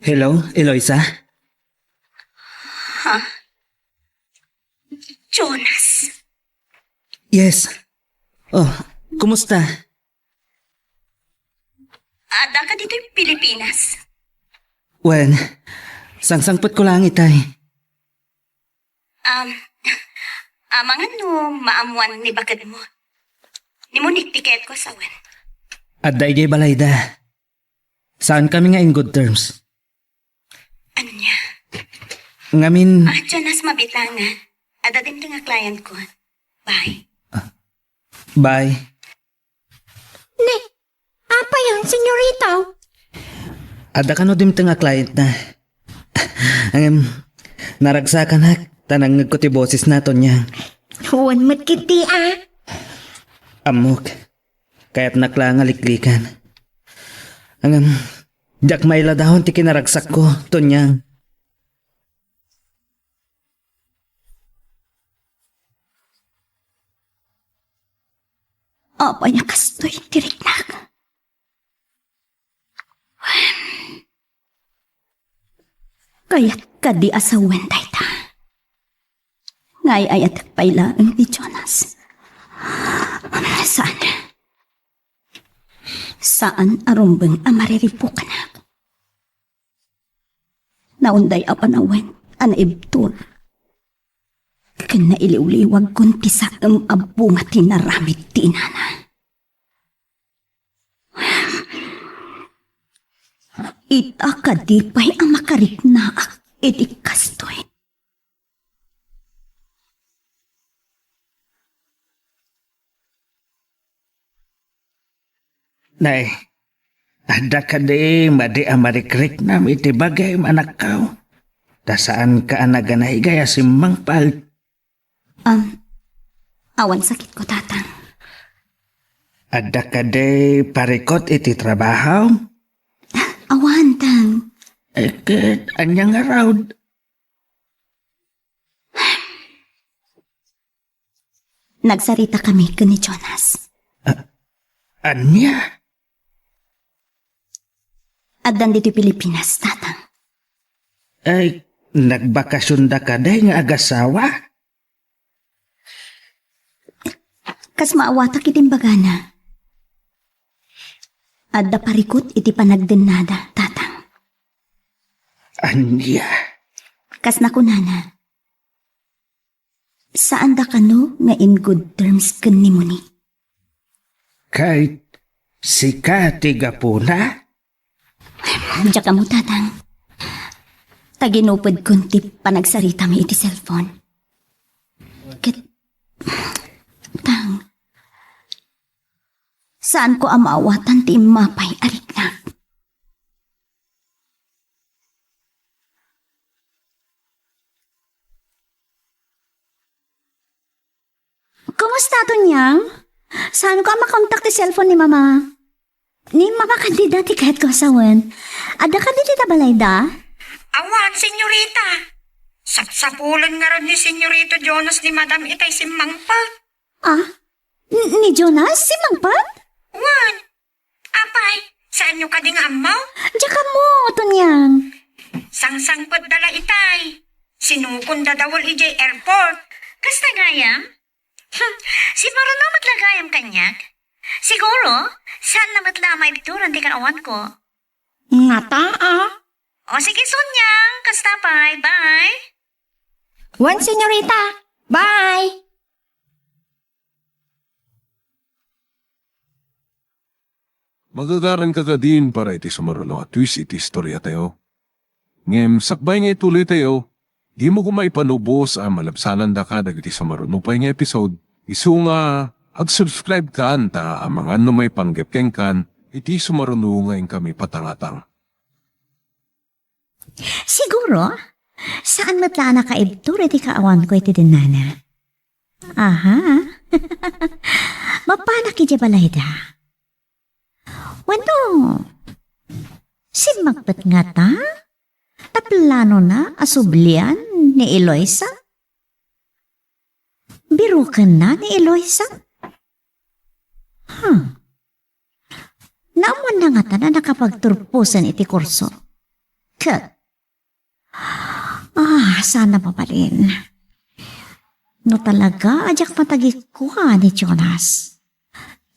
Hello, Eloisa? Ha? Jonas? Yes. Oh, kumusta? Adda ka ditoy Pilipinas? Wen, sangsangpetko laeng itay. Um, amangan no maammuan ni bakedmo. Ni Monique ti kayatko a sawen. Adda idiay balayda. Saankami nga in good terms. Ania? Ngamin. Ah, Jonas, mabiit laeng. Adda dimteng a client ko. Bye. Bye. Ni, apay a, senyorito? Adda kano dimteng a client na. Ngem, naragsakanak, ta nangngegko ti bosesna, Tonyang. Wen met ketdi a. Ammok, kayatnak laeng a liklikan. Ngem, diak mailadawon ti kinaragsakko, Tonyang. Apay a kastoy ti riknak? Kayat kadi a sawen dayta? Nga ay-ayatek pay laeng ni Jonas. Saan? Saan a rumbeng a mariribukanak? Naunday a panawen a naibtur ken nailiwliwagkon ti saem a bunga ti naramid ti inana. Ita kadi pay a makariknaak iti kastoy? Nay, adda kadi madi a marikriknam iti bagim, anakko? Ta saanka a naganaygay a simmangpal. Um, awan sakitko, Tatang. Adda kadi parikut iti trabaho? Awan, Tang. Eh, ket ania ngarud? Nagsaritakami ken ni Jonas. A-, ania? Addan ditoy Pilipinas, Tatang. Ay, nagbakasionda kadi nga agasawa? Kas maawatak iti imbagana. Adda parikut iti panagdennada, Tatang. Ania? Kas nakunana, saanda kano nga in good terms ken ni Monique? Ket sika ti gapuna? Diak ammo, Tatang. Ta ginupodkon ti panagsaritami iti cellphone. Ket, Tang, saanko a maawatan ti immapay a riknak. Kumusta, Tonyang? Saanko a makontak ti cellphone ni Mama. Ni Mama kandida ti kayatko a sawen. Adda kadi dita balayda? Awan, senyorita. Sapsapulen ngarud ni Senyorito Jonas ni Madam itay simmangpet. Ah? N-, ni Jonas? Simmangpet? Wen. Apay, saanyo kadi nga ammo? Diak ammo, Tonyang. Sangsangpetda la itay. Sinukonda dawen idiay airport. Kasta gayam? Hmm, simaruno met la gayam kaniak. Siguro, saanna met la a maibturan ti kaawanko. Ngata, a? O sige, Tonyang, kasta pay. Bye. Wen, senyorita. Bye. Magagaranka kadin para iti sumaruno a twist iti istoriatayo. Ngem sakbay nga ituloytayo, dimo koma ipalubos a malabsanandaka dagiti sumaruno pay nga episode, isu nga ag-subscribe kan ta amangan no maipanggep kenkan iti sumaruno nga inkami patangatang. Siguro, saan met la a nakaibtur iti kaawanko iti dennana. Aha. Mapanak idiay balayda. Wenno, simmangpet ngata? Ta planona a sublian ni Eloisa? Birukenna ni Eloisa? Huh. Naammoanna ngatan a nakapagturposen iti kurso. Ket, ah, saan a mabalin. No talaga a diak matagikua ni Jonas,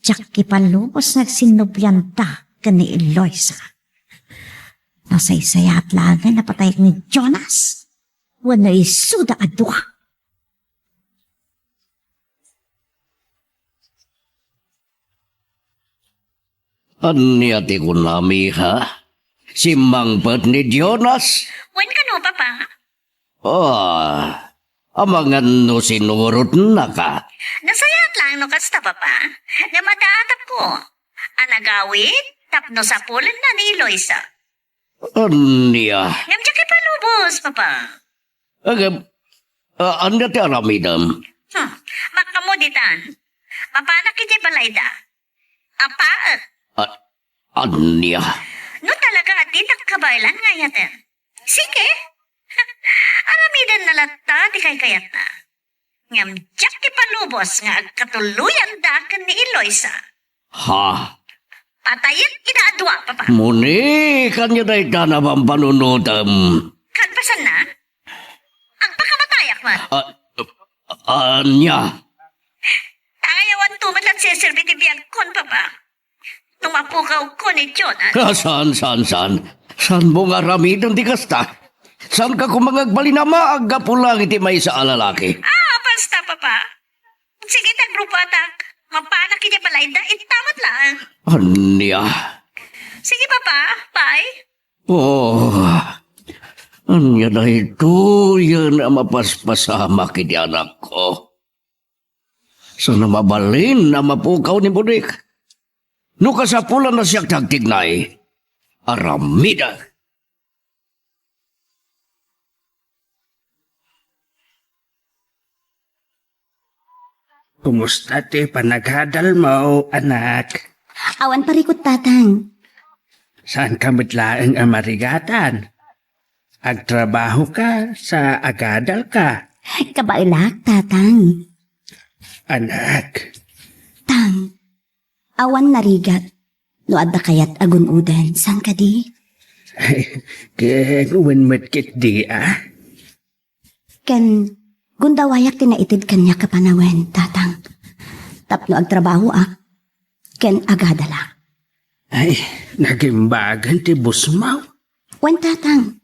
diak ipalubos nga agsinnublianta ken ni Eloisa. Nasaysayaat laengen a patayen ni Jonas wenno isuda a dua. Ania ti kunam, iha? Simmangpet ni Jonas? Wen kano, Papa. Ah, amangan no sinurotnaka. Nasayaat laeng no kasta, Papa. Ngem adda atapko a nagawid tapno sapulenna ni Eloisa. Ania? Ngem diak ipalubos, Papa. Agam, a-, ania ti aramidem? Hmm, makkammo ditan. Mapanak idiay balayda. Apa? A-, ania? No talaga a dinak kabaelan nga ayaten. Sige. Aramidenna latta ti kaykayatna. Ngem diak ipalubos nga agkatuloyanda ken ni Eloisa. Ha? Patayen ida a dua, Papa. Moni, kanya dayta na pampanunotem. Kalpasanna? Agpakamatayak met. A-, ania? Tangayawan to met la serserbi ti biagkon, Papa. No mapukawko ni Jonas. Ah, saan, saan, saan? Saanmo nga aramiden ti kasta? Saanka koma nga agbalin a maag gapu lang iti maysa a lalaki? Ah, basta, Papa. Sige, ta agrupatak. Mapanak idiay balayda, intamat laeng. Ania? Sige, Papa. Bye. Oh, ania daytoyen a mapaspasamak iti anakko? Saan a mabalin a mapukaw ni Monique? No kasapulanna siak ti agtignay, aramidek. Kumusta ti panagadalmo, anak? Awan parikut, Tatang. Saanka met laeng a marigatan? Agtrabahoka sa agadalka? Kabaelak, Tatang. Anak. Tang, awan narigat no adda kayat a gun-oden, saan kadi? Ken wen met ketdi, a? Ken gundawayak ti naited kaniak a panawen, Tatang, tapno agtrabahoak ken agadalak. Ay, nagimbagan ti busmaw. Wen, Tatang.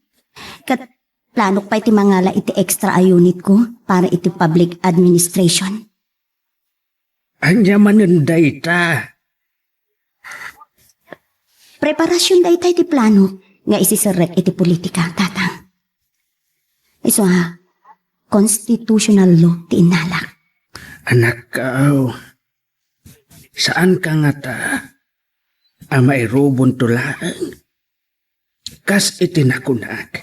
Ket planok pay ti mangala iti extra a unit ko para iti public administration. Ania manen dayta? Preparasion dayta iti plano nga isiserrek iti politika, Tatang. Isu a, constitutional law ti innalak. Anak, aw, saanka ngata a mairubonto laeng? Kas iti nakunak,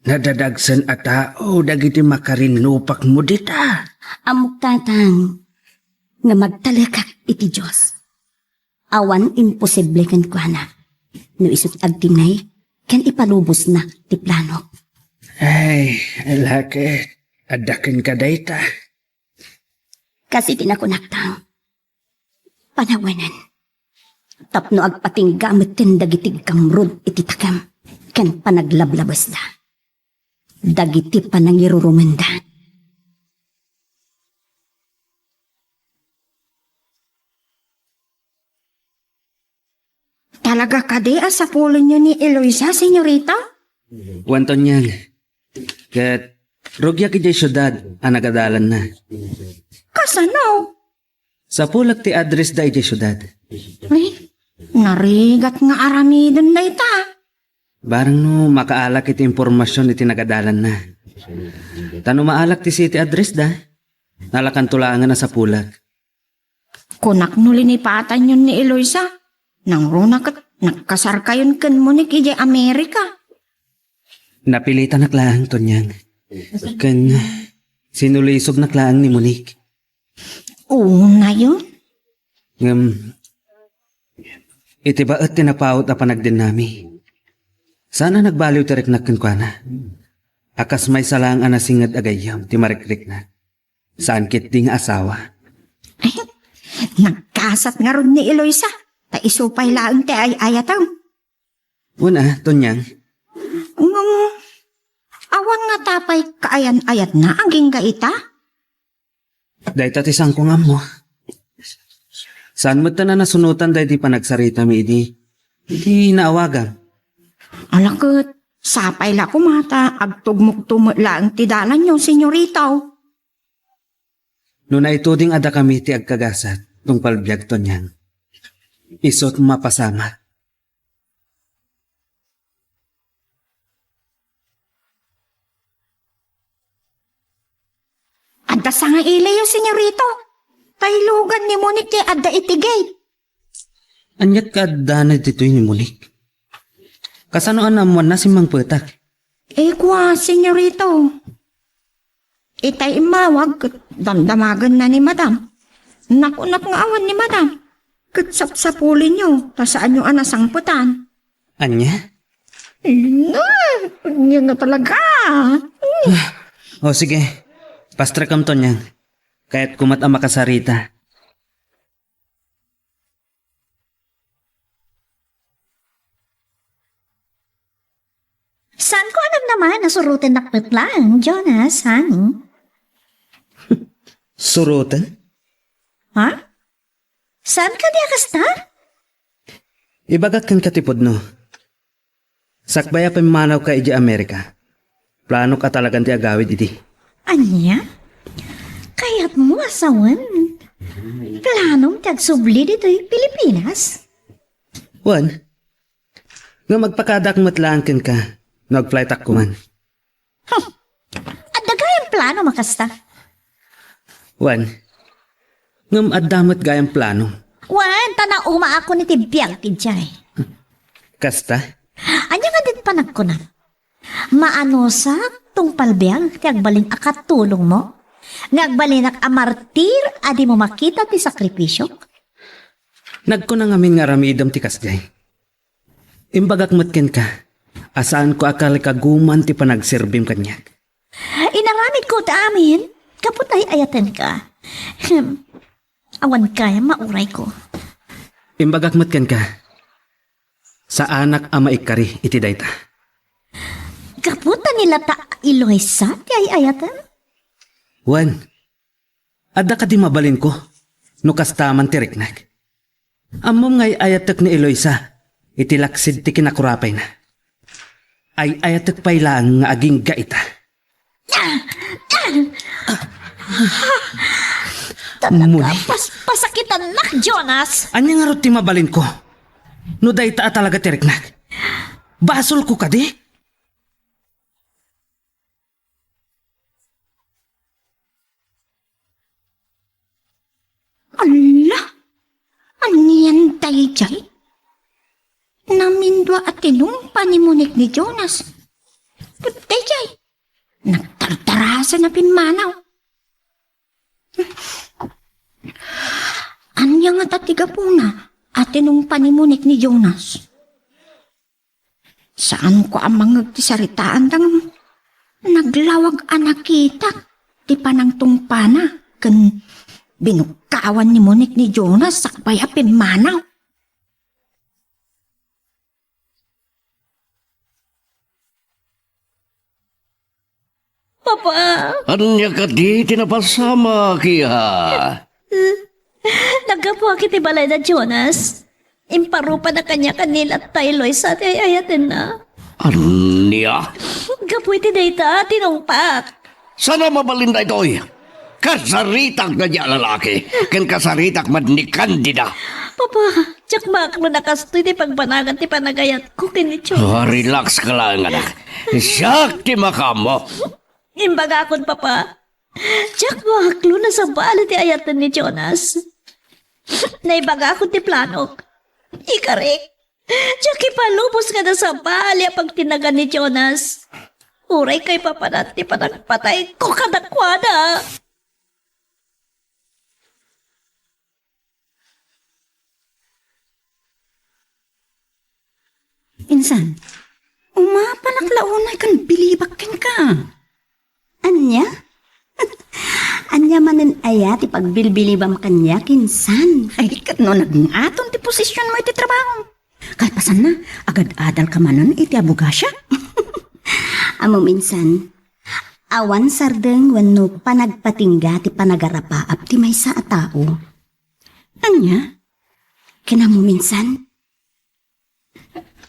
nadadagsen a tao dagiti makarinnupakmo dita. Ammok, Tatang, nga magtalekak iti Dios. Awan imposible kenkuana no isu ti agtinnay ken ipalubosna ti planok. Ay, ala ket, adda kenka dayta. Kas iti nakunak, Tang, panawenen tapno agpatingga metten dagiti gamrud iti takem ken panaglablabesda, dagiti panangirurumenda. Talaga kadi a sapulenyo ni Eloisa, senyorita? Wen, Tonyang. Ket rugiak idiay siudad a nagadalanna. Kasano? Sapulek ti address da idiay siudad. Ay, narigat nga aramiden dayta. Barang no makaalak iti impormasion iti nagadalanna. Ta no maalak ti city address da, nalakanto laengen a sapulek. Kunak no linipatanyon ni Eloisa, nangruna ket nagkasarkayon ken Monique idiay Amerika. Napilitanak laeng, Tonyang. Ken sinulisognak laeng ni Monique. Unayon? Ngem, iti baet ti napawet a panagdennami, saan a nagbaliw ti riknak kenkuana. A kas maysa laeng a nasinged a gayyem ti marikriknak. Saan ketdi nga asawa. Nagkasat ngarud ni Eloisa, ta isu pay laeng ti ay-ayatem. Wen a, Tonyang. Ngem, awan ngata pay kaayan-ayatna agingga ita? Dayta ti saanko nga ammo. Saan metten a nasunotan daydi panagsaritami idi, idi naawagam. Ala ket, sapay la koma ta agtugmokto met laeng ti dalanyo, senyorita. No naituding a dakami ti agkagasat, tungpal biag, Tonyang, isut mapasamak. Adda sangailiyo, senyorito. Tay lugan ni Monique ti adda iti gate. Ania ti kaaddaanna ditoy ni Monique? Kasano a naammoanna simmangpetak? Eh, kua, senyorito. Itay immawag ket damdamagenna ni Madam. Nakunak nga awan ni Madam. Ket sapsapulenyo ta saanyo a nasangpetan. Ania? Ania, ania nga talaga? O, sige. Pastrekam, Tonyang. Kayatko met a makasarita. Saanko a namnama a surotennak met laeng, Jonas, honey? Suroten? Ha? Saan kadi a kasta? Ibagak kenka ti pudno. Sakbay a pimmanawka idiay Amerika, planok a talagan ti agawid idi. Ania? Kayatmo a sawen? Planom ti agsubli ditoy Pilipinas? Wen, ngem agpakadaak met laeng kenka no agflightak koman. Hmm. Adda gayam plano a kasta? Wen. Ngem adda met gayam plano. Wen, ta naumaakon iti biag idiay. Kasta? Ania nga dit panagkunam? Maanusak, tungpal biag ti agbalin a katulongmo? Nga agbalinak a martir a dimo makita ti sakripisiok? Nagkuna ngamin nga aramidem ti kasdiay. Imbagak met kenka a saanko a kalikaguman ti panagserbim kaniak. Inaramidko ti amin, gapu ta ay-ayatenka. Hem, awan gayam maurayko. Imbagak met kenka, saanak a maikkari iti dayta. Gapu ta ni Eloisa ti ay-ayatem? Wen, adda kadi mabalinko no kasta man ti riknak? Ammom nga ay-ayatek ni Eloisa iti laksid ti kinakurapayna. Ay-ayatek pay laeng nga agingga ita. Talaga, Muli? Pas-, pasakitannak, Jonas. Ania ngarud ti mabalinko? No dayta a talaga ti riknak, basolko kadi? Ala! Anian daydiay? Namindua a tinungpa ni Monique ni Jonas. Daydiay, nagtartarasen a pimmanaw. Ania ngata ti gapuna a tinungpa ni Monique ni Jonas? Saanko a mangngeg ti saritaanda ngem naglawag a nakitak ti panangtungpana ken binukkawan ni Monique ni Jonas sakbay a pimmanaw. Papa. Ania kadi ti napasamak, iha? Naggapuak iti balayna, Jonas. Imparupanak kaniak a ni latta Eloisa ti ay-ayatenna. Ania? Gapu iti dayta, tinungpak. Saan a mabalin daytoy? Kasaritak daydiay a lalaki, ken kasaritak met ni Candida. Papa, diak maaklo a kastoy ti pagbanagan ti panagayatko ken ni Jonas. Ah, relax ka laeng, anak. Siak ti makaammo. Imbagakon, Papa. Diak maaklo a sabali ti ayaten ni Jonas. Naibagakon ti planok. Ikarik, diak ipalubos nga nasabali a pagtinagan ni Jonas. Uray kaipapanan ti panagpatayko kadakuada. Insan, umapalak la unay ken bilibak kenka. Ania? Ania manen aya ti pagbilbilibam kaniak, insan? Ay, ket no nagngaton ti posisionmo iti trabaho. Kalpasanna, agad-adalka manen iti abogasia? Ammom, insan, awan sardeng wenno panagpatingga ti panagarapaap ti maysa a tao. Ania? Ken ammom, insan,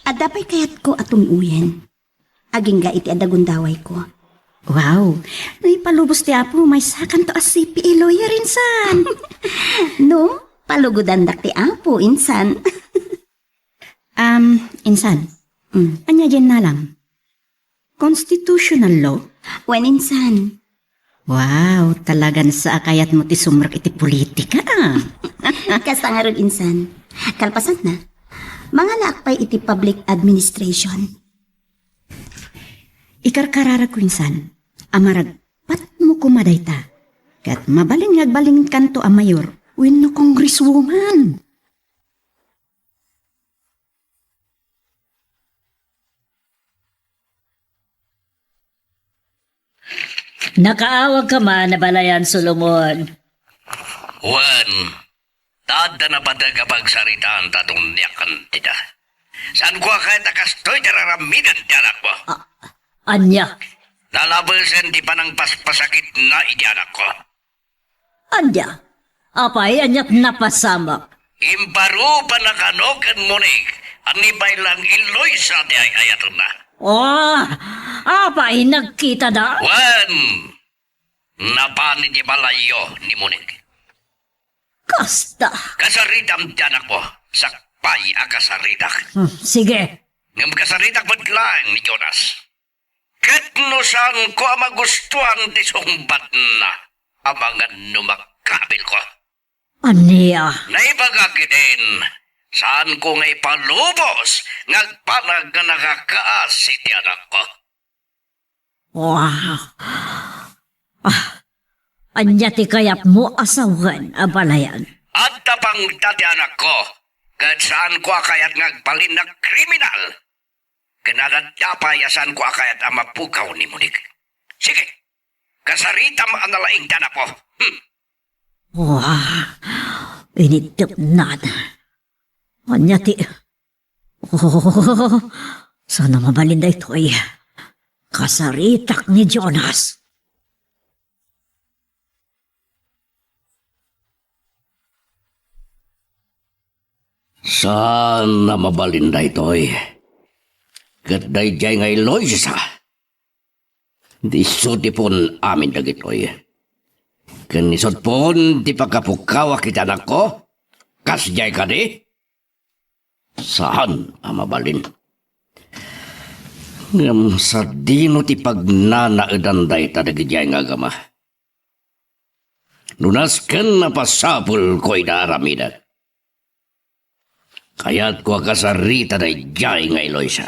adda pay kayatko a tun-oyen. Agingga iti adda gundawayko. Wow! No ipalubos ti Apo, maysakanto a C P A lawyer, insan. No, palugodandak ti Apo, insan. Um, insan. Mm. Ania diay innalam? Constitutional law? Wen, insan. Wow, talagan sa a kayatmo ti sumrek iti politika, ah. Kasta ngarud, insan. Kalpasanna, mangalaak pay iti public administration. Ikarkararagko, insan, a maragpatmo koma dayta. Ket mabalin nga agbalinkanto a mayor wenno congresswoman. Nakaawagka man a balayan, Solomon? Wen, ta adda napateg a pagsaritaan ta tungniak kantita. Saanko a kayat a kastoy ti ar-aramiden ti anakmo. A-, ania? Nalabesen ti panangpaspasakitna iti anakko. Ania? Apay, ania ti napasamak? Imparupanak kano ken Monique a ni pay laeng Eloisa ti ay-ayatenna. Oh, apay, nagkitada? Wen, napan iti balayyo ni Monique. Kasta. Kasaritam ti anakmo, sakbay a kasaritak. Hmm, sige. Ngem kasaritak met laeng ni Jonas. Ket no saanko a magustuan ti sungbatna, amangan no makaabilko. Ania? Naibagak idin, saanko nga ipalubos nga agbanag nga nakakaasi ti anakko. Wow. Ah, ania ti kayatmo a sawen a balayan? Adda pangta ti anakko, ket saanko a kayat nga agbalin a kriminal. Ken adda pay a saanko a kayat a mapukaw ni Monique. Sige, kasaritam a nalaing ti anakmo. Hmm. Wah, initdepnan. Ania ti, oh, saan a mabalin daytoy? Kasaritak ni Jonas. Saan a mabalin daytoy. Ket daydiay nga Eloisa, isu ti pun-amin dagitoy. Ken isut' pun ti pakapukawak iti anakko? Kasdiay kadi? Saan a mabalin. Ngem sadino ti pagnanaedan dayta dagidiay nga agama? No nasken a pasapulko ida aramidek, kayatko a kasarita daydiay nga Eloisa.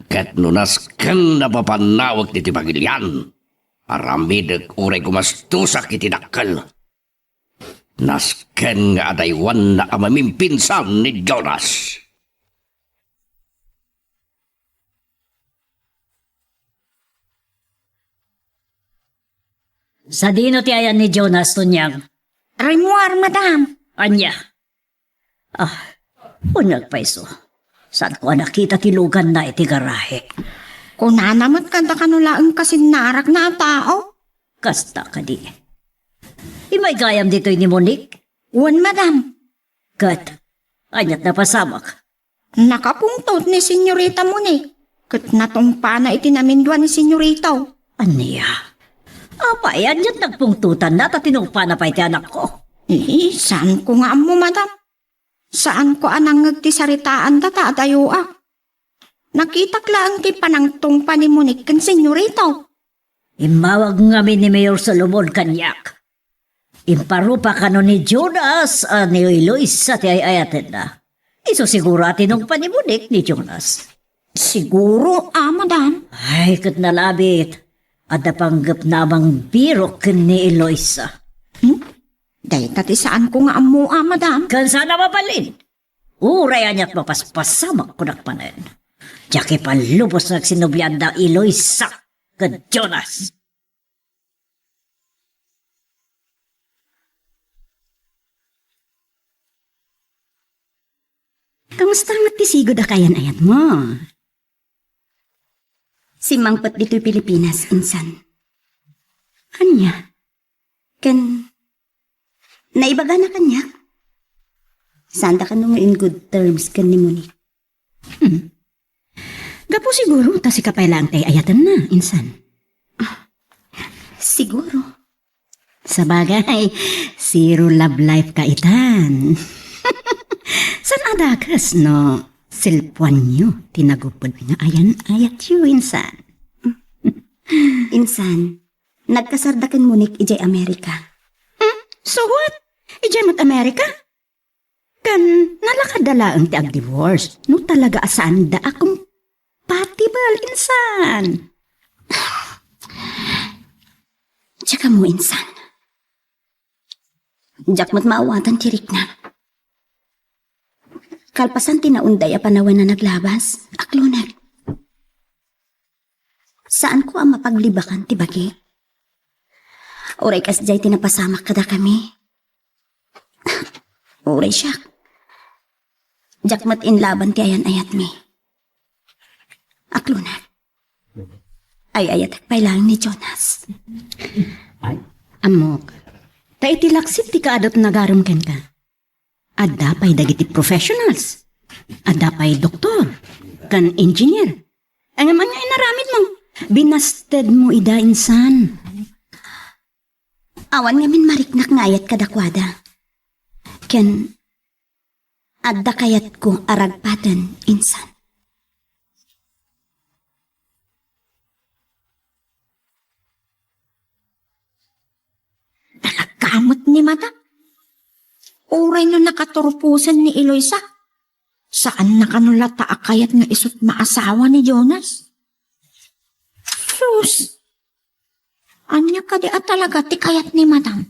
Ket no nasken a papanawek ditoy pagilian, aramidek uray gumastosak iti dakkel. Nasken nga adaywanna a mamimpinsan ni Jonas. Sadino ti ayan ni Jonas, Tonyang? Rimmuar, madam. Ania? Ah, uneg pay isu. Saanko a nakita ti luganna iti garahe. Kunana met kanta kano laeng kasinnarakna a tao. Kasta kadi. Immay gayam ditoy ni Monique? Wen, madam. Ket, ania't napasamak? Nakapungtot ni Senyorita Monique, ket natungpana iti namindua ni Senyorito. Ania? Apay, ania't nagpungtotanna ta tinungpana pay ti anakko? Eh, saanko nga ammo, madam. Saanko a nangngeg ti saritaanda ta adayoak. Nakitak laeng ti panangtungpa ni Monique ken Senyorito. Immawag ngamin ni Mayor Solomon kaniak. Imparupa kano ni Jonas a ni Eloisa ti ay-ayatenna. Isu siguro a tinungpa ni Monique ni Jonas. Siguro a, madam. Ay, ket nalabit. Adda panggepna a mangbirok ken ni Eloisa. Hmm? Dayta ti saanko nga ammo a, madam. Ken saan a mabalin. Uray ania't mapaspasamak kunak manen. Diak ipalubos nga agsinublianda Eloisa ken Jonas. Kamusta met ti sigud a kaayan-ayatmo? Simmangpet ditoy Pilipinas, insan. Ania? Ken naibagana kaniak? Saanda kano nga in good terms ken ni Monique? Hmm. Gapu siguro ta sika pay laeng ti ay-ayatenna, insan. Ah, siguro. Sabagay, zero love life ka itan. Saan a dakes no selpuanyo ti nagupod nga ayan-ayatyo, insan? Insan, nagkasarda ken Monique idiay Amerika. Hmm? So what? Idiay met Amerika? Ken nalakadda laeng ti agdivorce no talaga a saanda a compatible, insan. Diak ammo, insan. Diak met maawatan ti rikna. Kalpasan ti naunday a panawen a naglabas, aklonek. Saanko a mapaglibakan ti bagi. Uray kasdiay ti napasamak kadakami. Uray siak. Diak met inlaban ti ayan-ayatmi. Aklonek. Ay-ayatek pay laeng ni Jonas. Ay, ammok. Ta iti laksid ti kaadut nga agarum kenka. Adda pay dagiti professionals. Adda pay doktor, ken engineer. Ngem ania inaramidmo? Binastedmo ida, insan. Awan ngamin mariknak nga ayat kadakuada. Ken adda kayatko a ragpaten, insan. Talaga met ni madam. Uray no nakaturposen ni Eloisa, saanna kano latta a kayat nga isu't maasawa ni Jonas. Sus! Ania kadi a talaga ti kayat ni madam?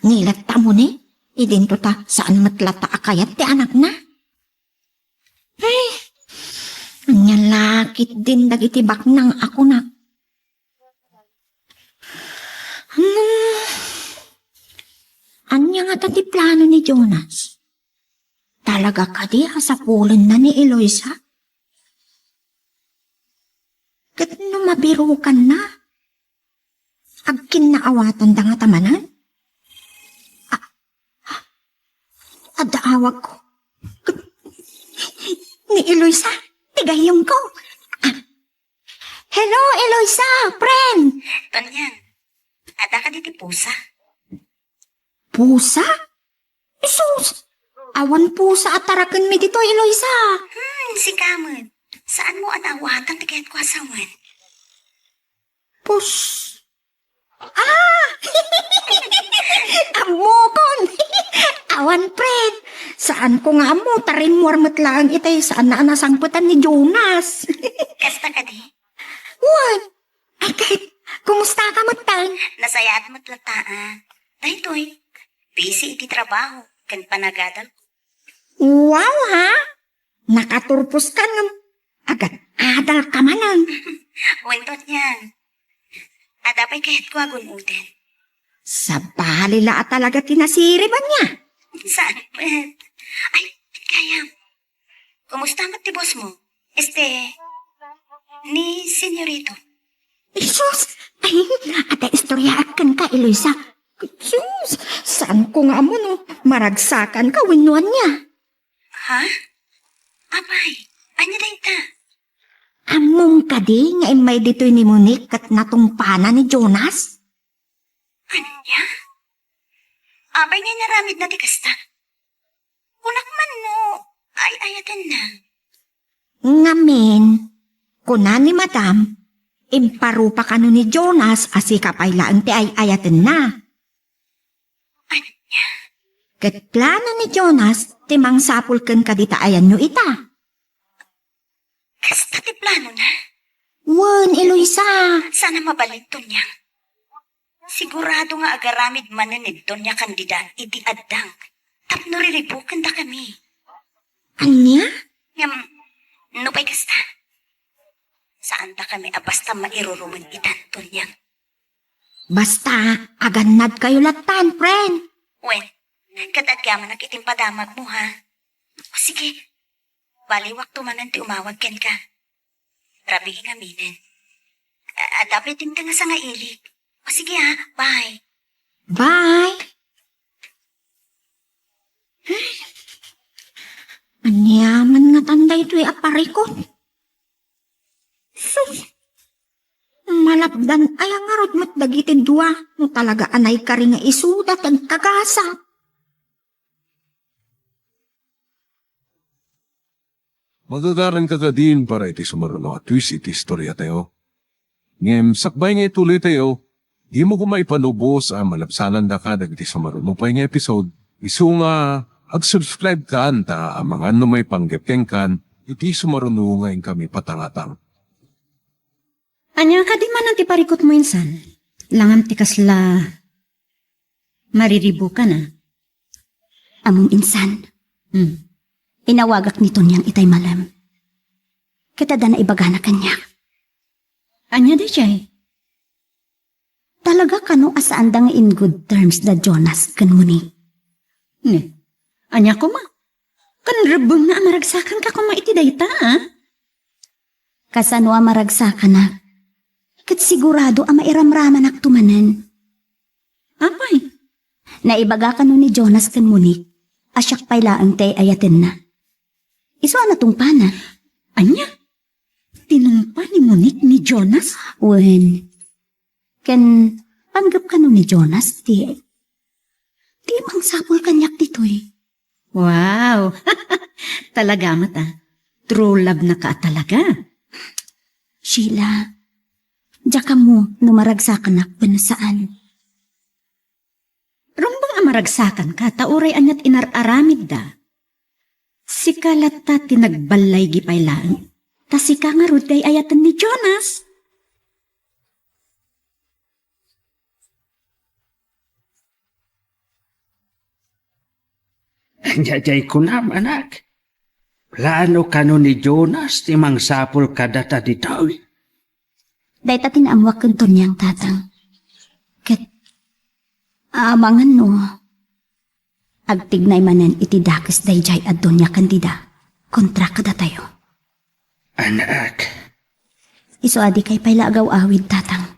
Ni latta mo ni, idinto ta saan met latta a kayat ti anakna. Ay, ania la ketdin dagiti baknang a kunak. Hmm. Ania ngata ti plano ni Jonas? Talaga kadi a sapulenna ni Eloisa? Ket no mabirukanna, agkinnaawatanda ngata manen? A-, Awagko. Ni Eloisa, ti gayyemko. Ah. Hello, Eloisa, friend. Tonyang, adda kadi ti pusa? Pusa? Sus! Awan pusa a tarakenmi ditoy, Eloisa. Hmm, sika met. Saanmo a naawatan ti kayatko a sawen? Pus-, Ah! Ammokon! Awan, friend. Saanko nga ammo, ta rimmuar met laeng itay saanna a nasangpetan ni Jonas. Kasta kadi? Wen. Ay, ket, kumusta ka met, Tan? Nasayaat met latta, a. Daytoy, busy iti trabaho ken panagadal. Wow, ha? Nakaturpos ka ngem agad-adal ka manen. Wen, Tonyang. Adda pay kayatko a gun-oden. Sabali la a talaga ti nasirib, ania? Saan met? Ay, kayam. Kumusta met ti boss mo? Este, ni Senyorito. Jesus! Ay, adda istoryaak kenka, Eloisa. Jesus! Saanko nga ammo no maragsakan ka wenno ania? Ha? Apay, ania dayta? Ammom kadi nga immay ditoy ni Monique ket natungpana ni Jonas? Ania? Apay nga inaramidna ti kasta? Kunak man no ay-ayatenna. Ngamin, kuna ni Madam, imparupa kano ni Jonas a sika pay laeng ti ay-ayatenna. Ania? Ket plano ni Jonas ti mangsapul kenka dita ayanyo ita. Kasta ti planona? Wen, Eloisa. Saan a mabalin, Tonyang. Sigurado nga agaramid manen ni Doña Candida iti addang tapno riribukendakami. Ania? Ngem, no pay kasta, saandakami a basta mairurumen itan, Tonyang. Basta, agannadkayo lattan, friend. Wen, ket agyamanak iti impadamagmo, ha? O sige, baliwakto manen ti umawag kenka. Rabii ngaminen. A-, adda pay dimteng a sangailik. O sige, ha, bye. Bye. Ania man ngatan daytoy a parikut? Sus! Malapdan aya ngarud met dagiti dua no talaga a naikari nga isuda ti agkagasat. Magagaranka kadin para iti sumaruno a twist iti istoriatayo. Ngem sakbay nga ituloytayo, dimo koma ipalubos a malabsanandaka dagiti sumaruno pay nga episode, isu nga ag-subscribe kan ta amangan no maipanggep kenkan iti sumaruno nga inkami patangatang. Ania kadi manen ti parikutmo insan? Langam ti kasla mariribukan, a. Ammom insan. Hmm. Inawagak ni Tonyang itay malem. Ket adda naibagana kaniak. Ania daydiay? Talaga kano a saanda nga in good terms da Jonas ken Monique? Ne, ania koma? Ken rebbengna a maragsakanka koma iti dayta, a? Kasano a maragsakanak? Ket sigurado a mairamramanakto manen. Apay? Naibaga kano ni Jonas ken Monique a siak pay laeng ti ay-ayatenna. Isu a natungpana. Ania? Tinungpa ni Monique ni Jonas? Wen. Ken panggep kano ni Jonas ti, ti mangsapul kaniak ditoy. Wow! Talaga met, a. True love na ka talaga. Sheila, diak ammo no maragsakanak wenno saan. Rumbeng a maragsakanka ta uray aniat inar-aramidda. Sika latta ti nagballaygi pay laeng. Ta sika ngarud ti ay-ayaten ni Jonas. Ania diay kunam, anak? Plano kano ni Jonas ti mangsapul kadata ditoy? Dayta ti naammoak ken Tonyang, tatang. Ket, amangan no, agtignay manen iti dakes daydiay a Doña Candida kontra kadatayo. Anak. Isu a dikay pay la agaw-awid, tatang.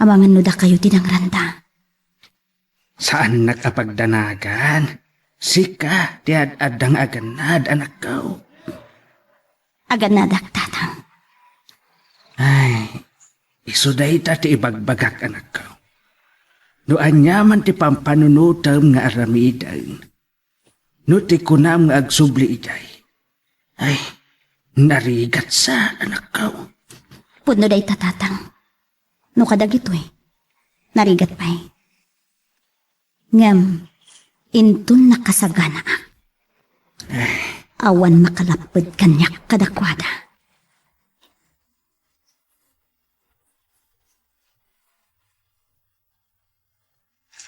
Amangan no dakayo ti nangranda. Saannak a pagdanagan. Sika ti ad-adda nga agannad, anakko. Agannadak, Tatang. Ay, isu dayta ti ibagbagak, anakko. No aniaman ti pampanunotem nga aramiden, no ti kunam nga agsubli idiay, ay, narigatsa, anakko. Pudno dayta, Tatang. No kadagitoy, narigat pay. Ngem, inton nakasaganaak, awan makalapped kaniak kadakuada.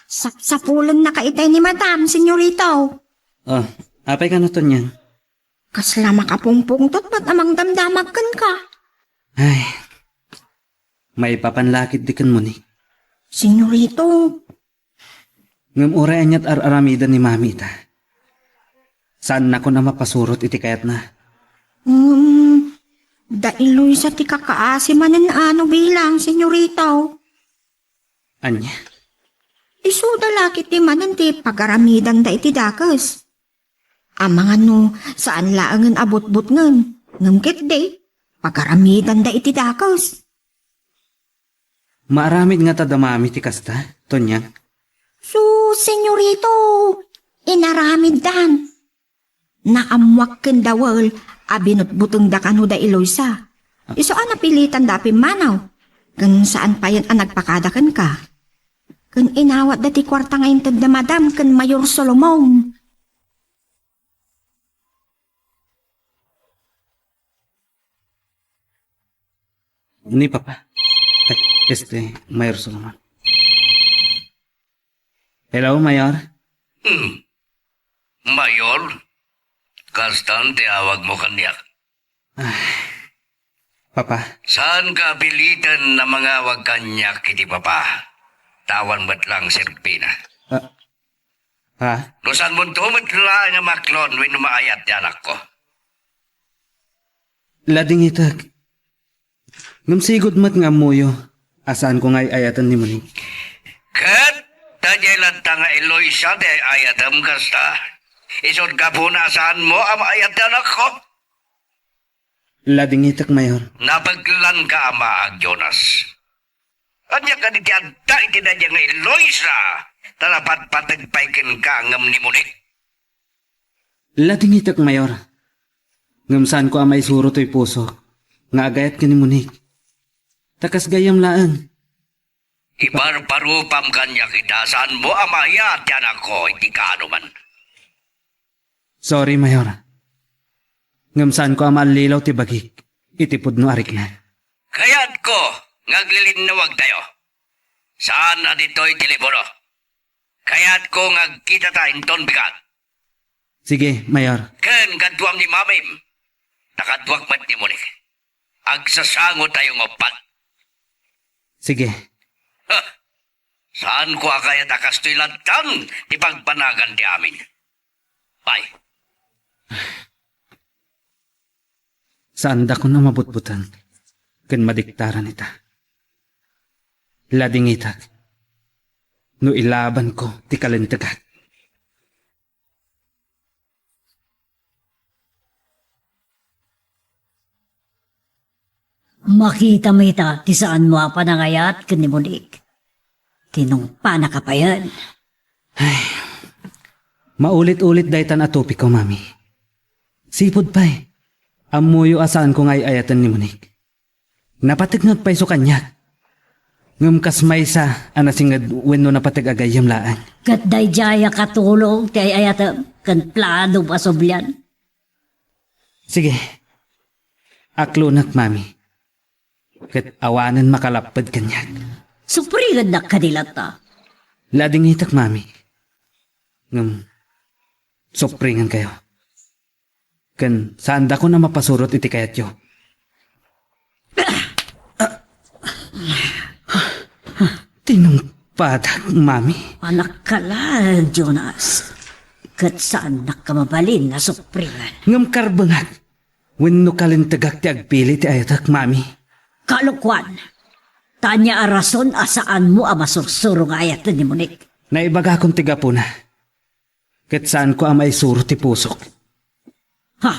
Sapsapulennaka itay ni Madam, senyorito. Oh, apay kano, Tonyang? Kasla makapungpungtot met a mangdamdamag kenka. Ay, maipapan la ketdi ken Monique. Senyorito. Ngem uray ania't ar-aramiden ni Mami ita, saannakon a mapasurot iti kayatna. Ngem, da Eloisa ti kakaasi manen a no bilang, senyorito. Ania? Isuda la ketdi manen ti pagaramidanda iti dakes. Amangan no saan laengen a butbutngen, ngem ketdi, pagaramidanda iti dakes. Maaramid ngata da Mami ti kasta, Tonyang? Sus, senyorito, inaramiddan. Naammoak ken Dawel a binutbutengda kano da Eloisa. Isu a napilitanda a pimmanaw, ken saan payen a nagpakada kenka. Ken inawatda ti kuarta nga inted da Madam ken Mayor Solomon. Ni Papa. Ay, este, Mayor Solomon. Hello, Mayor. Hmm. Mayor, kastan ti awagmo kaniak? Ah, Papa. Saanka a piliten a mangawag kaniak iti Papa. Ta awan met lang serbina. Ah, ha? No saanmonto met laeng a maklon wenno maayat ti anakko. Ladingitek. Ngem sigud met nga ammoyo a saanko nga ay-ayaten ni Monique. Ket ta diay latta nga Eloisa ti ay-ayatem kasta, isut' gapuna a saanmo a maayat ti anakko? Ladingitek, Mayor. Napeglanka a maag, Jonas. Ania kadi ti adda iti daydiay nga Eloisa ta napatpateg pay kenka ngem ni Monique? Ladingitek, Mayor. Ngem saanko a maisuro toy pusok nga agayat ken ni Monique. Ta kas gayyem laeng. Iparparupam kaniak ita, saanmo a maayat ti anakko iti kaanoman. Sorry, Mayor. Ngem saanko a maallilaw ti bagik iti pudno a rikna. Kayatko nga aglilinnawagtayo. Saan a ditoy telepono. Kayatko nga agkitata inton bigat. Sige, Mayor. Ken kaduam ni Mamim, ta kaduak met ni Monique. Agsasangotayo nga uppat. Sige. Ha! Saanko a kayat a kastoy lattan ti pagbanagan ti amin. Bye. Saandakon a mabutbuteng ken madiktaran ita. Ladingitek no ilabanko ti kalintegak. Makitam ita ti saanmo a panangayat ken ni Monique. Tinungpanaka payen. Ay, maulit-ulit daytan a topiko, Mami. Sipud pay, ammoyo a saanko nga ay-ayaten ni Monique. Napateg nga agpayso kaniak. Ngem kas maysa a nasinged wenno napateg a gayyem laeng. Ket daydiay a katulong ti ay-ayatem ken planom a sublian. Sige. Aklonak, Mami. Ket awanen makalapped kaniak. Supringennak kadi latta. Ladingitek, Mami. Ngem, supringenkayo. Ken saandakon a mapasurot iti kayatyo. Tinungpadak, Mami. Anak ka laeng, Jonas. Ket saannak a mabalin a supringen. Ngem karbengak wenno kalintegak ti agpili ti ayatek, Mami. Kalokuan. Ta ania a rason a saanmo a masursuro nga ayaten ni Monique? Naibagakon ti gapuna. Ket saanko a maisuro ti pusok. Ha?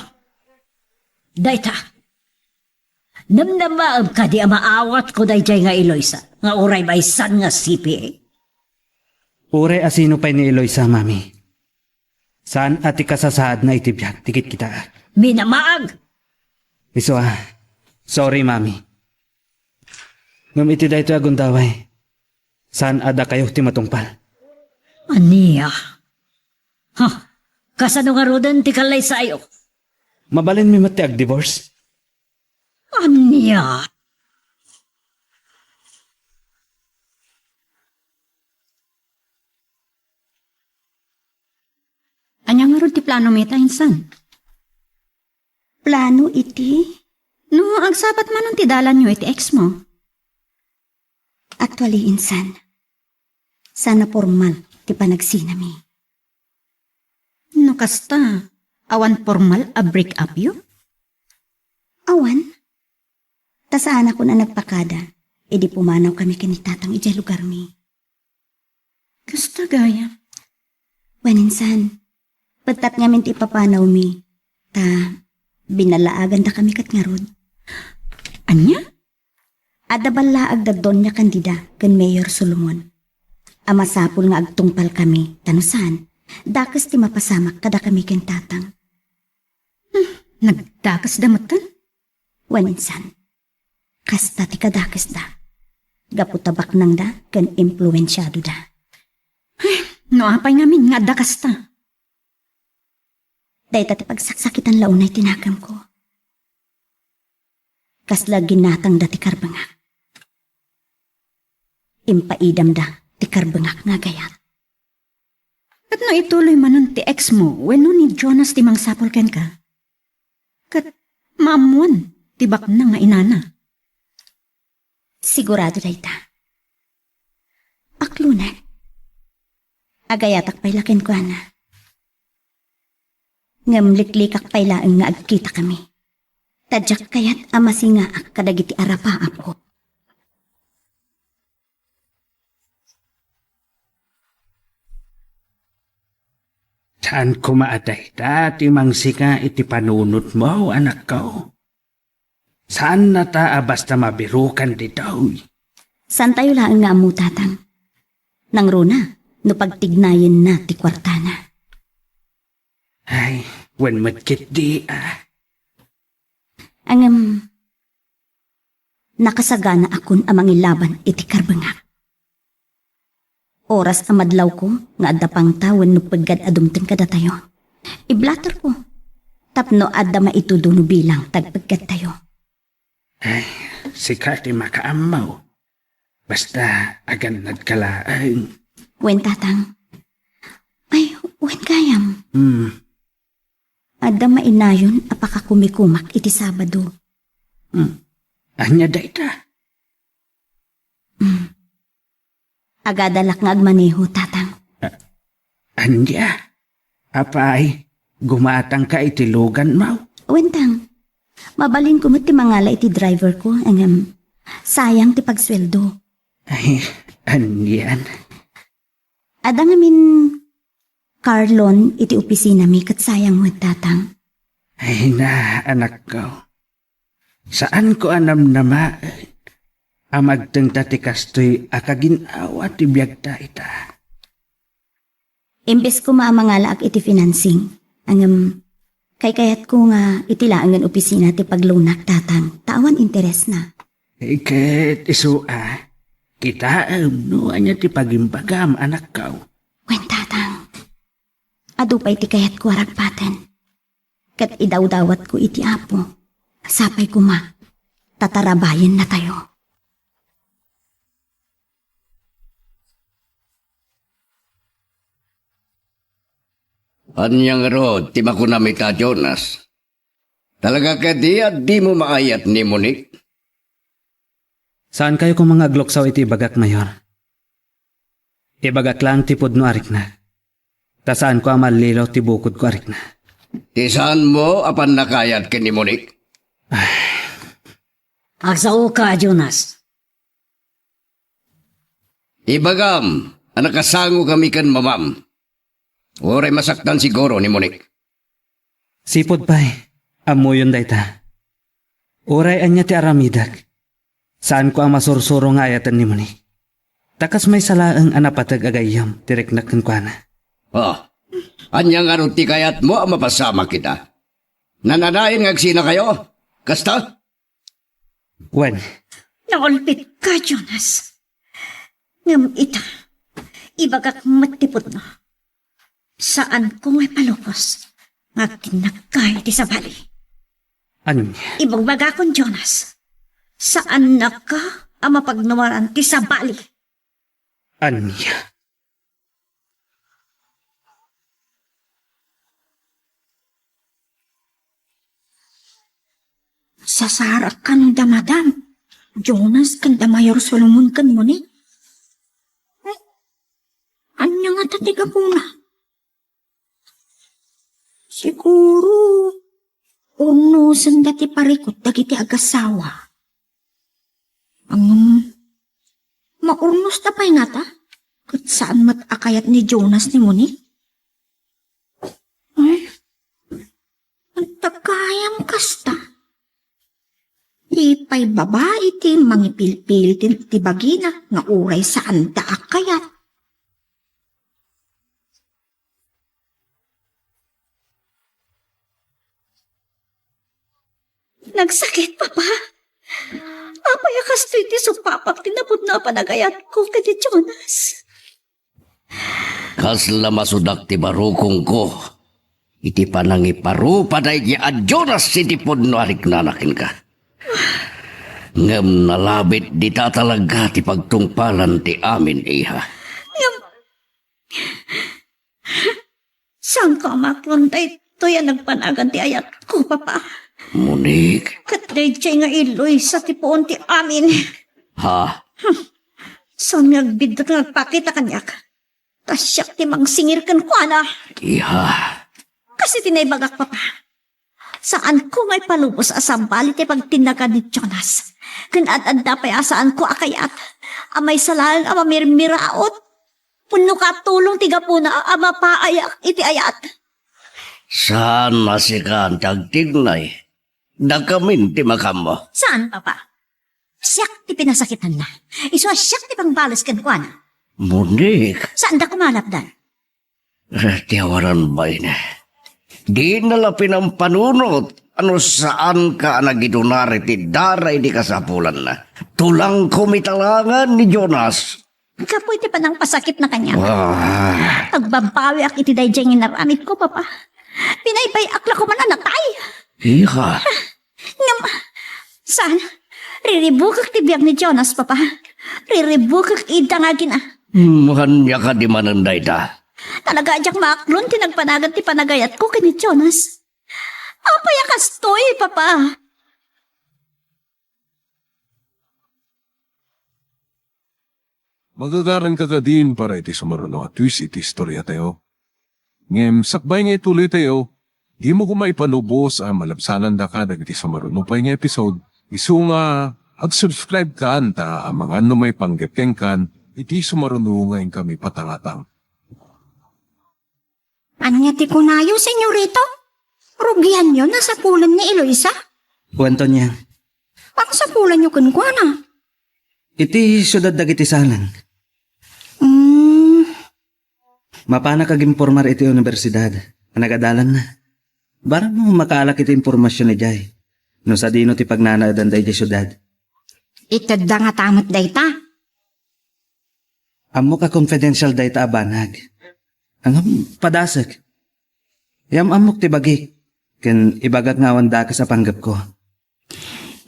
Dayta. Namnamaem kadi a maawatko daydiay nga Eloisa, nga uray maysan nga C P A? Uray a sino pay ni Eloisa, Mami. Saan a ti kasasaadna iti biag ti kitkitaek. Minamaag! Isu a, sorry, Mami. Ngem iti daytoy a gundaway, saan a dakayo ti matungpal. Ania? Ha? Kasano ngaruden ti kallaysayo? Mabalinmi met ti agdivorce. Ania? Ania ngarud ti planomi ta insan? Plano iti? No agsabat manen ti dalanyo iti ex mo. Actually, insan, saan a pormal ti panagsinami. No kasta, awan pormal a break up yo? Awan. Ta saanakon a nagpakada, idi pumanawkami ken ni Tatang idiay lugarmi. Kasta gayam. Wen insan, pettat ngamin ti ipapanawmi, ta binallaagandakami ket ngarud. Ania? Adda ballaag da Doña Candida ken Mayor Solomon a masapul nga agtungpalkami, ta no saan, dakes ti mapasamak kadakami ken Tatang. Hmm, nagdakesda metten? Wen insan, kasta ti kadakesda. Gapu ta baknangda ken impluensiadoda. Ay, no apay ngamin nga adda kasta? Dayta ti pagsaksakitan la unay ti nakemko. Kasla ginatangda ti karbengak. Impaidamda ti karbengak nga agayat. Ket no ituloy manen ti ex mo wenno ni Jonas ti mangsapul kenka, ket maammoan ti baknang nga inana. Sigurado dayta. Aklonek. Agayatak pay la kenkuana. Ngem liklikak pay laeng nga agkitakami. Ta diak kayat a masingaak kadagiti arapaapko. Saan koma a dayta ti mangsinga iti panunotmo, anakko. Saannata a basta mabirukan ditoy. Saantayo laeng nga ammo, Tatang. Nangruna, no pagtignayenna ti kuartana. Ay, wen met ketdi, a. Ngem, nakasaganaakon a mangilaban iti karbengak. Oras a madlawko nga adda pangta wenno peggad a dumteng kadatayo, iblaterko tapno adda maitudo no bilang ti agpeggadtayo. Ay, sika ti makaammo. Basta, agannadka laeng. Wen, Tatang. Ay, wen gayam. Hmm. Adda mainayon a pakakumikumak iti Sabado. Hmm. Ania dayta? Hmm. Agadalak nga agmaneho, Tatang. A-, ania? Apay, gumatangka iti luganmo? Wen, Tang. Mabalinko met ti mangala iti driverko, ngem sayang ti pagsueldo. Ay, anian? Adda ngamin car loan iti opisinami ket sayang met, Tatang. Ay na, anakko. Saanko a namnamaen a magtengta ti kastoy a kagin-awa ti biagta ita. Imbes koma a mangalaak iti financing, ngem kaykayatko nga iti laengen opisina ti pagloanak, Tatang, ta awan interesna. Ket isu a, kitaem no ania ti pagimbagam, anakko. Wen, Tatang, adu pay ti kayatko a ragpaten. Ket idawdawatko iti Apo, sapay koma, ta tarabayennatayo. Ania ngarud ti makunam ita, Jonas? Talaga kadi a dimo maayat ni Monique? Saankayo koma nga agluksaw iti ibagak, Mayor. Ibagak laeng ti pudno a rikna. Ta saanko a mallilaw ti bukodko a rikna. Ti saanmo a pannakayat ken ni Monique? Agsaoka, Jonas. Ibagam a nakasangokami ken mamam. Uray masaktan siguro ni Monique. Sipud pay, ammoyon dayta. Uray ania ti aramidek, saanko a masursuro nga ayaten ni Monique. Ta kas maysa laeng a napateg a gayyem ti riknak kenkuana. Oh, ania ngarud ti kayatmo a mapasamak ita? Nananayon nga agsinakayo? Kasta? Wen. Naulpitka, Jonas. Ngem ita, ibagak met ti pudno. Saanko nga ipalubos nga agtinnagka iti sabali. Ania? Ibagbagakon, Jonas. Saannaka a mapagnuaran ti sabali. Ania? Sasarak kan da Madam Jonas ken da Mayor Solomon ken Moni. Eh, ania ngata ti gapuna? Siguro, urnosenda ti parikut dagiti agasawa. Ngem, maurnosda pay ngata? Ket saan met a kayat ni Jonas ni Moni? Ay, anta gayam kasta? Ti pay babai ti mangipilpil ti, ti bagina nga uray saanda a kayat. Nagsakit, Papa. Apay a kastoy ti supapak ti napudno a panagayatko ken ni Jonas? Kasla masudak ti barukongko iti panangiparupa daydi a Jonas iti pudno a riknana kenka. Ngem nalabit dita talaga ti pagtungpalan ti amin, iha. Ngem, saanko a maaklon daytoy a nagpanagan ti ayatko, Papa? Monique. Ket daydiay nga iluy sa ti puon ti amin. Ha? Saan nga agbiddut nga agpakita kaniak? Ta siak ti mangsingir kenkuana. Iha. Kas iti naibagak, Papa. Saanko nga ipalubos a sabali ti pagtinnagan ni Jonas. Ken ad-adda pay a saanko a kayat. A maysa laeng a mamirmiraot. Pudno ka a tulong ti gapuna a mapaayak iti ayat. Saan a sika ti agtignay. Dakamin ti makammo. Saan, Papa? Siak ti pinasakitanna. Isu a siak ti pangbales kenkuana. Monique. Saanda koma a lapdan. Eh, ti awanan bain. Dina la pinampanunot a no saanka a nagidunari ti dara idi kasapulanna. Tulangko mitalangan ni Jonas. Gapu iti panangpasakitna kaniak. Ah. Agbabawiak iti daydiay nga inaramidko, Papa. Binaybay-ak la koman a natay. Iha. Ngem, saan? Riribukek ti biag ni Jonas, Papa. Riribukek ida nga agina. Hmm, ania kadi manen dayta? Talaga a diak maaklon ti nagpanagan ti panagayatko ken ni Jonas. Apay a kastoy, Papa? Magagaranka kadin para iti sumaruno a twist iti istoriatayo. Ngem sakbay nga ituloytayo, dimo koma ipalubos a malabsanandaka dagiti sumaruno pay nga episode. Isu nga ag-subscribe kan ta amangan no maipanggep kenkan iti sumaruno nga inkami patangatang. Ania ti kunayo, Senyorito? Rugianyo, nasapulen ni Eloisa? Wen, Tonya. Pakasapulanyo kenkuana? Iti siudad dagiti salang. Mm. Mapanak agimpormar iti universidad a nagadalanna. Baro no makaalak iti impormasion idiay no sadino ti pagnanaedan daydiay siudad. Itedda ngata met dayta? Ammok a confidential dayta a banag. Ngem padasek. Yam-ammok ti bagik, ken ibagak nga awan dakes a panggepko.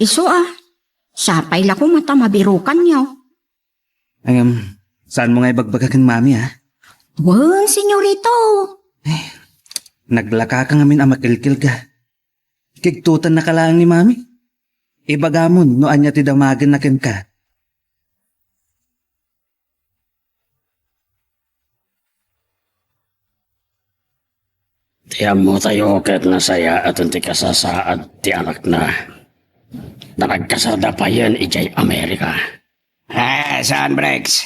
Isu a, sapay la koma ta mabirukanyo. Ngem, saanmo nga ibagbaga ken Mami, a? Wen, Senyorito. Eh, naglakaka ngamin a makilkilga. Kigtutennaka laeng ni Mami. Ibagamon no ania ti damagenna kenka. Ti ammotayo ket nasayaat ti kasasaad ti anakna. Ta nagkasada payen idiay Amerika. Ah, saan, Brex?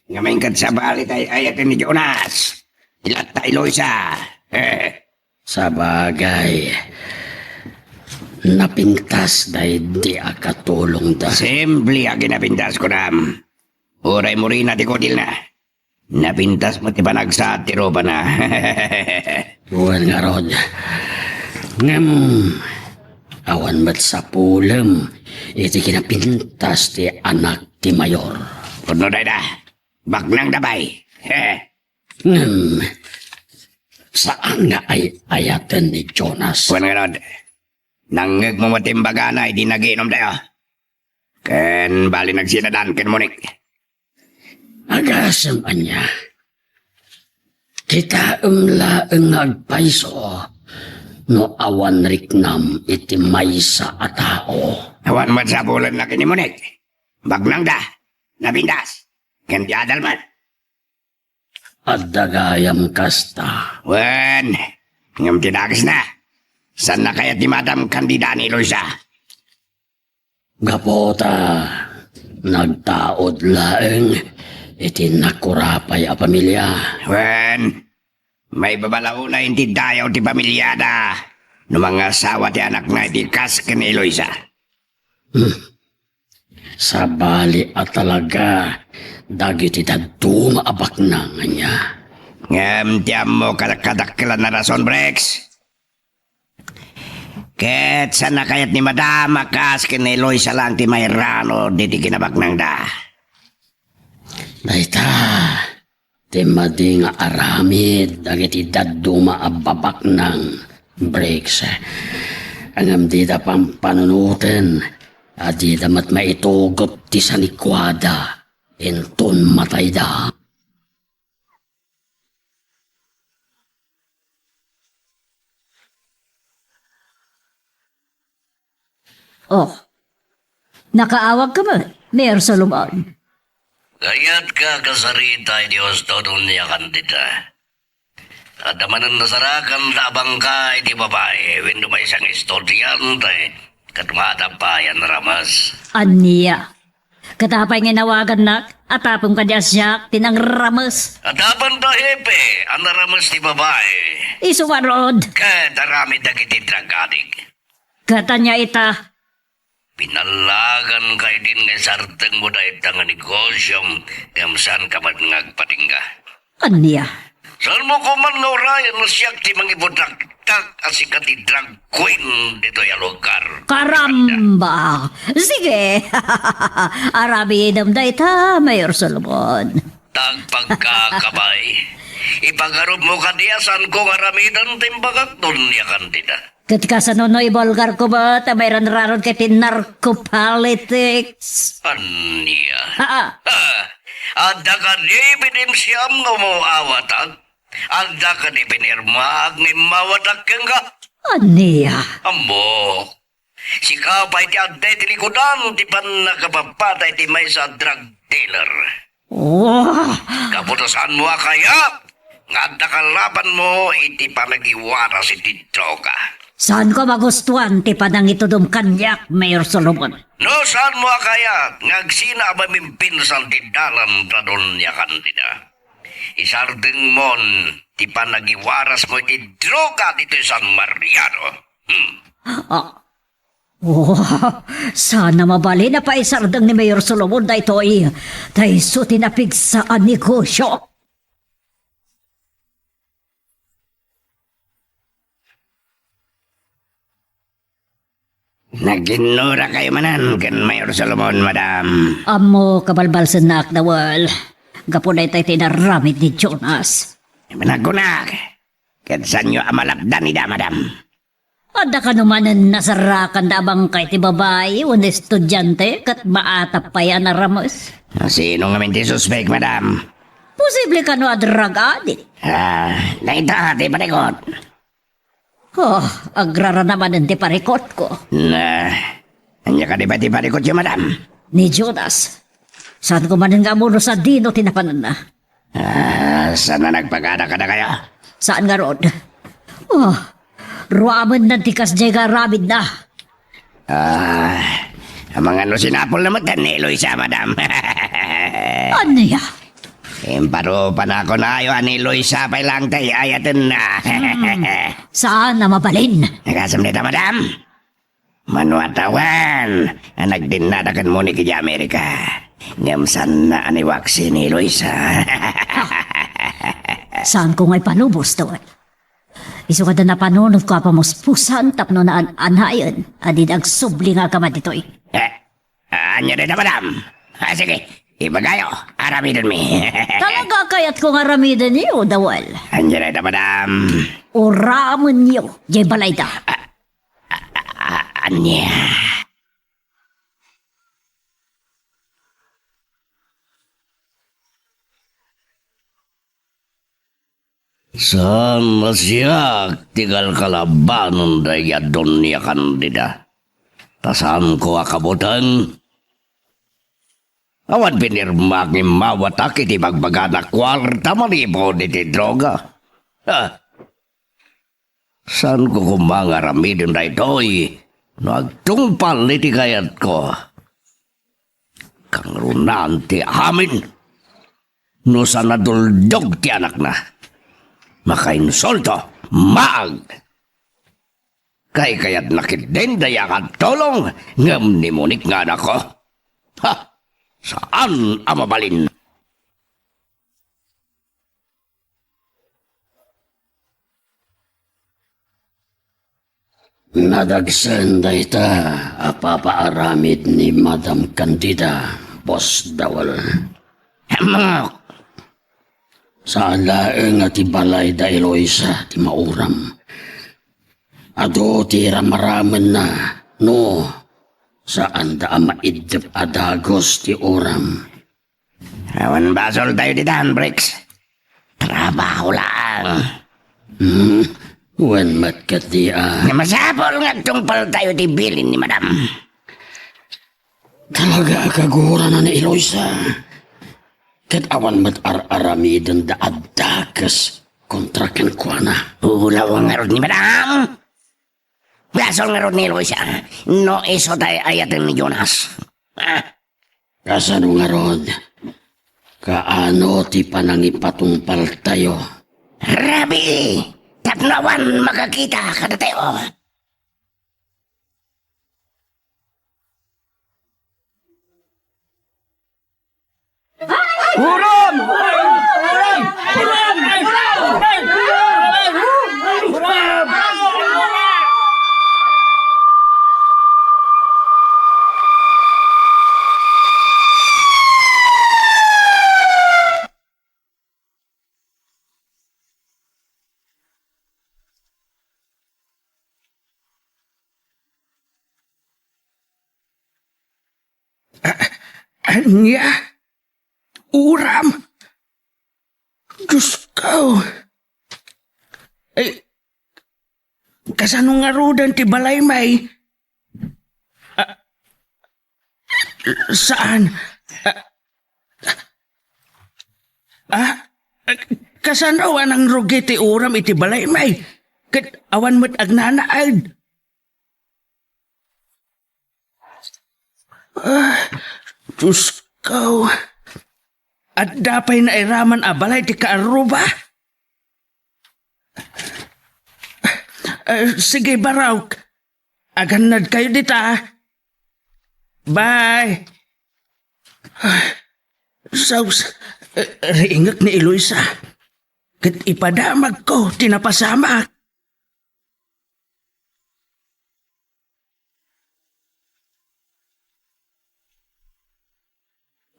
Ngamin ket sabali tay ayaten ni Jonas. Ilatta, Eloisa. Sabagay, napintas daydi a katulongda. Simple a kinapintas, kunam. Uray murina ti kudilna, napintas met ti panagsaad ti rupana. Wen ngarud. Ngem, awan met sapulem iti kinapintas ti anak ti mayor. Pudno dayta. Baknangda pay. Ngem, saan nga ay-ayaten ni Jonas. Wen ngarud, nangngegmo met ti imbagana idi nagiinumtayo. Ken bali nagsinadan ken Monique. Agasem ania? Kitaem laeng nga agpayso no awan riknam iti maysa a tao. Awan met sapulenna ken ni Monique. Baknangda, napintas, ken ti adal met. Adda gayam kasta. Wen, ngem ti dakesna, saanna kayat ni Madam Candida ni Eloisa? Gapu ta nagtaud laeng iti nakurapay a pamilia. Wen, maibaba la unay iti dayaw ti pamiliada no mangasawa ti anakna iti kas ken ni Eloisa. Hmm. Sabali a talaga dagiti dadduma a baknang ania. Ngem ti ammo, kada-, kadakkelan a rason, Bricks. Ket saanna kayat ni Madam a kas ken ni Eloisa laeng ti mairano diti kinabaknangda? Dayta ti madi nga aramid dagiti dadduma a babaknang, Bricks. Ngem dida pampanunoten a dida met maitugot ti sanikuada inton matayda. Oh, nakaawagka met, Mayor Solomon. Kayatka a kasarita iti husto, Doña Candida. Adda manen nasarakanda a bangkay ti babai wenno maysa nga estudiante ket maatap pay a narames. Ania? Ket apay nga inawagannak a tapno kadi a siak ti nangrames? Adda pay da hepe a narames ti babai. Isu ngarud. Ket aramid dagiti drug addict. Ket ania ita? Pinallaganka idin nga isardengmo dayta nga negosiom ngem saanka met nga agpatingga. Ania? Saanmo koma nga urayen no siak ti mangibudakdak a sika ti drug queen ditoy a lugar? Karamba! Sige! Aramidem dayta, Mayor Solomon. Tagpagkakabay. Ipagarupmo kadi a saanko nga aramiden ti imbagak, Doña Candida. Ket kasano no ibulgarko met a mairanraron ket ti narco-politics? Ania? Haa. Ha? Adda kadi ebidensiam nga umaawatak? Adda kadi pinirmaak nga immawatak kenka? Ania? Ammok. Sika pay ti adda iti likudan ti pannakapapatay ti maysa a drug dealer. Oh! Gapu ta saanmo a kayat nga adda kalabanmo iti panagiwaras iti droga. Saanko a magustuan ti panangitudom kaniak, Mayor Solomon. No saanmo a kayat nga agsina a mamimpinsan ti dalan, Doña Candida, isardengmon ti panagiwarasmo iti droga ditoy San Mariano. Hmm. Ah, Oh, saan a mabalin a paisardeng ni Mayor Solomon daytoy, ta isu ti napigsa a negosio. Naginnurakayo manen ken Mayor Solomon, madam. Ammok a balbalsennak, Dawel. Gapu dayta ti inaramid ni Jonas. Nagkunak, ket saanyo a malapdan ida, madam? Adda kano manen nasarakanda a bangkay ti babai wenno estudiante ket maatap pay a narames? Sino ngamin ti suspek, madam? Posible kano a drug addict? Ah, dayta ti parikut. Oh, agrarana manen ti parikutko. Na, ania kadi pay ti parikutyo, madam? Ni Jonas. Saanko manen nga ammo no sadino ti napananna. Ah, saan a nagpagada kadakayo? Saan ngarud? Oh, ruamen nan ti kasdiay nga aramidna. Ah, amangan no sinapulna met ni Eloisa, madam. Ania? Imparupanakon ayo a ni Luisa pay laeng ti ay-ayatenna. Hmm. Saan a mabalin? Kasano dayta, madam? Mano a tawen a nagdennada ken Monique idiay Amerika. Ngem saanna a niwaksi ni Luisa. Saanko nga ipalubos, Dawel. Isu kadi napanunotko a pamuspusan tapno naan-anayen a dida agsubli nga agama ditoy. Eh, ania dayta, madam? Ah, sige, ibagayo, aramidenmi. Talaga kayatko nga aramidenyo, Dawel. Ania dayta, madam? Uramenyo, diay balayda. Ah, ah, ah, ania? Saan a siak ti kalkalabanen dayta Doña Candida. Ta saanko a kabuteng. Awan pinirmak nga immawatak iti bagbagana a kuarta manipud iti droga. Ha? Saanko koma nga aramiden daytoy no agtungpal iti kayatko. Kangrunaan ti amin no saan a duldog ti anakna. Makainsulto, maag. Kaykayatna ketdin dayta nga agtulong ngem ni Monique nga anakko. Ha! Saan a mabalin. Nadagsen dayta a papaaramid ni Madam Candida, Boss Dawel. Ammok! Saan laeng a ti balay da Eloisa ti mauram. Adu ti ramaramenna no saanda a maiddep a dagus ti uram. Awan basoltayo ditan, Bricks. Trabaho laeng. Hmm, wen met ketdi a. Nga masapul nga agtungpaltayo ti bilin ni Madam. Talaga a kagurana ni Eloisa. Ket awan met ar-aramidenda a dakes kontra kenkuana. Ulaw ngarud ni Madam. Basol ngarud ni Eloisa no isu ti ay-ayaten ni Jonas. Ah. Kasano ngarud? Kaano ti panangipatungpaltayo? Rabii, tapno awan makakita kadatayo. Uram! Uram! A-, ania? Uram? Diosko! Ay, kasano ngaruden ti balay, may? Ah, saan? Ah, ah, kasano a nangrugi ti uram iti balay, may? Ket awan met agnanaed. Ah, Diosko. Adda pay nairaman a balay ti kaarruba? Ah, sige, Barok. Agannadkayo dita. Bye. Ah, sus, eh, riingek ni Eloisa. Ket ipadamagko ti napasamak.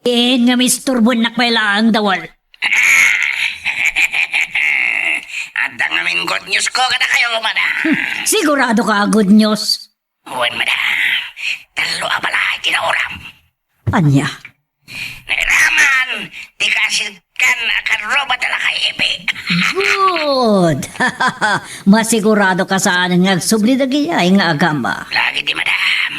Diin nga isturboennak pay laeng, Dawel. Adda ngamin good news ko kadakayo, madam. Hmm, sigurado ka, good news? Wen, madam. Tallo a balay ti nauram. Ania? Nairaman ti kaasirkan a kaarruba ti lakay ipi. Good! Masigurado ka saan nga agsubli dagidiay nga agama. Lagi ti madam.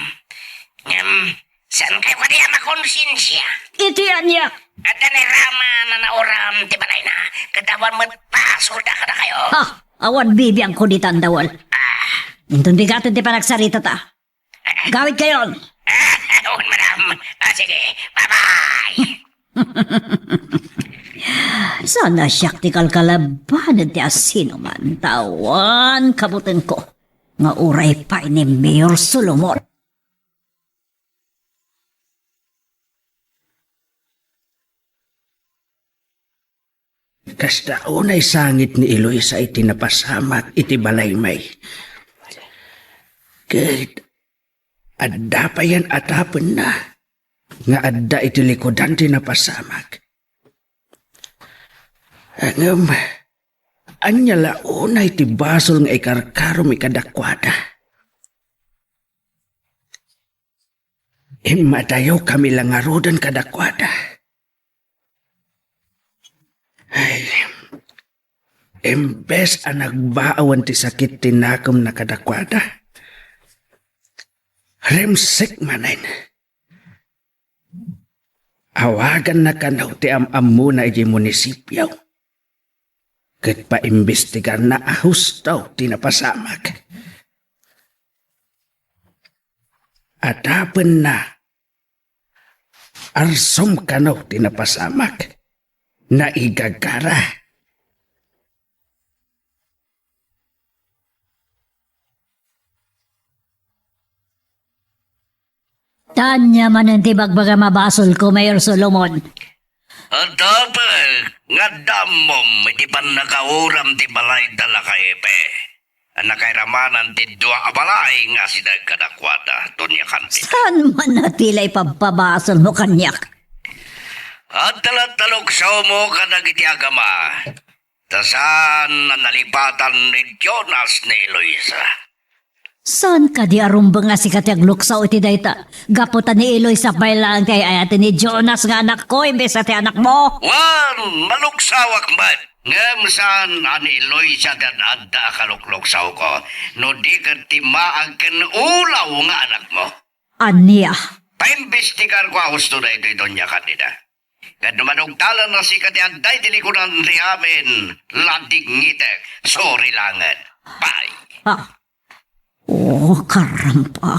Ngem, saankayo kadi a makonsensia? Iti ania? Adda nairaman a nauram ti balayna, ket awan met basolda kadakayo. Ha! Awan bibiangko ditan, Dawel. Ah. Inton bigaten ti panagsaritata. Gawidkayon. Wen, madam. Ah, sige. Bye-bye. Saan a siak ti kalkalabanen ti asinoman, ta awan kabutenko nga uray pay ni Mayor Solomon. Kasta unay sangit ni Eloisa iti napasamak iti balaymi. Ket adda payen a tapenna nga adda iti likudan ti napasamak. Ngem, ania la unay ti basol nga ikarkaromi kadakuada? Immadayawkami la ngaruden kadakuada. Ay, imbes a nagbaawan ti sakit ti nakemna kadakuada, rimsek manen. Awaganna kano ti am-ammona idiay munisipio ket paimbestigarna a husto ti napasamak. A tapenna, arsom kano ti napasamak. Naigagara. Ta ania manen ti bagbagam a basolko, Mayor Solomon? Adda pay, nga adda ammom iti pannakauram ti balay da Lakay Ipe a nakairamanan ti dua a balay nga asideg kadakuada, Doña Candida. Saan man a ti la ipabpabasolmo kaniak? Adda latta luksomo kadagiti agama. Ta saan a nalipatan ni Jonas ni Eloisa. Saan kadi a rumbeng a sika ti agluksaw iti dayta? Gapu ta ni Eloisa pay laeng ti ay-ayaten ni Jonas nga anakko imbes a ti anakmo. Wen, maluksawak met. Ngem saan a ni Eloisa ti ad-adda a kalukluksawko, no di ket ti maag ken ulaw nga anakmo. Ania? Paimbestigarko a husto daytoy, Doña Candida. Ket no manugtalan a sika ti adda iti likudan ti amin, ladingitek, suri laengen. Bye. Ah. Oh, karampa.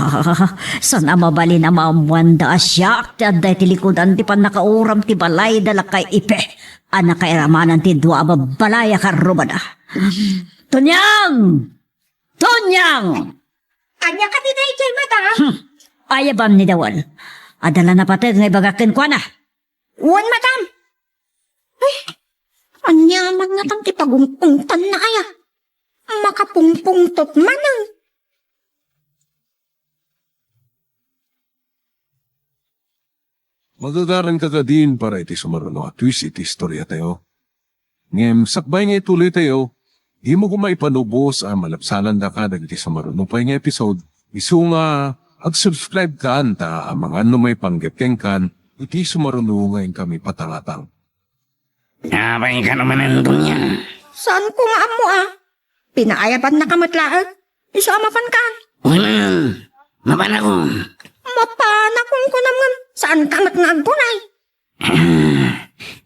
Saan a mabalin a maammoanda a siak ti adda iti likudan ti pannakauram ti balay da Lakay Ipe a nakairamanan ti dua a babbalay a karrubada. Tonyang! Tonyang! Ania kadi daydiay, madam? Hmm. Ayabam ni Dawal. Adda la napateg nga ibagak kenkuana. Wen, madam. Ay, ania man ngatan ti pagungpungtanna aya? Makapungpungtot manen. Magagaranka kadin para iti sumaruno a twist iti istoriatayo. Ngem sakbay nga ituloytayo, dimo koma ipanubos a malabsanandaka dagiti sumaruno pay nga episode. Isu nga ag-subscribe kan ta amangan no maipanggep kenkan iti sumaruno nga inkami patangatang. Apay kano manen, Doña? Saanko nga ammo a. Pinaayabannaka met laeng. Isu a mapanka. Wen, mapanakon. Mapanakon kunam ngem saanka met nga agkunay. Ah,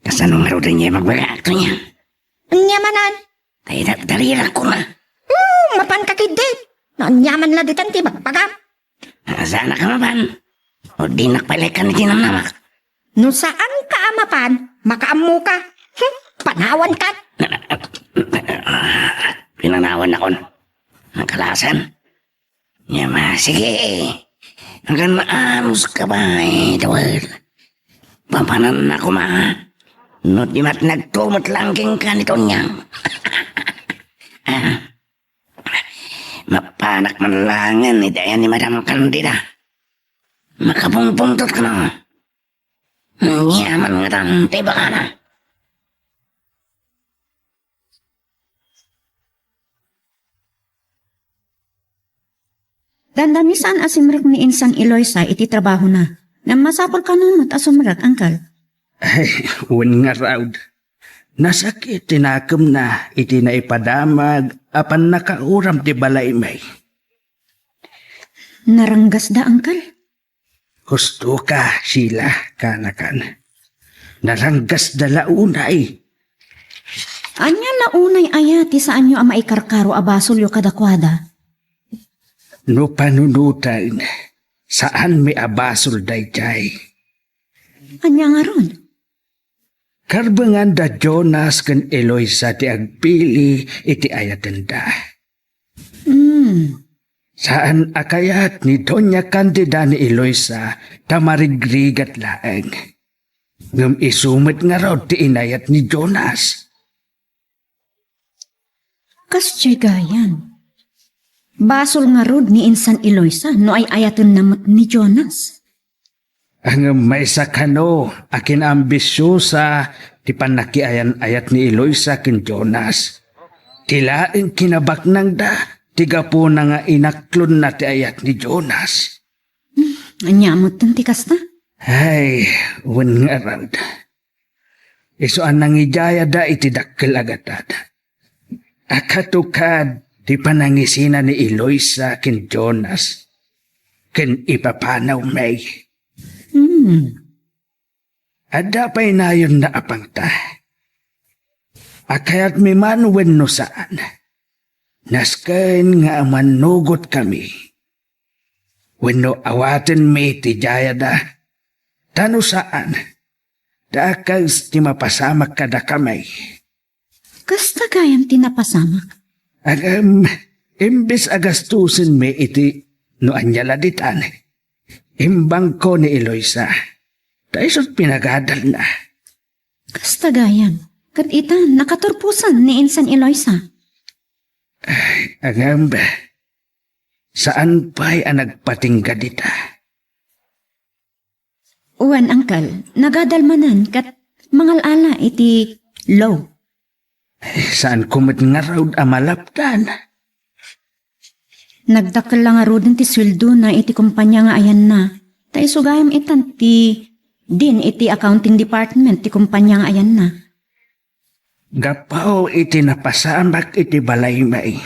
kasano ngaruden nga ibagbagaak, Doña? Ania manen? Ay, da-, dalirak koma. Hmm, mapanka ketdi. No ania man la daytan ti ibagbagam. Ah, saannak a mapan? O dinak pay la ikkan iti namnamak. No saanka a mapan, makaammoka. Hmm, panawankan. Pinanawannakon. Ang kalasan. Ngem, ah, sige. Nagan maanuska pay, Dawal. Papananna koma. No di met nagtumet lang kenka ni Tonyang. Ah. Mapanak man laengen iti ayan ni Madam Candida. Makapungpungtot kano. Ania man ngatan ti ibagana? Dandani saan a simrek ni insan Eloisa iti trabahona. Ngem masapul kano met a sumrek, Angkel. Ay, wen ngarud. Nasakit ti nakemna iti naipadamag a pannakauram ti balaymi. Naranggasda, Angkel? Hustoka, Sheila, kanakan. Naranggasda la unay. Ania la unay aya ti saanyo a maikarkaro a basolyo kadakuada? No panunoten, saanmi a basol daydiay. Ania ngarud? Karbengan da Jonas ken Eloisa ti agpili iti ayatenda. Hmm. Saan a kayat ni Doña Candida ni Eloisa ta marigrigat laeng. Ngem isu met ngarud ti inayat ni Jonas. Kasdiay gayan. Basol ngarud ni insan Eloisa no ay-ayatenna met ni Jonas. Ngem maysa kano a kinaambisiosa ti pannakiayan-ayat ni Eloisa ken Jonas. Ti laeng kinabaknangda ti gapuna nga inaklonna ti ayat ni Jonas. Hmm, ania metten ti kasta? Ay, wen ngarud. Isu a nangidayada iti dakkel a gatad. A katukad ti panangisina ni Eloisa ken Jonas ken ipapanaw, May. Hmm. Adda pay nayonna a pangta. A kayatmi man wenno saan, nasken nga mannugotkami. Wenno awatenmi ti dayada. Ta no saan, dakes ti mapasamak kadakami. Kasta gayam ti napasamak. Ngem, imbes a gastusenmi iti no ania la ditan, imbangko ni Eloisa. Ta isu ti pinagadalna. Kasta gayam. Ket ita, nakaturposan ni insan Eloisa. Ngem, saan pay a nagpatingga dita. Wen, uncle, nagadal manen ket mangal-ala iti law. Saanko met ngarud a malapdan. Nagdakkel la ngaruden ti sueldona iti kompania nga ayanna. Ta isu gayam itan ti dean iti accounting department ti kompania nga ayanna. Gapu iti napasamak iti balaymi,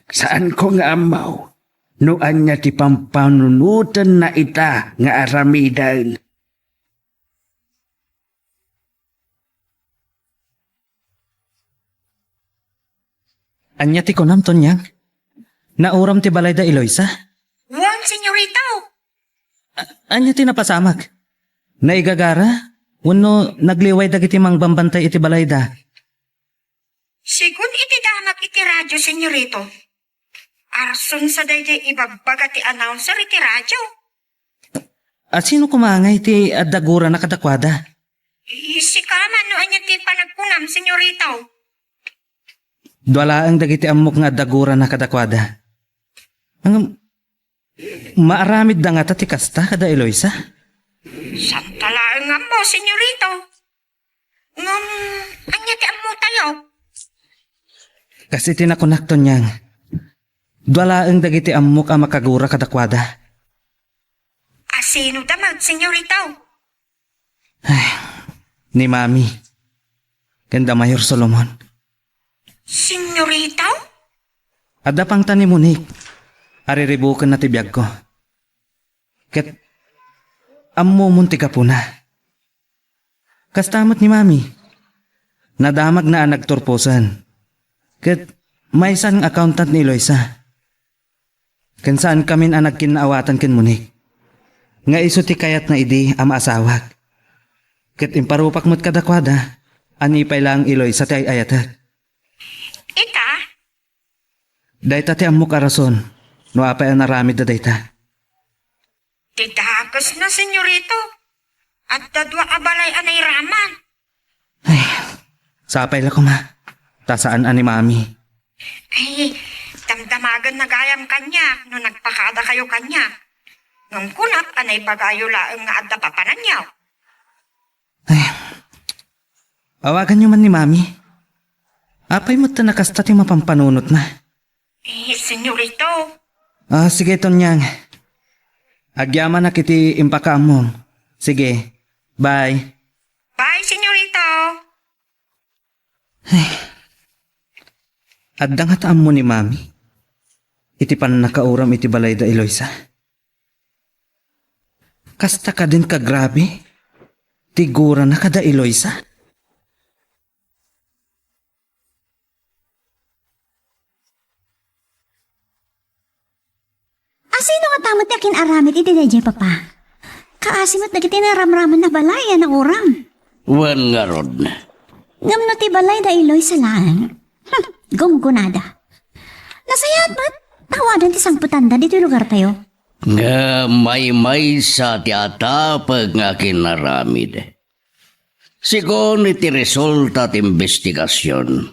saanko nga ammo no ania ti pampanunotenna ita nga aramiden. Ania ti kunam, Tonyang? Nauram ti balayda Eloisa? Wen, senyorito. A-, ania ti napasamak? Naigagara? Wenno nagliway dagiti mangbambantay iti balayda? Segun iti damag iti radio, senyorito, arson sa daydiay ibagbaga ti announcer iti radio. A sino koma ngay ti adda gurana kadakuada? Sika man no ania ti panagkunam, senyorito. Dua laeng dagiti ammok nga adda gurana kadakuada. Ngem, maaramidda ngata ti kasta kada Eloisa? Santa laeng ammo, senyorito. Ngem, ania ti ammotayo? Kas iti nakunak, Tonyang, dua laeng dagiti ammok a makagura kadakuada. A sino da met, senyorito? Ay, ni Mami. Ken da Mayor Solomon. Senyorito? Adda pangta ni Monique. Ariribukenna ti biagko. Ket ammomon ti gapuna. Kasta met ni Mami. Nadamagna a nagturposen. Ket maysa nga accountant ni Eloisa. Ken saankamin a nagkinnaawatan ken Monique. Nga isu ti kayatna idi a maasawak. Ket imparupak met kadakuada a ni pay laeng Eloisa ti ay-ayatek. Ita? Dayta ti ammok a rason no apay a naramidda dayta. Ti dakesna, senyorito. Adda dua a balay a nairaman. Ay, sapay la koma. Ta saan a ni Mami. Ay, damdamagenna gayam kaniak no nagpakadakayo kaniak. Ngem kunak a naibagayo laeng nga adda papananyo. Ay, awaganyo man ni Mami. Apay met ta nakasta ti mapampanunotna? Eh, senyorito. Ah, sige, Tonyang. Agyamanak iti impakaammom. Sige. Bye. Bye, senyorito. Ay. Adda nga ta ammo ni Mami iti pannakauram iti balayda Eloisa. Kasta kadin kagrabe ti gurana kada Eloisa? Asino nga tamet ti akin-aramid iti daydiay, Papa? Kaasi met dagiti naramraman a balay a nauram. Wen ngarud. Ngem no ti balay da Eloisa laeng, hmm, gunggonada. Nasayaat met, ta awanen ti sangpetanda ditoy lugartayo. Ngem maymaysa ti atapek nga akin-aramid. Sigun iti resulta ti imbestigasion,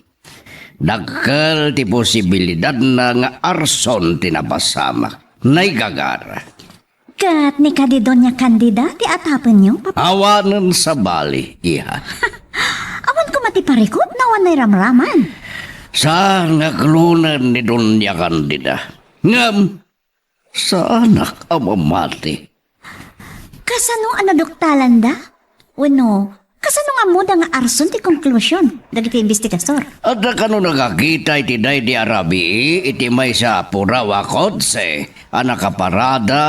dakkel ti posibilidadna nga arson ti napasamak. Naigagara. Ket ni kadi Doña Candida ti atapenyo, Papa? Awanen sabali, iha. Awan koma ti parikut no awan nairamraman. Saan nga klonen ni Doña Candida. Ngem, saanak a mamati. Kasano a naduktalanda? Wenno, kasano nga ammoda nga arson ti konklusion dagiti imbestigador? Adda kano nakakita iti daydi a rabii iti maysa a puraw a kotse a nakaparada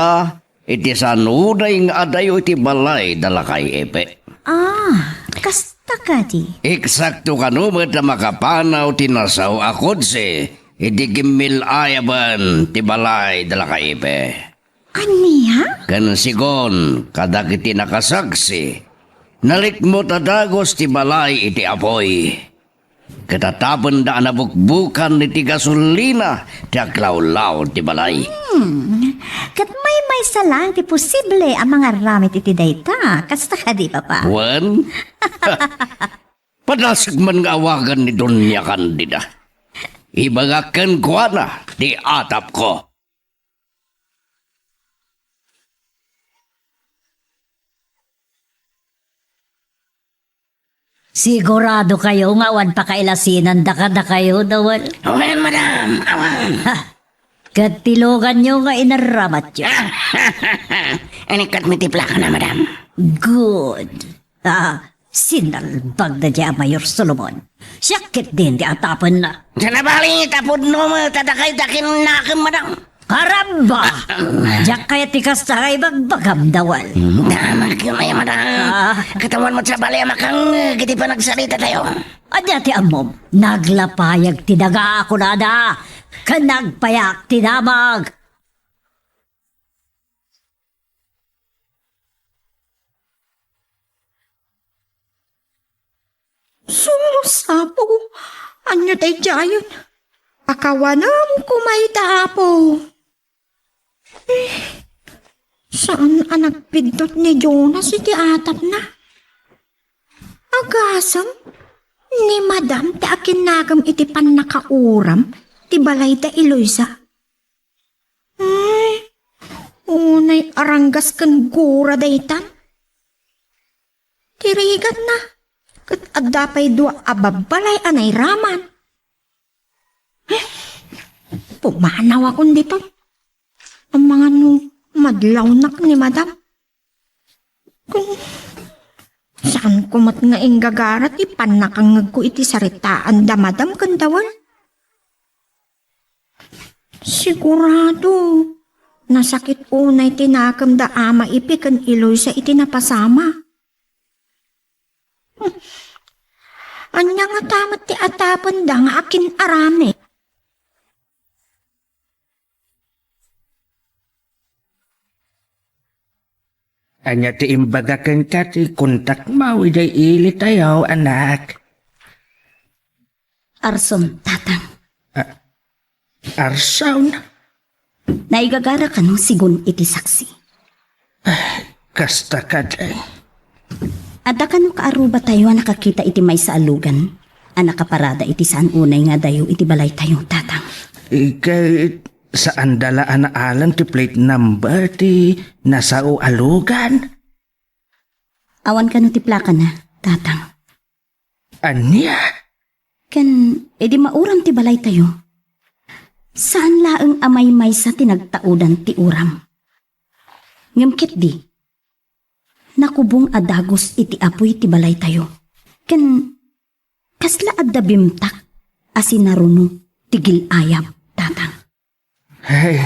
iti saan unay nga adayo iti balay da Lakay Epe? Ah, kasta kadi. Eksakto kano met a makapanaw ti nasao a kotse iti gimmil-ayaben ti balay da Lakay Epe. Ania? Ken sigun kadagiti nakasaksi, nalikmut a dagus ti balay iti apuy. Ket atapenda a nabukbukan iti gasolina ti aglawlaw ti balay. Hmm. Ket maymaysa laeng ti posible a mangaramid iti dayta. Kasta kadi, Papa? Wen? Padasek man nga awagan ni Doña Candida. Ibagak kenkuana ti atapko. Sigurado kayo nga awan pakailasinanda kadakayo, Dawal? Awan, madam, awan. Ha? Ket ti luganyo nga inaramatyo. Inikkat mi ti plakana, madam. Good. Ah, sinalbag da di a Mayor Solomon. Siak ketdin ti atapenna. Sanabali, tapudno met, adda kayat a kinnakem, madam. Karamba! Diak kayat ti kasta nga ibagbagam, Dawal. Damag, madam. Ah. Ket awan met sabali a makangngeg iti panagsaritatayo. Ania ti ammom? Naglapayag ti daga a kunada, ken nagpayak ti damag. Sus, Apo, ania daydiayen? Pakawanem koma ita, Apo. Eh, saan a nagpiddut ni Jonas iti atapna? Agasem, ni Madam ti akinnakem iti pannakauram ti balay da Eloisa. Ay, unay aranggas ken gura daytan. Ti rigatna, ket adda pay dua a babbalay a nairaman. Eh, pumanawakon ditoy. Amangan no madlawnak ni Madam. Kun saanko met nga inggagara ti pannakangngegko iti saritaan da Madam ken Dawal. Sigurado, nasakit unay ti nakem da Ama Ipi ken Eloisa iti napasama. Ania ngata met ti atapenda nga akin-aramid? Ania ti imbaga kenka ti kontakmo idiay ilitayo, anak? Arson, Tatang. A-, arson? Naigagara kano sigun iti saksi. Kasta kadi. Adda kano kaarrubatayo a nakakita iti maysa a lugan a nakaparada iti saan unay nga adayo iti balaytayo, Tatang? Ket saanda la a naalen ti plate number ti nasao a lugan? Awan kano ti plakana, Tatang. Ania? Ken idi mauram ti balaytayo, saan laeng a maymaysa ti nagtaudan ti uram. Ngem ketdi, nakubong a dagus iti apuy ti balaytayo. Ken kasla adda bimtak a sinaruno ti gil-ayab, Tatang. Ay,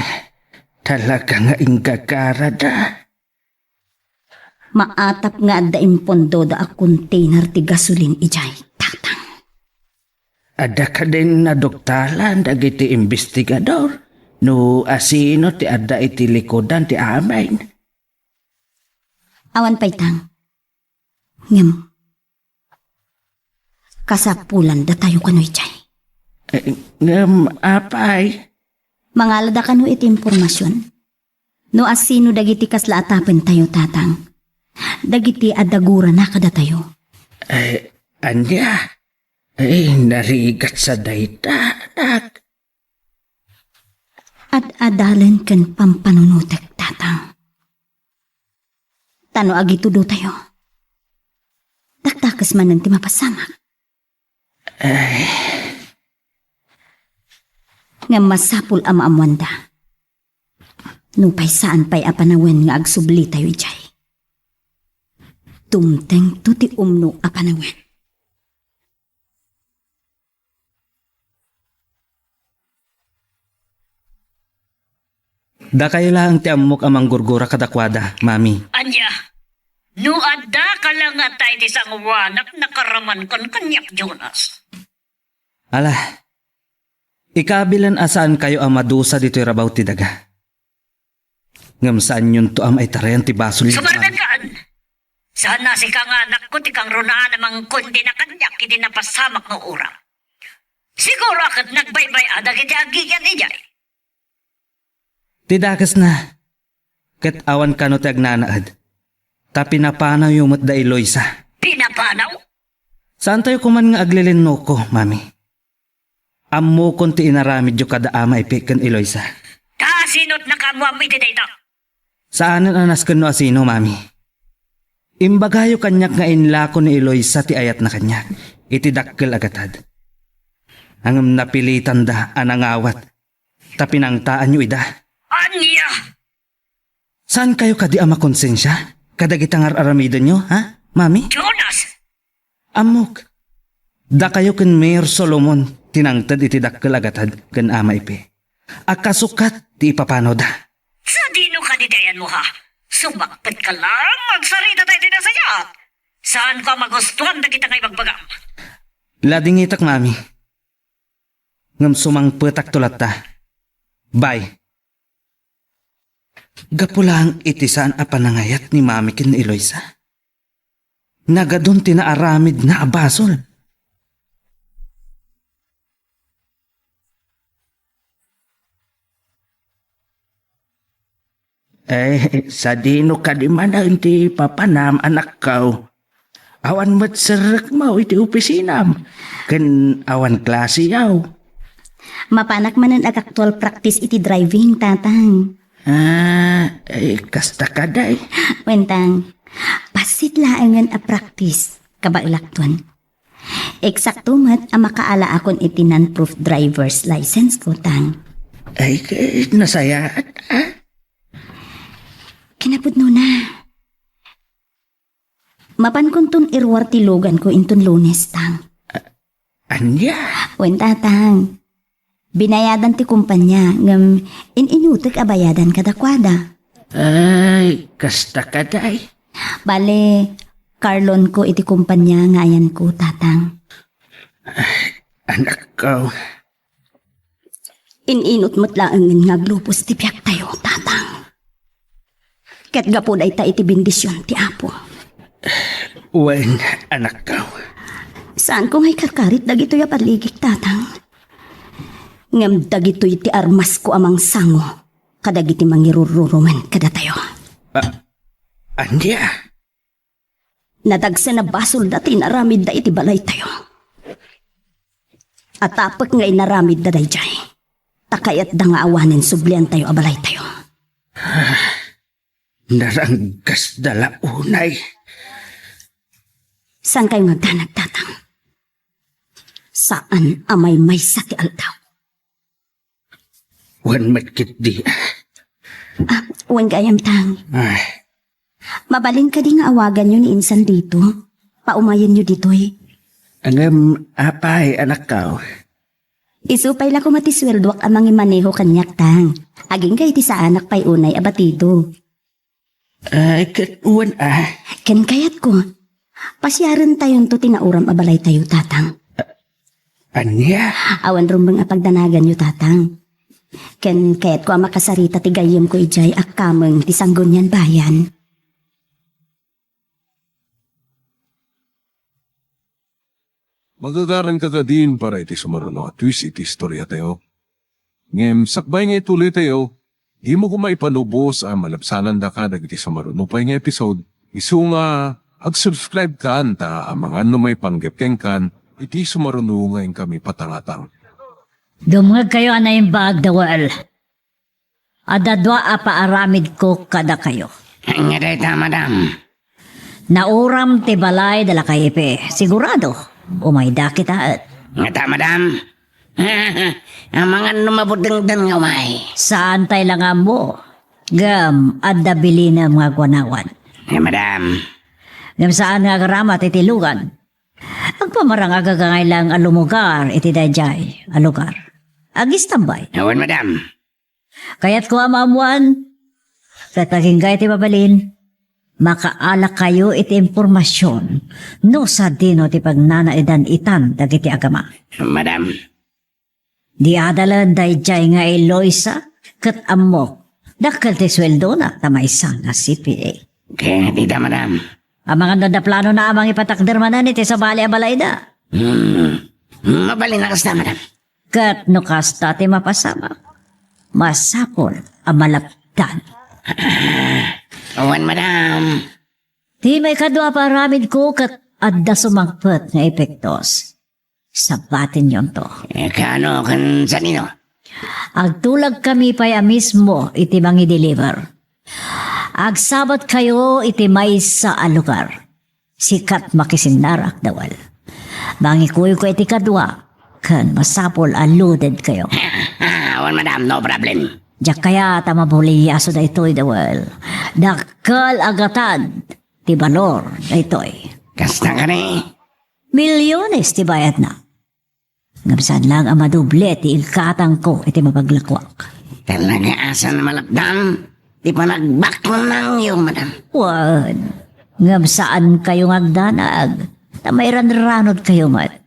talaga nga inggagarada. Maatap nga adda impondoda a container ti gasolin idiay, Tatang. Adda kadin naduktalan dagiti imbestigador no asino ti adda iti likudan ti amin? Awan pay, Tang. Ngem, Kasapulan datayo kano idiay. Eh, ngem, apay? Mangalada kano iti impormasion. No asino dagiti kasla a tapentayo, Tatang. Dagiti adda gurana kadatayo. Eh, ania? Eh, narigat sa dayta, anak. Ad-adalen ken pampanunotek, Tatang. Ta no agitudotayo, dakdakes manen ti mapasamak. Ay. Ngem masapul a maammoanda. Nupay saan pay a panawen nga agsublitayo idiay. Dumtengto ti umno a panawen. Dakayo laeng ti ammok a manggurgura kadakuada, Mami. Ania? No adda ka la ngata iti sangoanak, nakaramankon kaniak, Jonas. Ala, ikabilen a saankayo a madusa ditoy rabaw ti daga. Ngem saanyonto a maitarayan ti basol. Sumardan kaan! Saan a sika nga anakko ti kangrunaan a mangkondena kaniak iti napasamak nga uram. Siguro a ket nagbaybay-a dagiti agigian idiay. Ti dakesna, ket awan kano ti agnanaed, ta pinapanawyo met da Eloisa. Pinapanaw? Saantayo koman nga aglilinnuko, Mami. Ammokon ti inaramidyo kada Ama Ipe ken Eloisa. Ta asino ti nakaammoam iti dayta? Saanen a nasken no asino, Mami. Imbagayo kaniak nga inlako ni Eloisa ti ayatna kaniak iti dakkel a gatad. Ngem napilitanda a nangawat, ta pinangtaanyo ida. Ania? Saankayo kadi a makonsensia kadagiti ngar-aramidenyo, ha, Mami? Jonas! Ammok, dakayo ken Mayor Solomon ti nangted iti dakkel a gatad ken Ama Ipe a kasukat ti ipapanawda. Sadino kadi ti ayanmo, ha? Sumakpetka laeng nga agsaritata iti nasayaat. Saanko a magustuan dagita nga ibagbagam. Ladingitak, Mami. Ngem sumangpetakto latta. Bye. Gapu laeng iti saan a panangayat ni Mami ken ni Eloisa, nagadun ti naaramidna a basol. Eh, sadino kadi manen ti papanam, anakko? Awan met serrekmo iti opisinam, ken awan klasiyo. Mapanak manen ag-actual practice iti driving, Tatang. Ah, eh, kasta kadi. Wen, Tang, bassit laengen a practice, kabaelakton. Eksakto met a makaalaakon iti non-proof driver's license ko, Tang. Ay, ket nasayaat, ah? Kinapudnona, mapankonton iruar ti luganko inton Lunes, Tang. Ania? Wen, Tatang. Binayadan ti kumpania, ngem in-inutek a bayadan kadakuada. Ay, kasta kadi. Bale, car loan ko iti kumpania nga ayanko, Tatang. Ay, anakko. In-inut met laengen nga aglubos ti biagtayo, Tatang. Ket gapu dayta iti bendision ti Apo. Wen, anakko. Saanko nga ikarkarit dagitoy a balligik, Tatang. Ngem dagitoy ti armasko a mangsango kadagiti mangirurrurumen kadatayo. Ah, ania? Nadagsen a basolda ti inaramidda iti balaytayo. Atapek nga inaramidda daydiay, ta kayatda nga awanen subliantayo a balaytayo. Naranggasda la unay. Saankayo nga agdanag, Tatang? Saan a maymaysa ti aldaw. Wen met ketdi. Ah, wen gayam, Tang. Ay. Mabalin kadi nga awaganyo ni insan dito? Paumayenyo ditoy. Ngem, apay, anakko? Isu pay la koma ti sueldoak a mangimaneho kaniak, Tang. Agingga iti saanak pay unay a batido. Ay, ket wen a. Ken kayatko, pasiarentayonto ti nauram a balaytayo, Tatang. Ania? Awan rumbeng a pagdanaganyo, Tatang. Ken kayatko a makasarita ti gayyemko idiay a kameng ti Sanggunian Bayan. Magagaranka kadin para iti sumaruno a twist iti istoriatayo. Ngem sakbay nga ituloytayo, dimo koma ipalubos a malabsanandaka dagiti sumaruno pay nga episode. Isu nga ag-subscribe kan ta amangan no maipanggep kenkan iti sumaruno nga inkami patangatang. Dumngegkayo a naimbag, Dawel. Adda dua a paaramidko kadakayo. Ania dayta, madam? Nauram ti balay da Lakay Ipe. Sigurado, umayda kitaen. Ngata, madam? Amangan no mabutengdan nga umay. Saan tay la nga ammo. Ngem, adda bilinem nga aguanawan. Eh, madam. Ngem saan nga agaramat iti lugan. Agpamarang agagangay lang a lumugar iti daydiay a lugar. Agistambay. Awan, madam. Kayatko a maammuan, ket agingga iti mabalin, makaalakayo iti impormasion no sadino ti pagnanaedan itan dagiti agama. Madam. Di adalen daydiay nga Eloisa, ket ammok, dakkel ti sueldona ta maysa nga C P A. Ket ita, madam. Amangan no adda planona a mangipatakder manen iti sabali a balayda. Hmm. Mabalin a kasta, madam. Ket no kasta ti mapasamak, masapul a malapdan. Wen, madam. Ti maikadua a paaramidko ket adda sumangpet nga epektos. Sabatenyonto. Eh, kaano ken sadino? Agtulagkami pay a mismo iti mangideliver. Agsabatkayo iti maysa a lugar. Sikat makisinnarak, Dawel. Mangikuyko iti kadua, ken masapul a loadedkayo. Ah, awan, madam, no problem. Diak kayat a mabuliaso daytoy, Dawel. Dakkel a gatad ti balor daytoy. Kasta kani? Milyones ti bayadna. Ngem saan lang a madoble ti igkatangko iti mapaglakuak. Talaga a saan a malapdan ti panagbaknangyo, madam. Wen, ngem saankayo nga agdanag, ta mairanranodkayo met.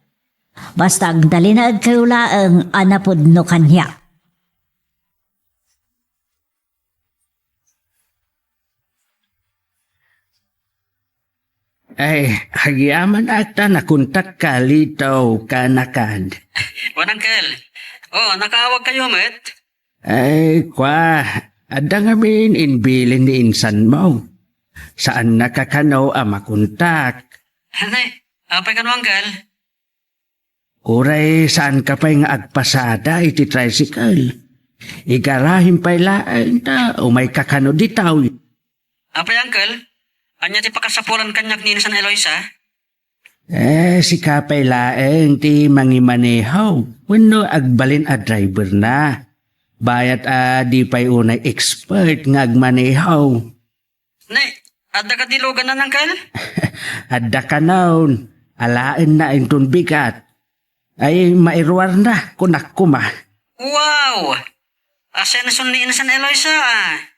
Basta agtalinaedkayo laeng a napudno kaniak. Ay, agyamanak ta nakontakka Lito ken Nakad. Wen, Uncle. Oh, nakaawagkayo met? Ay, kua, adda ngamin imbilin ni insanmo. Saannaka kano a makontak. Apay kano, Uncle? Uray saanka pay nga agpasada iti tricycle. Igarahem pay laeng ta umayka kano ditoy. Apay, Uncle? Ania ti pakasapulan kaniak ni Insan Eloisa? Eh, sika pay laeng ti mangimaneho wenno agbalin a driver na. Bayat a di pay unay expert nga agmaneho. Ne, adda kadi luganan, Uncle? Adda kanon. Alaenna inton bigat. Ay, mairuarna, kunak koma. Wow! Asenson ni Insan Eloisa, ah.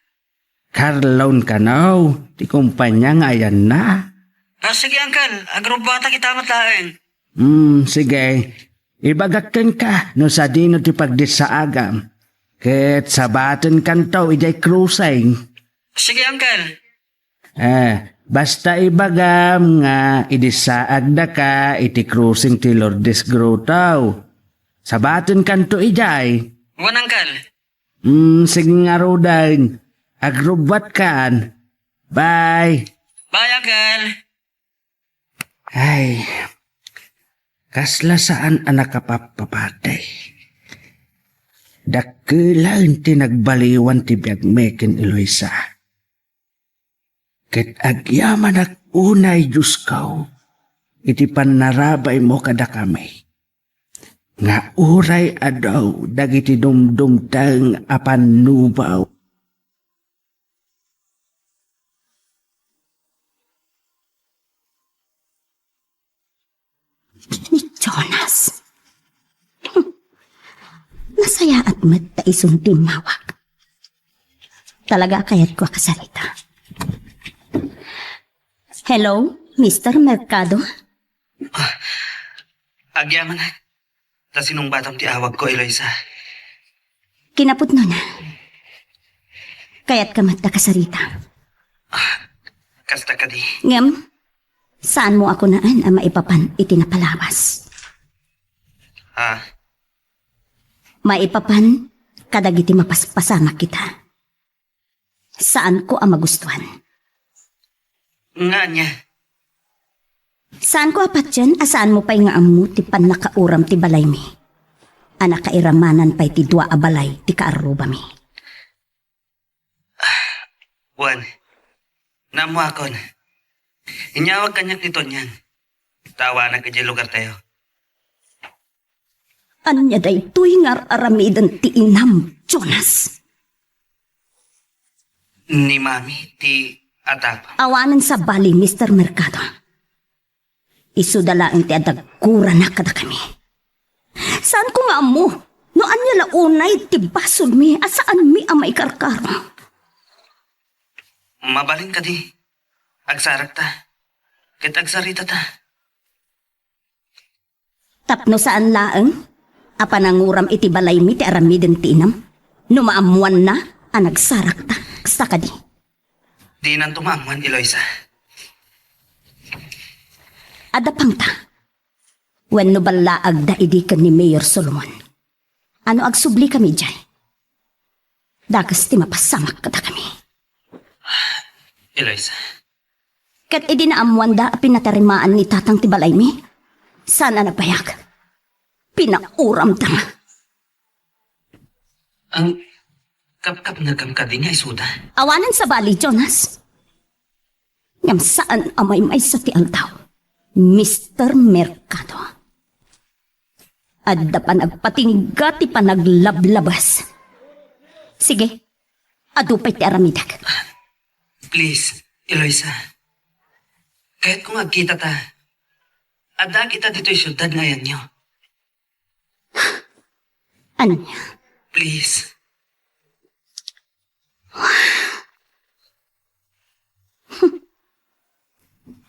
Carlon kano, ti kumpanya nga ayanna. Ah, sige, Uncle. Agrubata kita met laeng. Hmm, sige. Ibagak kenka no sadino ti pagdissaagam. Ket sabatenkanto idiay crossing. Sige, Uncle. Eh, basta ibagam nga idissaagdaka iti crossing ti Lourdes Grotto. Sabatenkanto idiay. Wen, Uncle. Hmm, sige ngaruden. Agrubbuatkan. Bye. Bye, Uncle. Ay, kasla saan a nakapappapatay. Dakkelen ti nagbaliwan ti biagmi ken Eloisa. Ket agyamanak unay, Diosko, iti pannarabaymo kadakami, nga uray adu dagiti dumdumteng a pannubaw. Ni Jonas. Nasayaat met ta isun timmawag. Talaga a kayatko a kasarita. Hello, Mister Mercado? Agyamanak. Ta sinungbatam ti awagko, Eloisa. Kinapudnona. Kayatka met a kasarita. Kasta kadi. Ngem, saanmo a kunaen a maipapan iti napalawas. Ah? Maipapan kadagiti mapaspasamak ita. Saanko a magustuan. Nga ania? Saanko a patien a saanmo pay nga ammo ti pannakauram ti balaymi. A nakairamanan pay ti dua a balay ti kaarrubami. Wen, naammoakon. Inyawag kaniak ni Tonyang. Tawanak idiay lugartayo. Ania daytoy nga ar-aramiden ti inam, Jonas? Ni Mami ti atapang. Awanen sabali, Mister Mercado. Isuda laeng ti adda gurana kadakami. Saanko nga ammo no ania la unay ti basolmi a saanmi a maikarkaro. Mabalin kadi, agsarakta, ket agsaritata. Tapno saan laeng a pananguram iti balaymi ti aramiden ti inam, no maammoanna a nagsarakta, kasta kadi? Dinanto maammoan, Eloisa. Adda pangta. Wenno ballaagda idi ken ni Mayor Solomon. Ano agsublikami idiay? Dakes ti mapasamak kadakami. Eloisa. Ket idi naammoanda a pinatarimaan ni Tatang ti balaymi, saan a nagbayag. Pinauramda. Ang kapkapnekam kadi nga isuda? Awanen sabali, Jonas. Ngem saan a maymaysa ti aldaw, Mister Mercado. Adda panagpatingga ti panaglablabas. Sige, adu pay ti aramidek. Please, Eloisa. Kayatko nga agkitata. Adda kita ditoy siudad nga ayanyo. Ania? Please.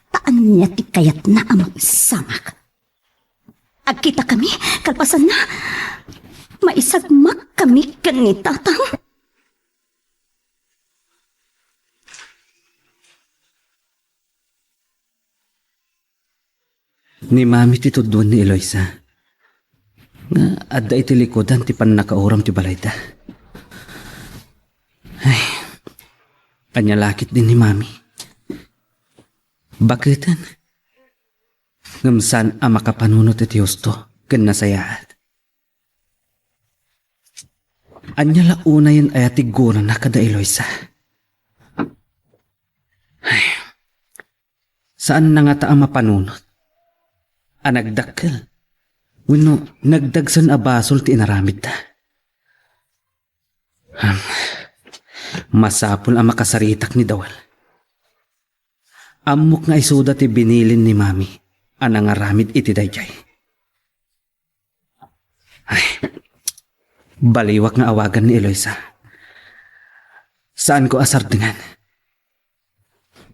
Ta ania ti kayatna a makisamak? Agkitakami, kalpasanna, maisagmakkami ken ni Tatang. Ni Mami ti tuduen ni Eloisa nga adda iti likudan ti pannakauram ti balayda. Ay, ania la ketdin ni Mami? Baketen, ngem saan a makapanunot iti husto ken nasayaat. Ania la unayen aya ti gurana kada Eloisa? Ay, saanna ngata a mapanunot a nagdakkel wenno nagdagsen a basol ti inaramidda. Ham, masapul a makasaritak ni Dawel. Ammok nga isuda ti binilin ni Mami a nangaramid iti daydiay. Ay, baliwak nga awagan ni Eloisa. Saanko a sardengan.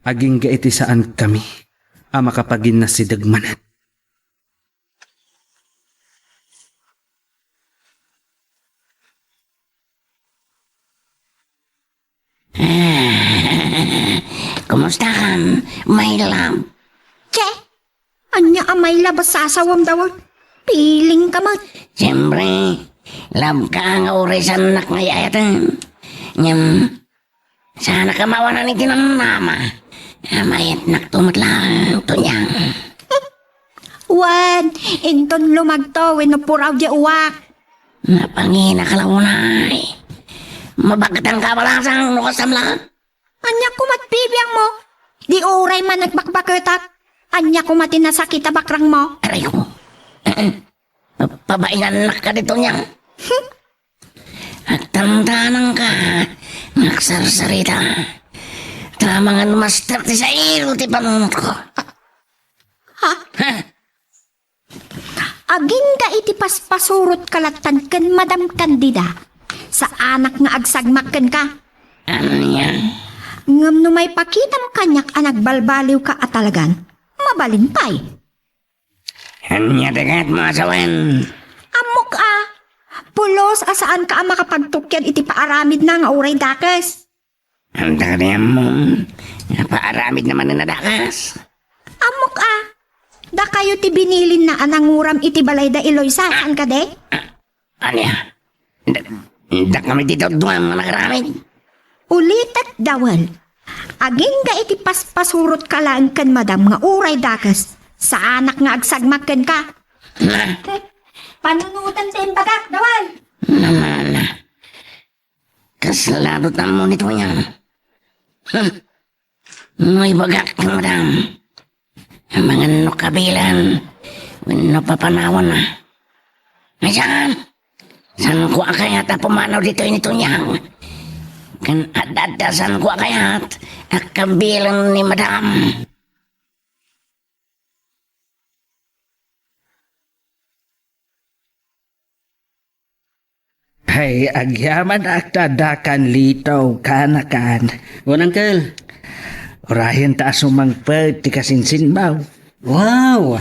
Agingga iti saankami a makapaginnasideg manen. Kumustakam, my love? Che, ania a my love a sasawam, Dawel? Piling ka met. Siyempre, love ka nga uray saannak nga ay-ayaten. Ngem, saanak a mawanan iti namnama. Amayatnakto met laeng, Tonyang. Wen, inton lumagto wenno puraw di uwak. Napanginak la unay. Mabagtang ka balasang no kasam la. Ania koma ti bibiangmo? Di uray man nagbakbaketak. Ania koma ti nasakit a bakrangmo? Aray ko. Pabainannak kadi, Tonyang. Agtantanangka nga agsarsarita. Ta amangan master ti sairo ti panunotko. Ha? Ha? Agingga iti paspasurotka lattan ken Madam Candida, saanak nga agsagmak kenka. Ania? Ngem no maipakitam kaniak a nagbalbaliwka a talagan, mabalin pay. Ania ti kayatmo a sawen? Ammok a, pulos a saanka a makapagtukian iti paaramidna nga uray dakes. Anta kadi ammom nga paaramidna manen a dakes? Ammok a, Dakayo ti binilinna a nanguram iti balay da Eloisa, saan kadi? Ania? Da-, dakami ti dadduma nga nagaramid? Ulitek, Dawel. Agingga iti paspasurotka laeng ken madam nga uray dakes, saanak nga agsagmak kenka. Na? Panunotem ti imbagak, Dawel. Na, na, na. Kasla met ammo ni Tonya. Hmm. No ibagak ken madam, amangan no kabilen wenno papanawanna. Ay saan? Saanko a kayat a pumanaw ditoy ni Tonya? Ken adda-adda saanko a kayat a kabilen ni madam. Ay, agyamanak ta addakan Lito, kaanakan. Wen, Uncle. Urayen ta a sumangpet ti kasinsinmo. Wow!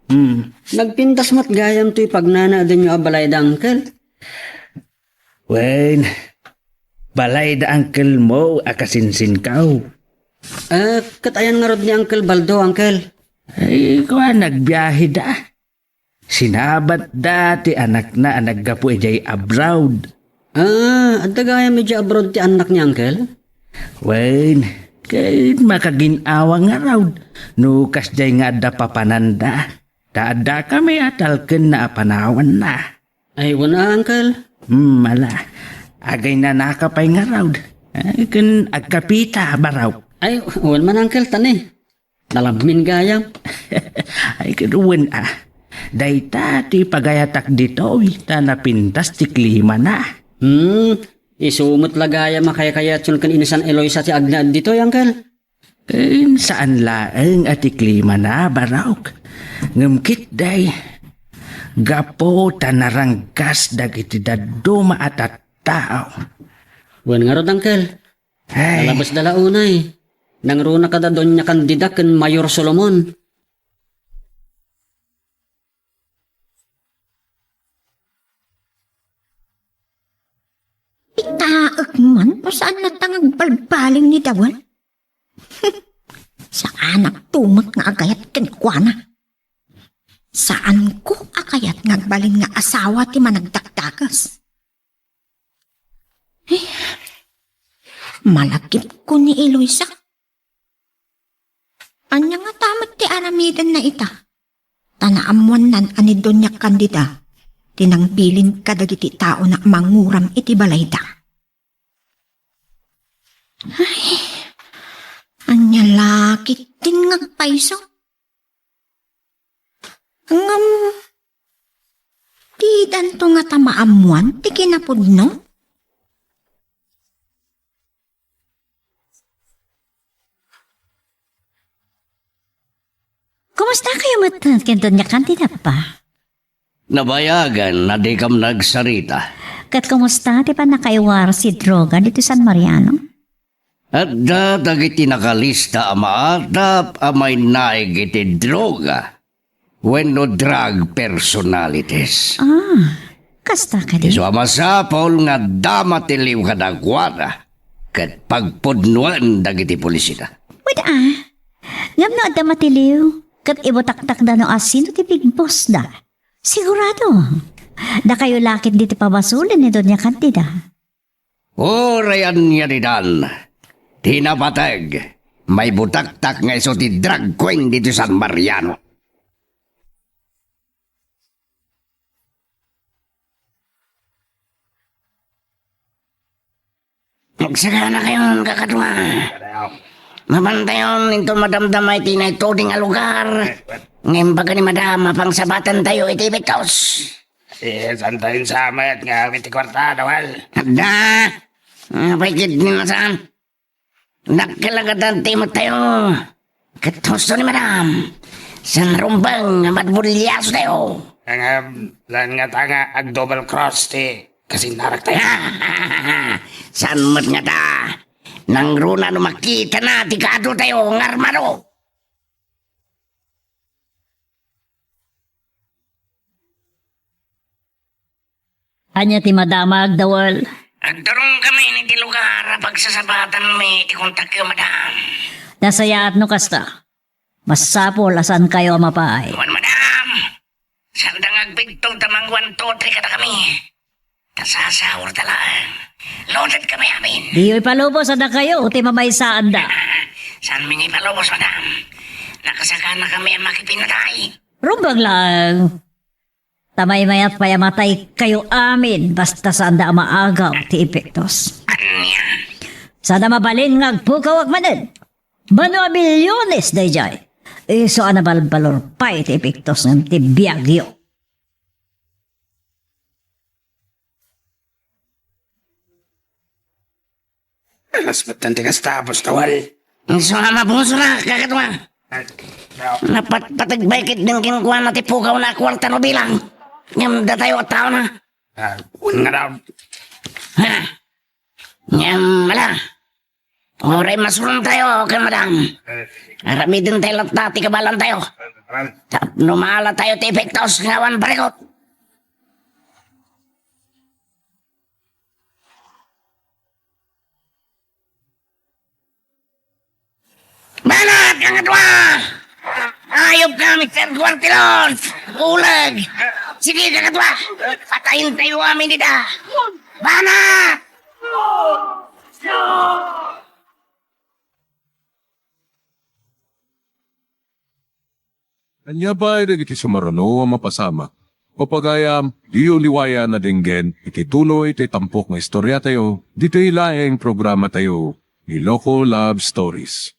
Hmm. Nagpintas met gayam toy pagnanaedenyo a balay da, Uncle. Wen, balay da uncle mo a kasinsinko. Ah, ket ayan ngarud ni Uncle Baldo, Uncle? Ay, kuan, nagbiaheda. Sinabatda ti anakna a naggapu idiay abroad. Ah, adda gayam idiay abroad ti annak ni Uncle? Wen, ket makagin-awa ngarud no kasdiay nga adda papananda. Ta addakami a talkenna a panawanna. Ay, wen a, Uncle. Hmm, ala. Agaynanaka pay ngarud. Ay, ken agkapita, barok. Ay, wen man, Uncle, ta ni. Nalammin gayam. Ay, ket wen a. Dayta ti pagayatak ditoy, ta napintas ti klimana. Hmm, isu met la gayam a kaykayatyon ken insan Eloisa ti agnaed ditoy, Uncle. Ken saan laeng a ti klimana, barok. Ngem ketdi, gapu ta naranggas dagiti dadduma a tattao. Wen ngarud, Uncle. Ay. Nalabes da la unay. Nangruna kada Doña Candida ken Mayor Solomon. Itaek man, no saan latta nga agbalbaliw ni Dawel? Saanak tumet nga agayat kenkuana. Saanko a kayat nga agbalin nga asawa ti managdakdakes. Eh, malagipko ni Eloisa. Ania ngata met ti aramidenna ita? Ta naammoannan a ni Doña Candida ti nangbilin kadagiti taona a manguram iti balayda. Ay, ania la ketdin nga agpayso? Ngem, didanto ngata maammoan ti kinapudno? Kumusta kayo met ken Doña Candida, Pa? Nabayagen a dikam nagsarita. Ket kumusta ti pannakaiwaras ti droga ditoy San Mariano? Adda dagiti nakalista a maatap a mainaig iti droga wenno drug personalities. Ah, kasta kadi? Isu a masapul nga adda matiliw kadakuada ket pagpudnoen dagiti pulisida. Wen a, ngem no adda matiliw, ket ibutaktakda no asino ti big boss da. Sigurado, dakayo la ketdi ti pabasolen ni Doña Candida. Uray ania didan, ti napateg, maibutaktak nga isu ti drag queen ditoy San Mariano. Agsaganakayon, kakadua. Mapantayon inton madamdama iti naituding a lugar nga imbaga ni Madam a pangsabatantayo iti bitos. Eh, santa insamet nga awit ti kuarta, Dawel? Adda. Apay ketdi a saan? Dakkel a gatanti met tayo. Ket husto ni Madam. Saan rumbeng nga madbulyaso tayo? Ngem, saan ngata nga ag-double cross ti kasinnarak tayo? Saan met ngata? Nangruna no makitana ti kaadu tayo nga armado. Ania ti madama, Dawel? Agturongkami iti lugar a pagsasabatanmi ti kontakyo, madam. Nasayaat no kasta. Masapul a saankayo a mapaay. Wen, madam! Saanda nga agpigtog ta mangguanto ti kadakami. Ta sasaurta laeng. Loaded kami amin. Diyo ipalubos a dakayo ti mamaysaanda. Saanmi nga ipalubos, madam. Nakasakana kami a makipinatay. Rumbeng laeng. Ta maymayat pay a mataykayo amin basta saanda a maagaw ti epektos. Ania? Saanda mabalin nga agpukawak manen. Mano a milyones daydiay. Isu a nabalbalor pay ti epektos ngem ti biagyo. Alas met ti kasta, Apostol. Isu a mabusorak, kakadua. Napatpateg pay ketdin kenkuana ti pukawna a kuarta no bilang. Ngem datayo a taona. Ah, wen nga daw. Ha? Ngem, ala. Uray masurongtayo ken madam. Aramidentayo latta ti kabaelantayo. Tapno maalatayo ti epektos nga awan parikut. Banat, kakadua! Ayop ka, Mister Cuartilon! Uleg! Sige, kakadua! Patayen tayo amin dita! Banat! Ania pay dagiti sumaruno a mapasamak? Papagayam, diyo liwayan a denggen iti tuloy ti tampok nga istoriatayo ditoy laeng programatayo, Iloko Love Stories.